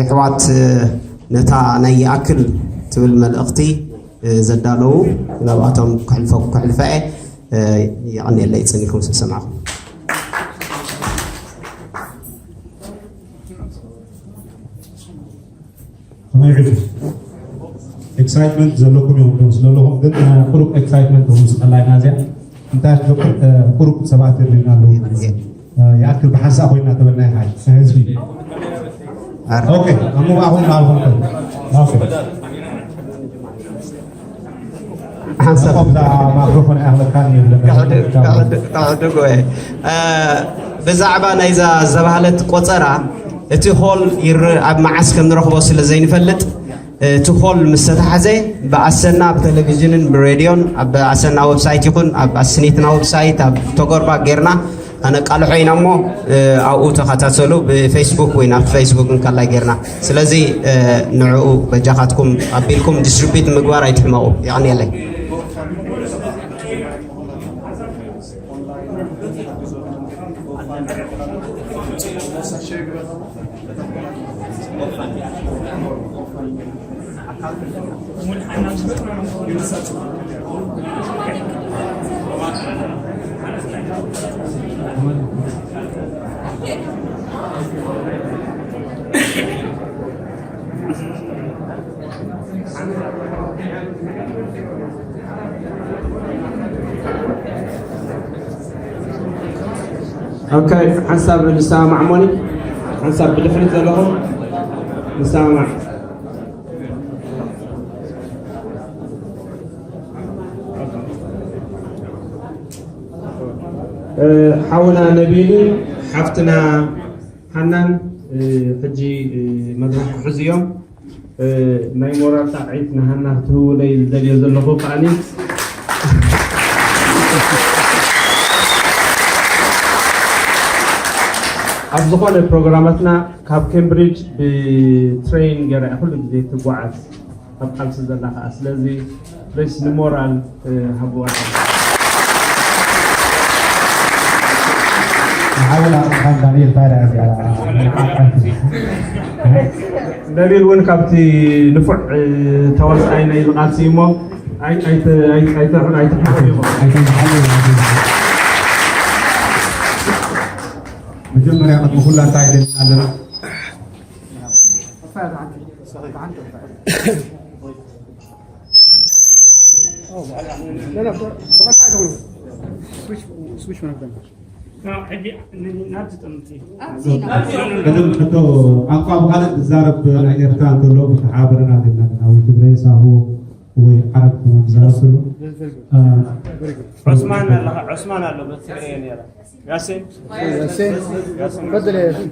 ኣሕዋት ነታ ናይ ይኣክል ትብል መልእኽቲ ዘዳለዉ ናብኣቶም ክሕልፈ ክሕልፈ እየ። የቐንየለይ ፅኒኩም ስለሰማዕኹም። ከመይ ዕድል ኤክሳይትመንት ዘለኩም እዮም ትመስሉ ኣለኹም፣ ግን ቁሩብ ኤክሳይትመንት ተምስቀላ ኢና እዚኣ። እንታይ ትገብር? ቁሩብ ሰባት የድልዩና ኣለዉ ማለት እዩ። ይኣክል ብሓንሳእ ኮይና ተበልና ይሓይ ህዝቢ። ኦኬ፣ ኣብ ምብኣኹም ንኣኹም ከ ኦኬ። ሓንሳብ እዛ ማክሮፎን ኣይሃለካን እዩ ዝብለካ ዘሎ። ክዕድጎ እየ። ብዛዕባ ናይዛ ዘባህለት ቆፀራ እቲ ሆል ይር ኣብ መዓስ ከም ንረኽቦ ስለ ዘይንፈልጥ እቲ ሆል ምስ ተታሕዘ ብኣሰና ብቴሌቪዥንን ብሬድዮን ኣብ ኣሰና ዌብሳይት ይኹን ኣብ ኣስኒትና ዌብሳይት ኣብ ተጎርባ ጌርና ከነቃልሖ ኢና እሞ ኣብኡ ተኸታተሉ። ብፌስቡክ ወይ ናብ ፌስቡክ እንከላይ ጌርና ስለዚ ንዕኡ በጃኻትኩም ኣቢልኩም ዲስትሪቢዩት ምግባር ኣይትሕመቑ። የቐንየለይ። ኦኬ፣ ሓንሳብ ንሰማማዕ እሞኒ፣ ሓንሳብ ብድሕሪት ዘለኹም ንሰማማዕ። እ፣ ሓውና ነቢልን ሓፍትና ሃናን፣ እ፣ ሕጂ፣ እ፣ መድረኽ ክሕዙ እዮም። እ፣ ናይ ሞራል ጣቕዒት ንሃና ክትህቡለይ ዝደልዮ ዘለኹ ከኣኒ፣ ኣብ ዝኾነ ፕሮግራማትና ካብ ኬምብሪጅ ብትሬን ገይራ እያ ኩሉ ግዜ ትጓዓዝ። ኣብ ቃልሲ ዘላ ከኣ። ስለዚ ፕሊስ ንሞራል፣ እ፣ ሃብዋ። ንሓውና ጽንሓን ዳንኤል ታዲያ እዚኣ ንዓቃልሲ። ነቢል እውን ካብቲ ንፉዕ፣ እ፣ ተዋሳኣይ ናይ ቃልሲ እሞ ኣይ-፣ ኣይተ-፣ ኣይ-፣ ኣይተ-፣ ኣይትሕመቑ ኢኹም። ኣይተንሓሉ። መጀመርያ ቅድሚ ኩላ እንታይ ኢልና ኣለና? لا، لا، بغيت أعرف. Switch، switch من قدام. ሕጂ ናብቲ ጥምቲ። ቅድም ሕቶ፣ ቋንቋ ብኻልእ ዝዛረብ ናይ ኤርትራ እንተሎ ብተሓባበረና ዘለና፣ ግን ኣብ ትግረ ሳሆ ወይ ዓረብ ክዛረብ ከሎ፣ እ፣ ዑስማን ኣለኻ፣ ዑስማን ኣሎ፣ በቲ ትግርኛ ነይረ። ያሲን? ያሲን፣ ተፈደል ያ ያሲን።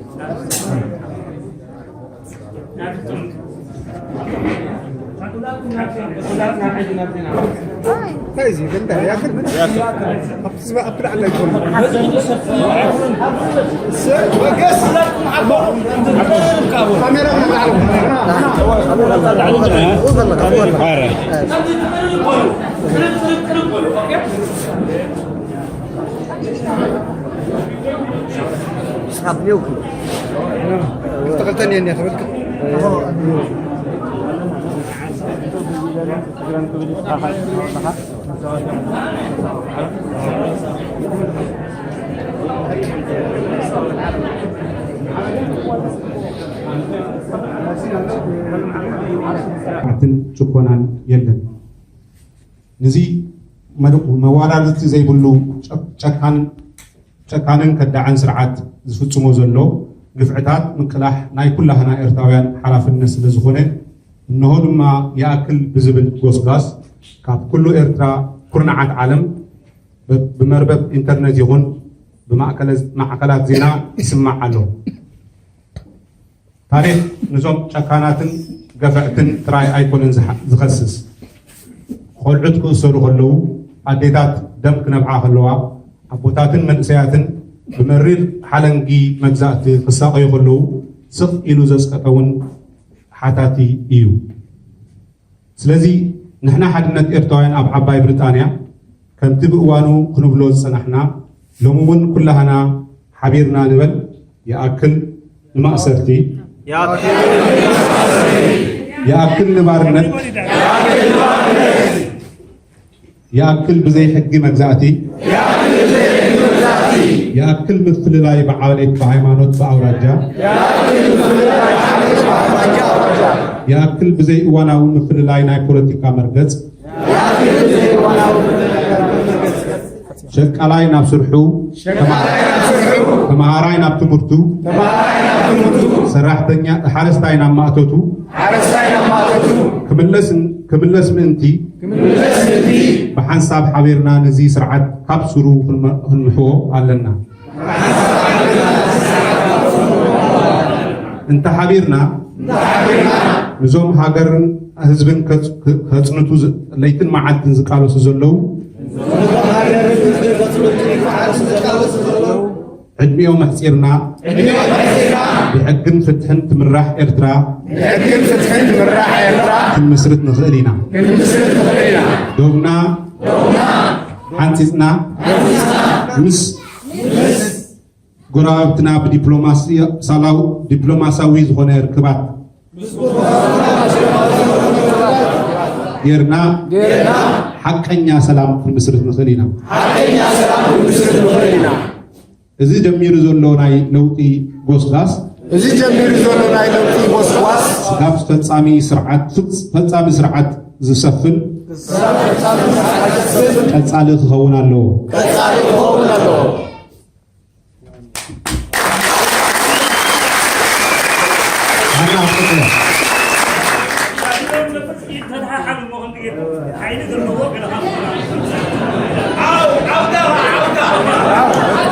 እንታይ እዚ ግን እንታይ ያክል? ያክል። ኣብ ትስባ-፣ ኣብ ትልዓል ኣይኮነን። ስ-፣ በገስ። ካሜራ ስርዓትን ጭቆናን የለን። ነዚ መድ-፣ መወዳድርቲ ዘይብሉ ጨ-፣ ጨካን፣ ጨካንን ከዳዕን ስርዓት ዝፍጽሞ ዘሎ ግፍዕታት ምቅላሕ ናይ ኩላህና ኤርትራውያን ሓላፍነት ስለ ዝኾነ፣ እንሆ ድማ ይኣክል ብዝብል ጎስጓስ ካብ ኩሉ ኤርትራ ኩርናዓት ዓለም ብ-፣ ብመርበብ ኢንተርነት ይኹን ብማእከለ-፣ ማዕከላት ዜና ይስማዕ ኣሎ። ታሪኽ ንዞም ጨካናትን ገፈዕትን ጥራይ ኣይኮነን ዝሓ-፣ ዝኸስስ። ቆልዑት ክእሰሩ ከለዉ፣ ኣዴታት ደም ክነብዓ ከለዋ፣ ኣቦታትን መንእሰያትን ብመሪር ሓለንጊ መግዛእቲ ክሳቐዩ ከለዉ፣ ስቕ ኢሉ ዘጽቀጠ እውን ሓታቲ እዩ። ስለዚ ንሕና ሓድነት ኤርትራውያን ኣብ ዓባይ ብሪጣንያ ከምቲ ብእዋኑ ክንብሎ ዝጸናሕና፣ ሎሚ እውን ኩላህና ሓቢርና ንበል፣ ይኣክል ንማእሰርቲ፣ ይኣክል፣ ይኣክል ንባርነት፣ ይኣክል ብዘይ ሕጊ መግዛእቲ፣ ይኣክል ምፍልላይ ብዓሌት፣ ብሃይማኖት፣ ብኣውራጃ፣ ይኣክል ብዘይ እዋናዊ ምፍልላይ ናይ ፖለቲካ መርገጽ፣ ሸቃላይ ናብ ስርሑ፣ ተመሃራይ ናብ ትምህርቱ፣ ሰራሕተኛ፣ ሓረስታይ ናብ ማእቶቱ፣ ሓረስታይ ናብ ማእቶቱ ክምለስ፣ ክምለስ ምእንቲ፣ ክምለስ ምእንቲ ብሓንሳብ ሓቢርና ነዚ ስርዓት ካብ ስሩ ክንመ-፣ ክንምሕዎ ኣለና። እንተ ሓቢርና፣ እንተ ሓቢርና ንዞም ሃገርን ህዝብን ከጽ-፣ ከጽንቱ ዝ-፣ ለይትን መዓልትን ዝቃለሱ ዘለዉ፣ ዕድሚኦም ኣሕጺርና፣ ዕድሚኦም ኣሕጺርና፣ ብሕግን ፍትሕን ትምራሕ ኤርትራ፣ ብሕግን ፍትሕን ትምራሕ ኤርትራ ክንምስርት ንኽእል ኢና። ክንምስርት ንኽእል ኢና። ዶብና፣ ዶብና ሓንጺጽና፣ ሓንጺጽና፣ ምስ፣ ምስ ጎረባብትና ብዲፕሎማሲያዊ ዝኾነ ርክባት ጌርና ሓቀኛ ሰላም ክንምስርት ንኽእል ኢና። እዚ ጀሚሩ ዘሎ ናይ ለውጢ ጎስጓስ እዚ ጀሚሩ ዘሎ ናይ ለውጢ ጎስጓስ ካብ ፈጻሚ ስርዓት ዝሰፍን ቀጻሊ ክኸውን ኣለዎ።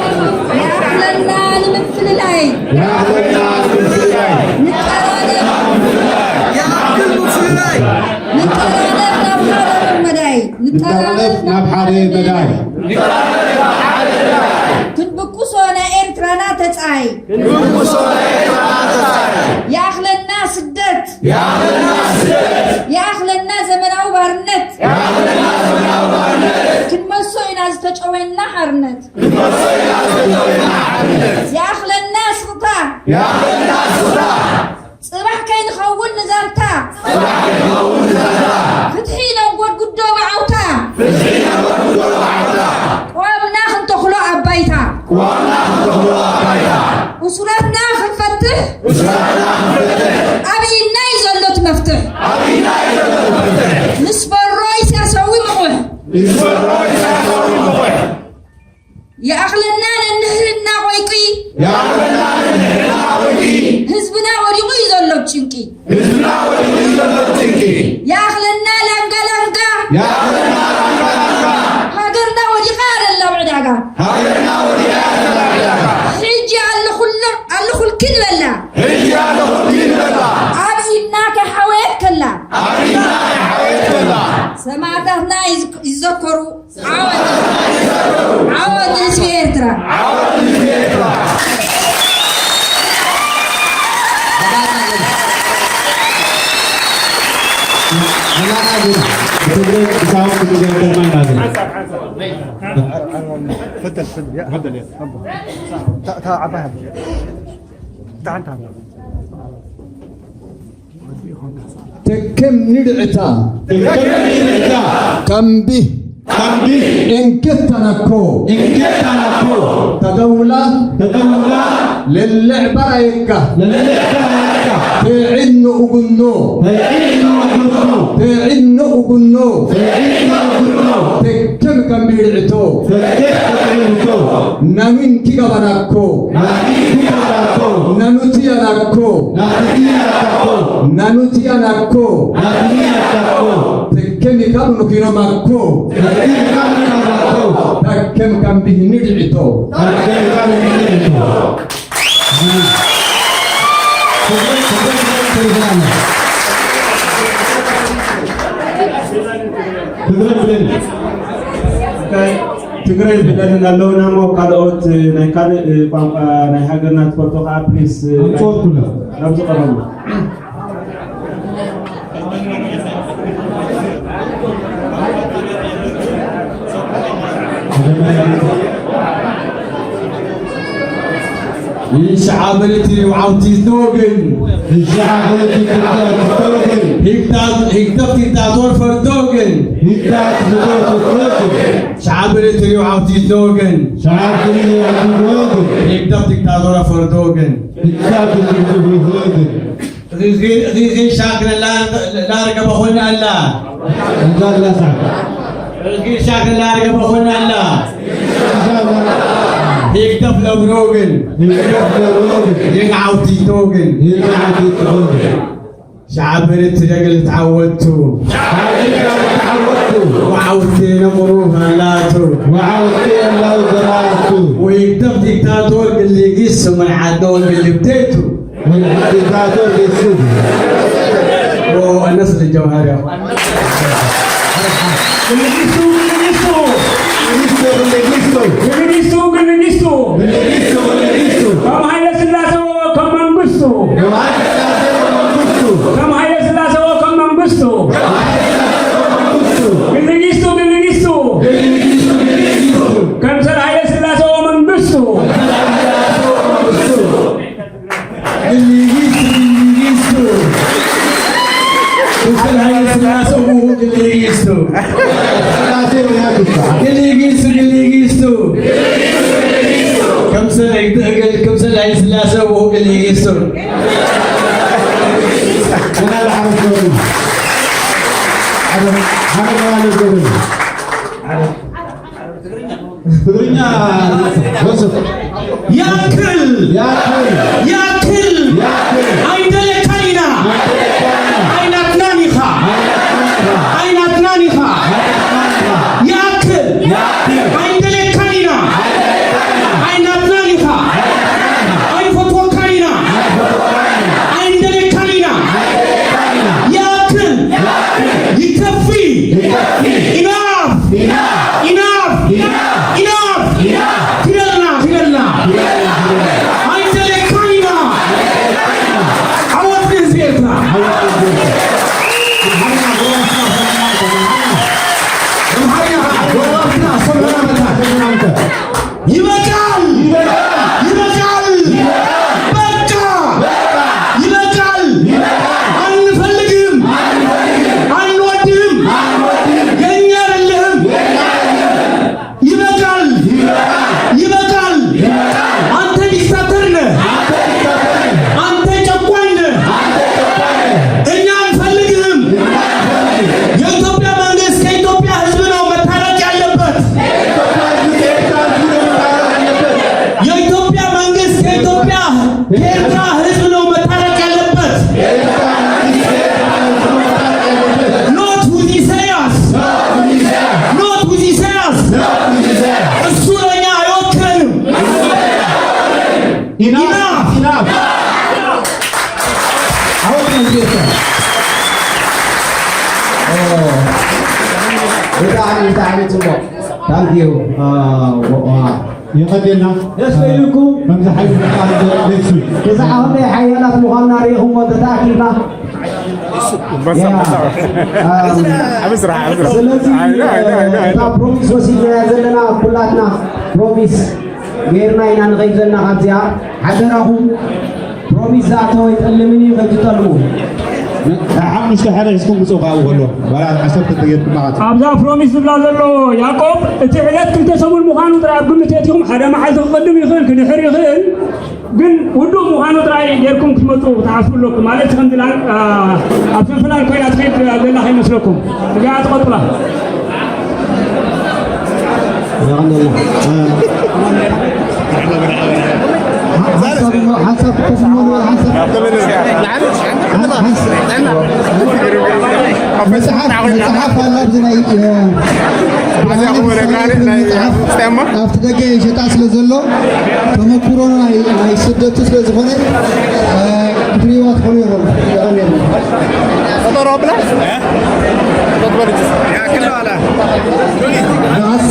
ይኣኽለና ንምፍልላይ ይኣኽለና ንምፍልላይ ንቀራረብ ይኣክል ምፍልላይ ንቀራረብ ናብ ሓደ መዳይ ንቀራረብ ናብ ሓደ መዳይ ክንብቁሶ ናይ ኤርትራና ተጻይ ክንብቁሶ ናይ ኤርትራና ተጻይ ይኣኽለና ስደት ይኣኽለና ስደት ይኣኽለና ዘመናዊ ባርነት ይኣኽለና ዘመናዊ ባርነት ክንመሶ ኢና ዝተጨወየና ሓርነት ክንመሶ ኢና ዝተጨወየና ሓርነት ይኣኽለና ስቕታ ይኣኽለና ስቕታ ጽባሕ ከይንኸውን ንዛንታ ጽባሕ ከይንኸውን ንዛንታ ፍትሒ ነንጎድጉዶ መዓውታ ፍትሒ ነንጎድጉዶ መዓውታ ቅዋምና ክንተኽሎ ኣብ ባይታ ቅዋምና ክንተኽሎ ኣብ ባይታ እሱራትና ክንፈትሕ እሱራትና ክንፈትሕ ኣብ ኢድና እዩ ዘሎ እቲ መፍትሕ ኣብ ኢድና እዩ ዘሎ እቲ መፍትሕ ንስበሮ ኢሳያሳዊ ምቑሕ ንስበሮ ኢሳያሳዊ ምቑሕ ይኣኽለና ነንሕድሕድና ቆይቂ ይኣኽለና ነንሕድሕድና ቆይቂ ህዝብና ወዲቑ እዩ ዘሎ ጭንቂ ህዝብና ወዲቑ እዩ ዘሎ ጭንቂ ይኣኽለና ላንጋ ላንጋ ይኣኽለና ላንጋ ላንጋ ሃገርና ወዲቓ ኣደላ ኣብ ዕዳጋ ሃገርና ወዲቓ ኣደላ ኣብ ዕዳጋ ሕጂ ኣለኹልኪ ንበላ ሕጂ ኣለኹልኪ ንበላ ኣብ ኢድና ከይሓወየት ከላ ኣብ ኢድና ከይሓወየት ከላ ሰማዕታትና ይዘከሩ ዓወት ንህዝቢ ኤርትራ። ተከም ንድዕታ ተከም ንድዕታ ካምቢ ካምቢ እንክታናኮ እንክታናኮ ተደውላ ተደውላ ለልዕ በራየካ ለልዕ በራየካ ተዕኖ ኡጉኖ ተዕኖ ኡጉኖ ተዕኖ ኡጉኖ ተዕኖ ኡጉኖ ተከም ካምቢ ንድዕቶ ተከም ካምቢ ንድዕቶ ናኑን ኪጋባናኮ ናኑን ኪጋባናኮ ናኑትያናኮ ናኑትያናኮ ናኑትያናኮ ናኑትያናኮ ተከሚ ካብ ንኪኖማኮ ተከም ካብ ንኪኖማኮ ታከም ካምቢ ንድዕቶ ታከም ካምቢ ንድዕቶ ትግራይ ዝደልን ኣለውና እሞ ካልኦት ናይ ካልእ ቋንቋ ናይ ሃገርና ትፈልጡ ከዓ ፕሊስ ኣምፅኦት ኩሎም ናብዚ ቀረቡ። ይሽዓብልቲ ውዓውቲ ኖግን ይሽዓብልቲ ክልተ ክልተወግን ሂግዳፍ ዲክታቶር ፈርዶግን ሂግዳፍ ክልተ ክልተወግን ሸዓብልቲ ውዓውቲ ኖግን ሸዓብልቲ ውዓውቲ ኖግን ሂግዳፍ ዲክታቶር ፈርዶግን ሂግዳፍ ክልተ ክልተወግን ሪጊ ሻክለ ላርገ በኾነ ኣላ እንዛላ ሳዕ ሪጊ ሻክለ ላርገ በኾነ ኣላ ሂግደፍ ለብሮግን ሂግደፍ ለብሮግን ይግዓውቲቶግን ይግዓውቲቶግን ሻዕብርት ደግል ተዓወቱ ሻዕብርት ደግል ተዓወቱ ወዓውቴ ነምሩ ፈላቱ ወዓውቴ የላው ዘራቱ ወይግደፍ ዲክታቶር ግልጊስ ስምን ዓድነውን ግልብቴቱ والدكتاتور بالسجن والنصر الجوهري ግልጊሱ ግልጊሱ ግልጊሱ ግልጊሱ ግልጊሱ ግልጊሱ ግልጊሱ ግልጊሱ ከም ሃይለ ስላሴ ከም መንግስቱ ግማሽ ከም ሃይለ ስላሴ ከም መንግስቱ ግልጊሱ ግልጊሱ ከምሰል ሃይለ ስላሴ መንግስቱ ክም ሰላይ ስላሰ ወግል ይስር። ትግርኛ ወስፍ። ያክል! ያክል! ያክል! ያክል! ኣይንደለካን ኢና! ኣይናትናን ኢኻ! ኣይናትናን ኢኻ! ያክል! ያክል! ኣይንደለካን ኢና! ኣይናትናን ኢኻ! ኣይንፈትወካን ኢና! ኣይንደለካን ኢና! ያክል! ይከፊ! ኢናፍ! ኢናፍ! ኢናፍ! ኢናፍ! ክደልና! ክደልና! ኣይንደለካን ኢና! ዓወት ንህዝቢ ኤርትራ! ኣምሓርኛ ጎረባብትና ሰምዕና መታን። ይበቃል! ይበቃል! በቃ! ይበቃል! አንፈልግም! አንወድም! የኛ አይደለህም! ይበቃል! ይበቃል! አንተ ዲክታተር ነህ! አንተ ጨቋኝ ነህ! እኛ አንፈልግህም! የኢትዮጵያ መንግስት ከኢትዮጵያ ህዝብ ነው መታረቅ ያለበት! የኢትዮጵያ መንግስት ከኢትዮጵያ ከኤርትራ ህዝብ ነው መታረቅ ያለበት! Not with Isaias! Not with Isaias! እሱ ለእኛ አይወክለንም! Enough! Enough! ዓወት ንህዝቢ ኤርትራ! ብጣዕሚ ብጣዕሚ ጽቡቕ። Thank you. የቐደልና ደስ ኢልኩም። ከምዚ ሓይሊ ቃል ደስ ይብል። ብዛዕባ ሓያላት ምዃንና ርኢኹሞ ተተኣኪብና። በሳ፣ ያ። በሳ። ኣም፣ ኣብ ስራሕ፣ ኣብ ስራሕ። ስለዚ፣ ኣይ፣ ኣይ፣ ኣይ፣ ኣይ። እታ ፕሮሚስ ወሲድናያ ዘለና ኩላትና ፕሮሚስ ጌርና ኢና ንኸይድ ዘለና ካብዚኣ። ሓደራኹም ፕሮሚስ ዝኣተወ ኣይጠልምን እዩ፣ ከይትጠልሙ። ሓሙሽተ ሓደ ሒዝኩም ምጽኡ ካብኡ ከሎ፣ ዋላ ዓሰርተ ተጌርኩም ማለት እዩ። ኣብዛ ፕሮሚስ ዝብላ ዘሎ ያዕቆብ፣ እቲ ዕለት ክልተ ሰሙን ምዃኑ ጥራይ ኣብ ግምት የእቲኹም። ሓደ መዓልቲ ክቕድም ይኽእል፣ ክድሕር ይኽእል፣ ግን ውዱእ ምዃኑ ጥራይ ጌርኩም ክትመጽኡ ክትሓስቡ ኣለኩም። ማለት ከምዚ ላን-፣ ኣ፣ ኣብ ፍንፍላን ኮይና ትኸይድ ዘላ ከይመስለኩም። እዚኣ ትቐጥላ። የቐንየልና። ሓሳብ፣ ሓሳብ ክትስምዑ፣ ሓሳብ፣ ሓሳብ፣ መጽሓፍ፣ መጽሓፍ ኣላ፣ ኣብዚ ናይ፣ እ፣ መጽሓፍ ኣብቲ ደገ ይሸጣ ስለ ዘሎ፣ ተመኩሮ ናይ፣ ናይ ስደቱ ስለ ዝኾነ፣ እ፣ ክትርእይዋ ትኽእሉ ኢኹም። የቐንየልና። ንዓስ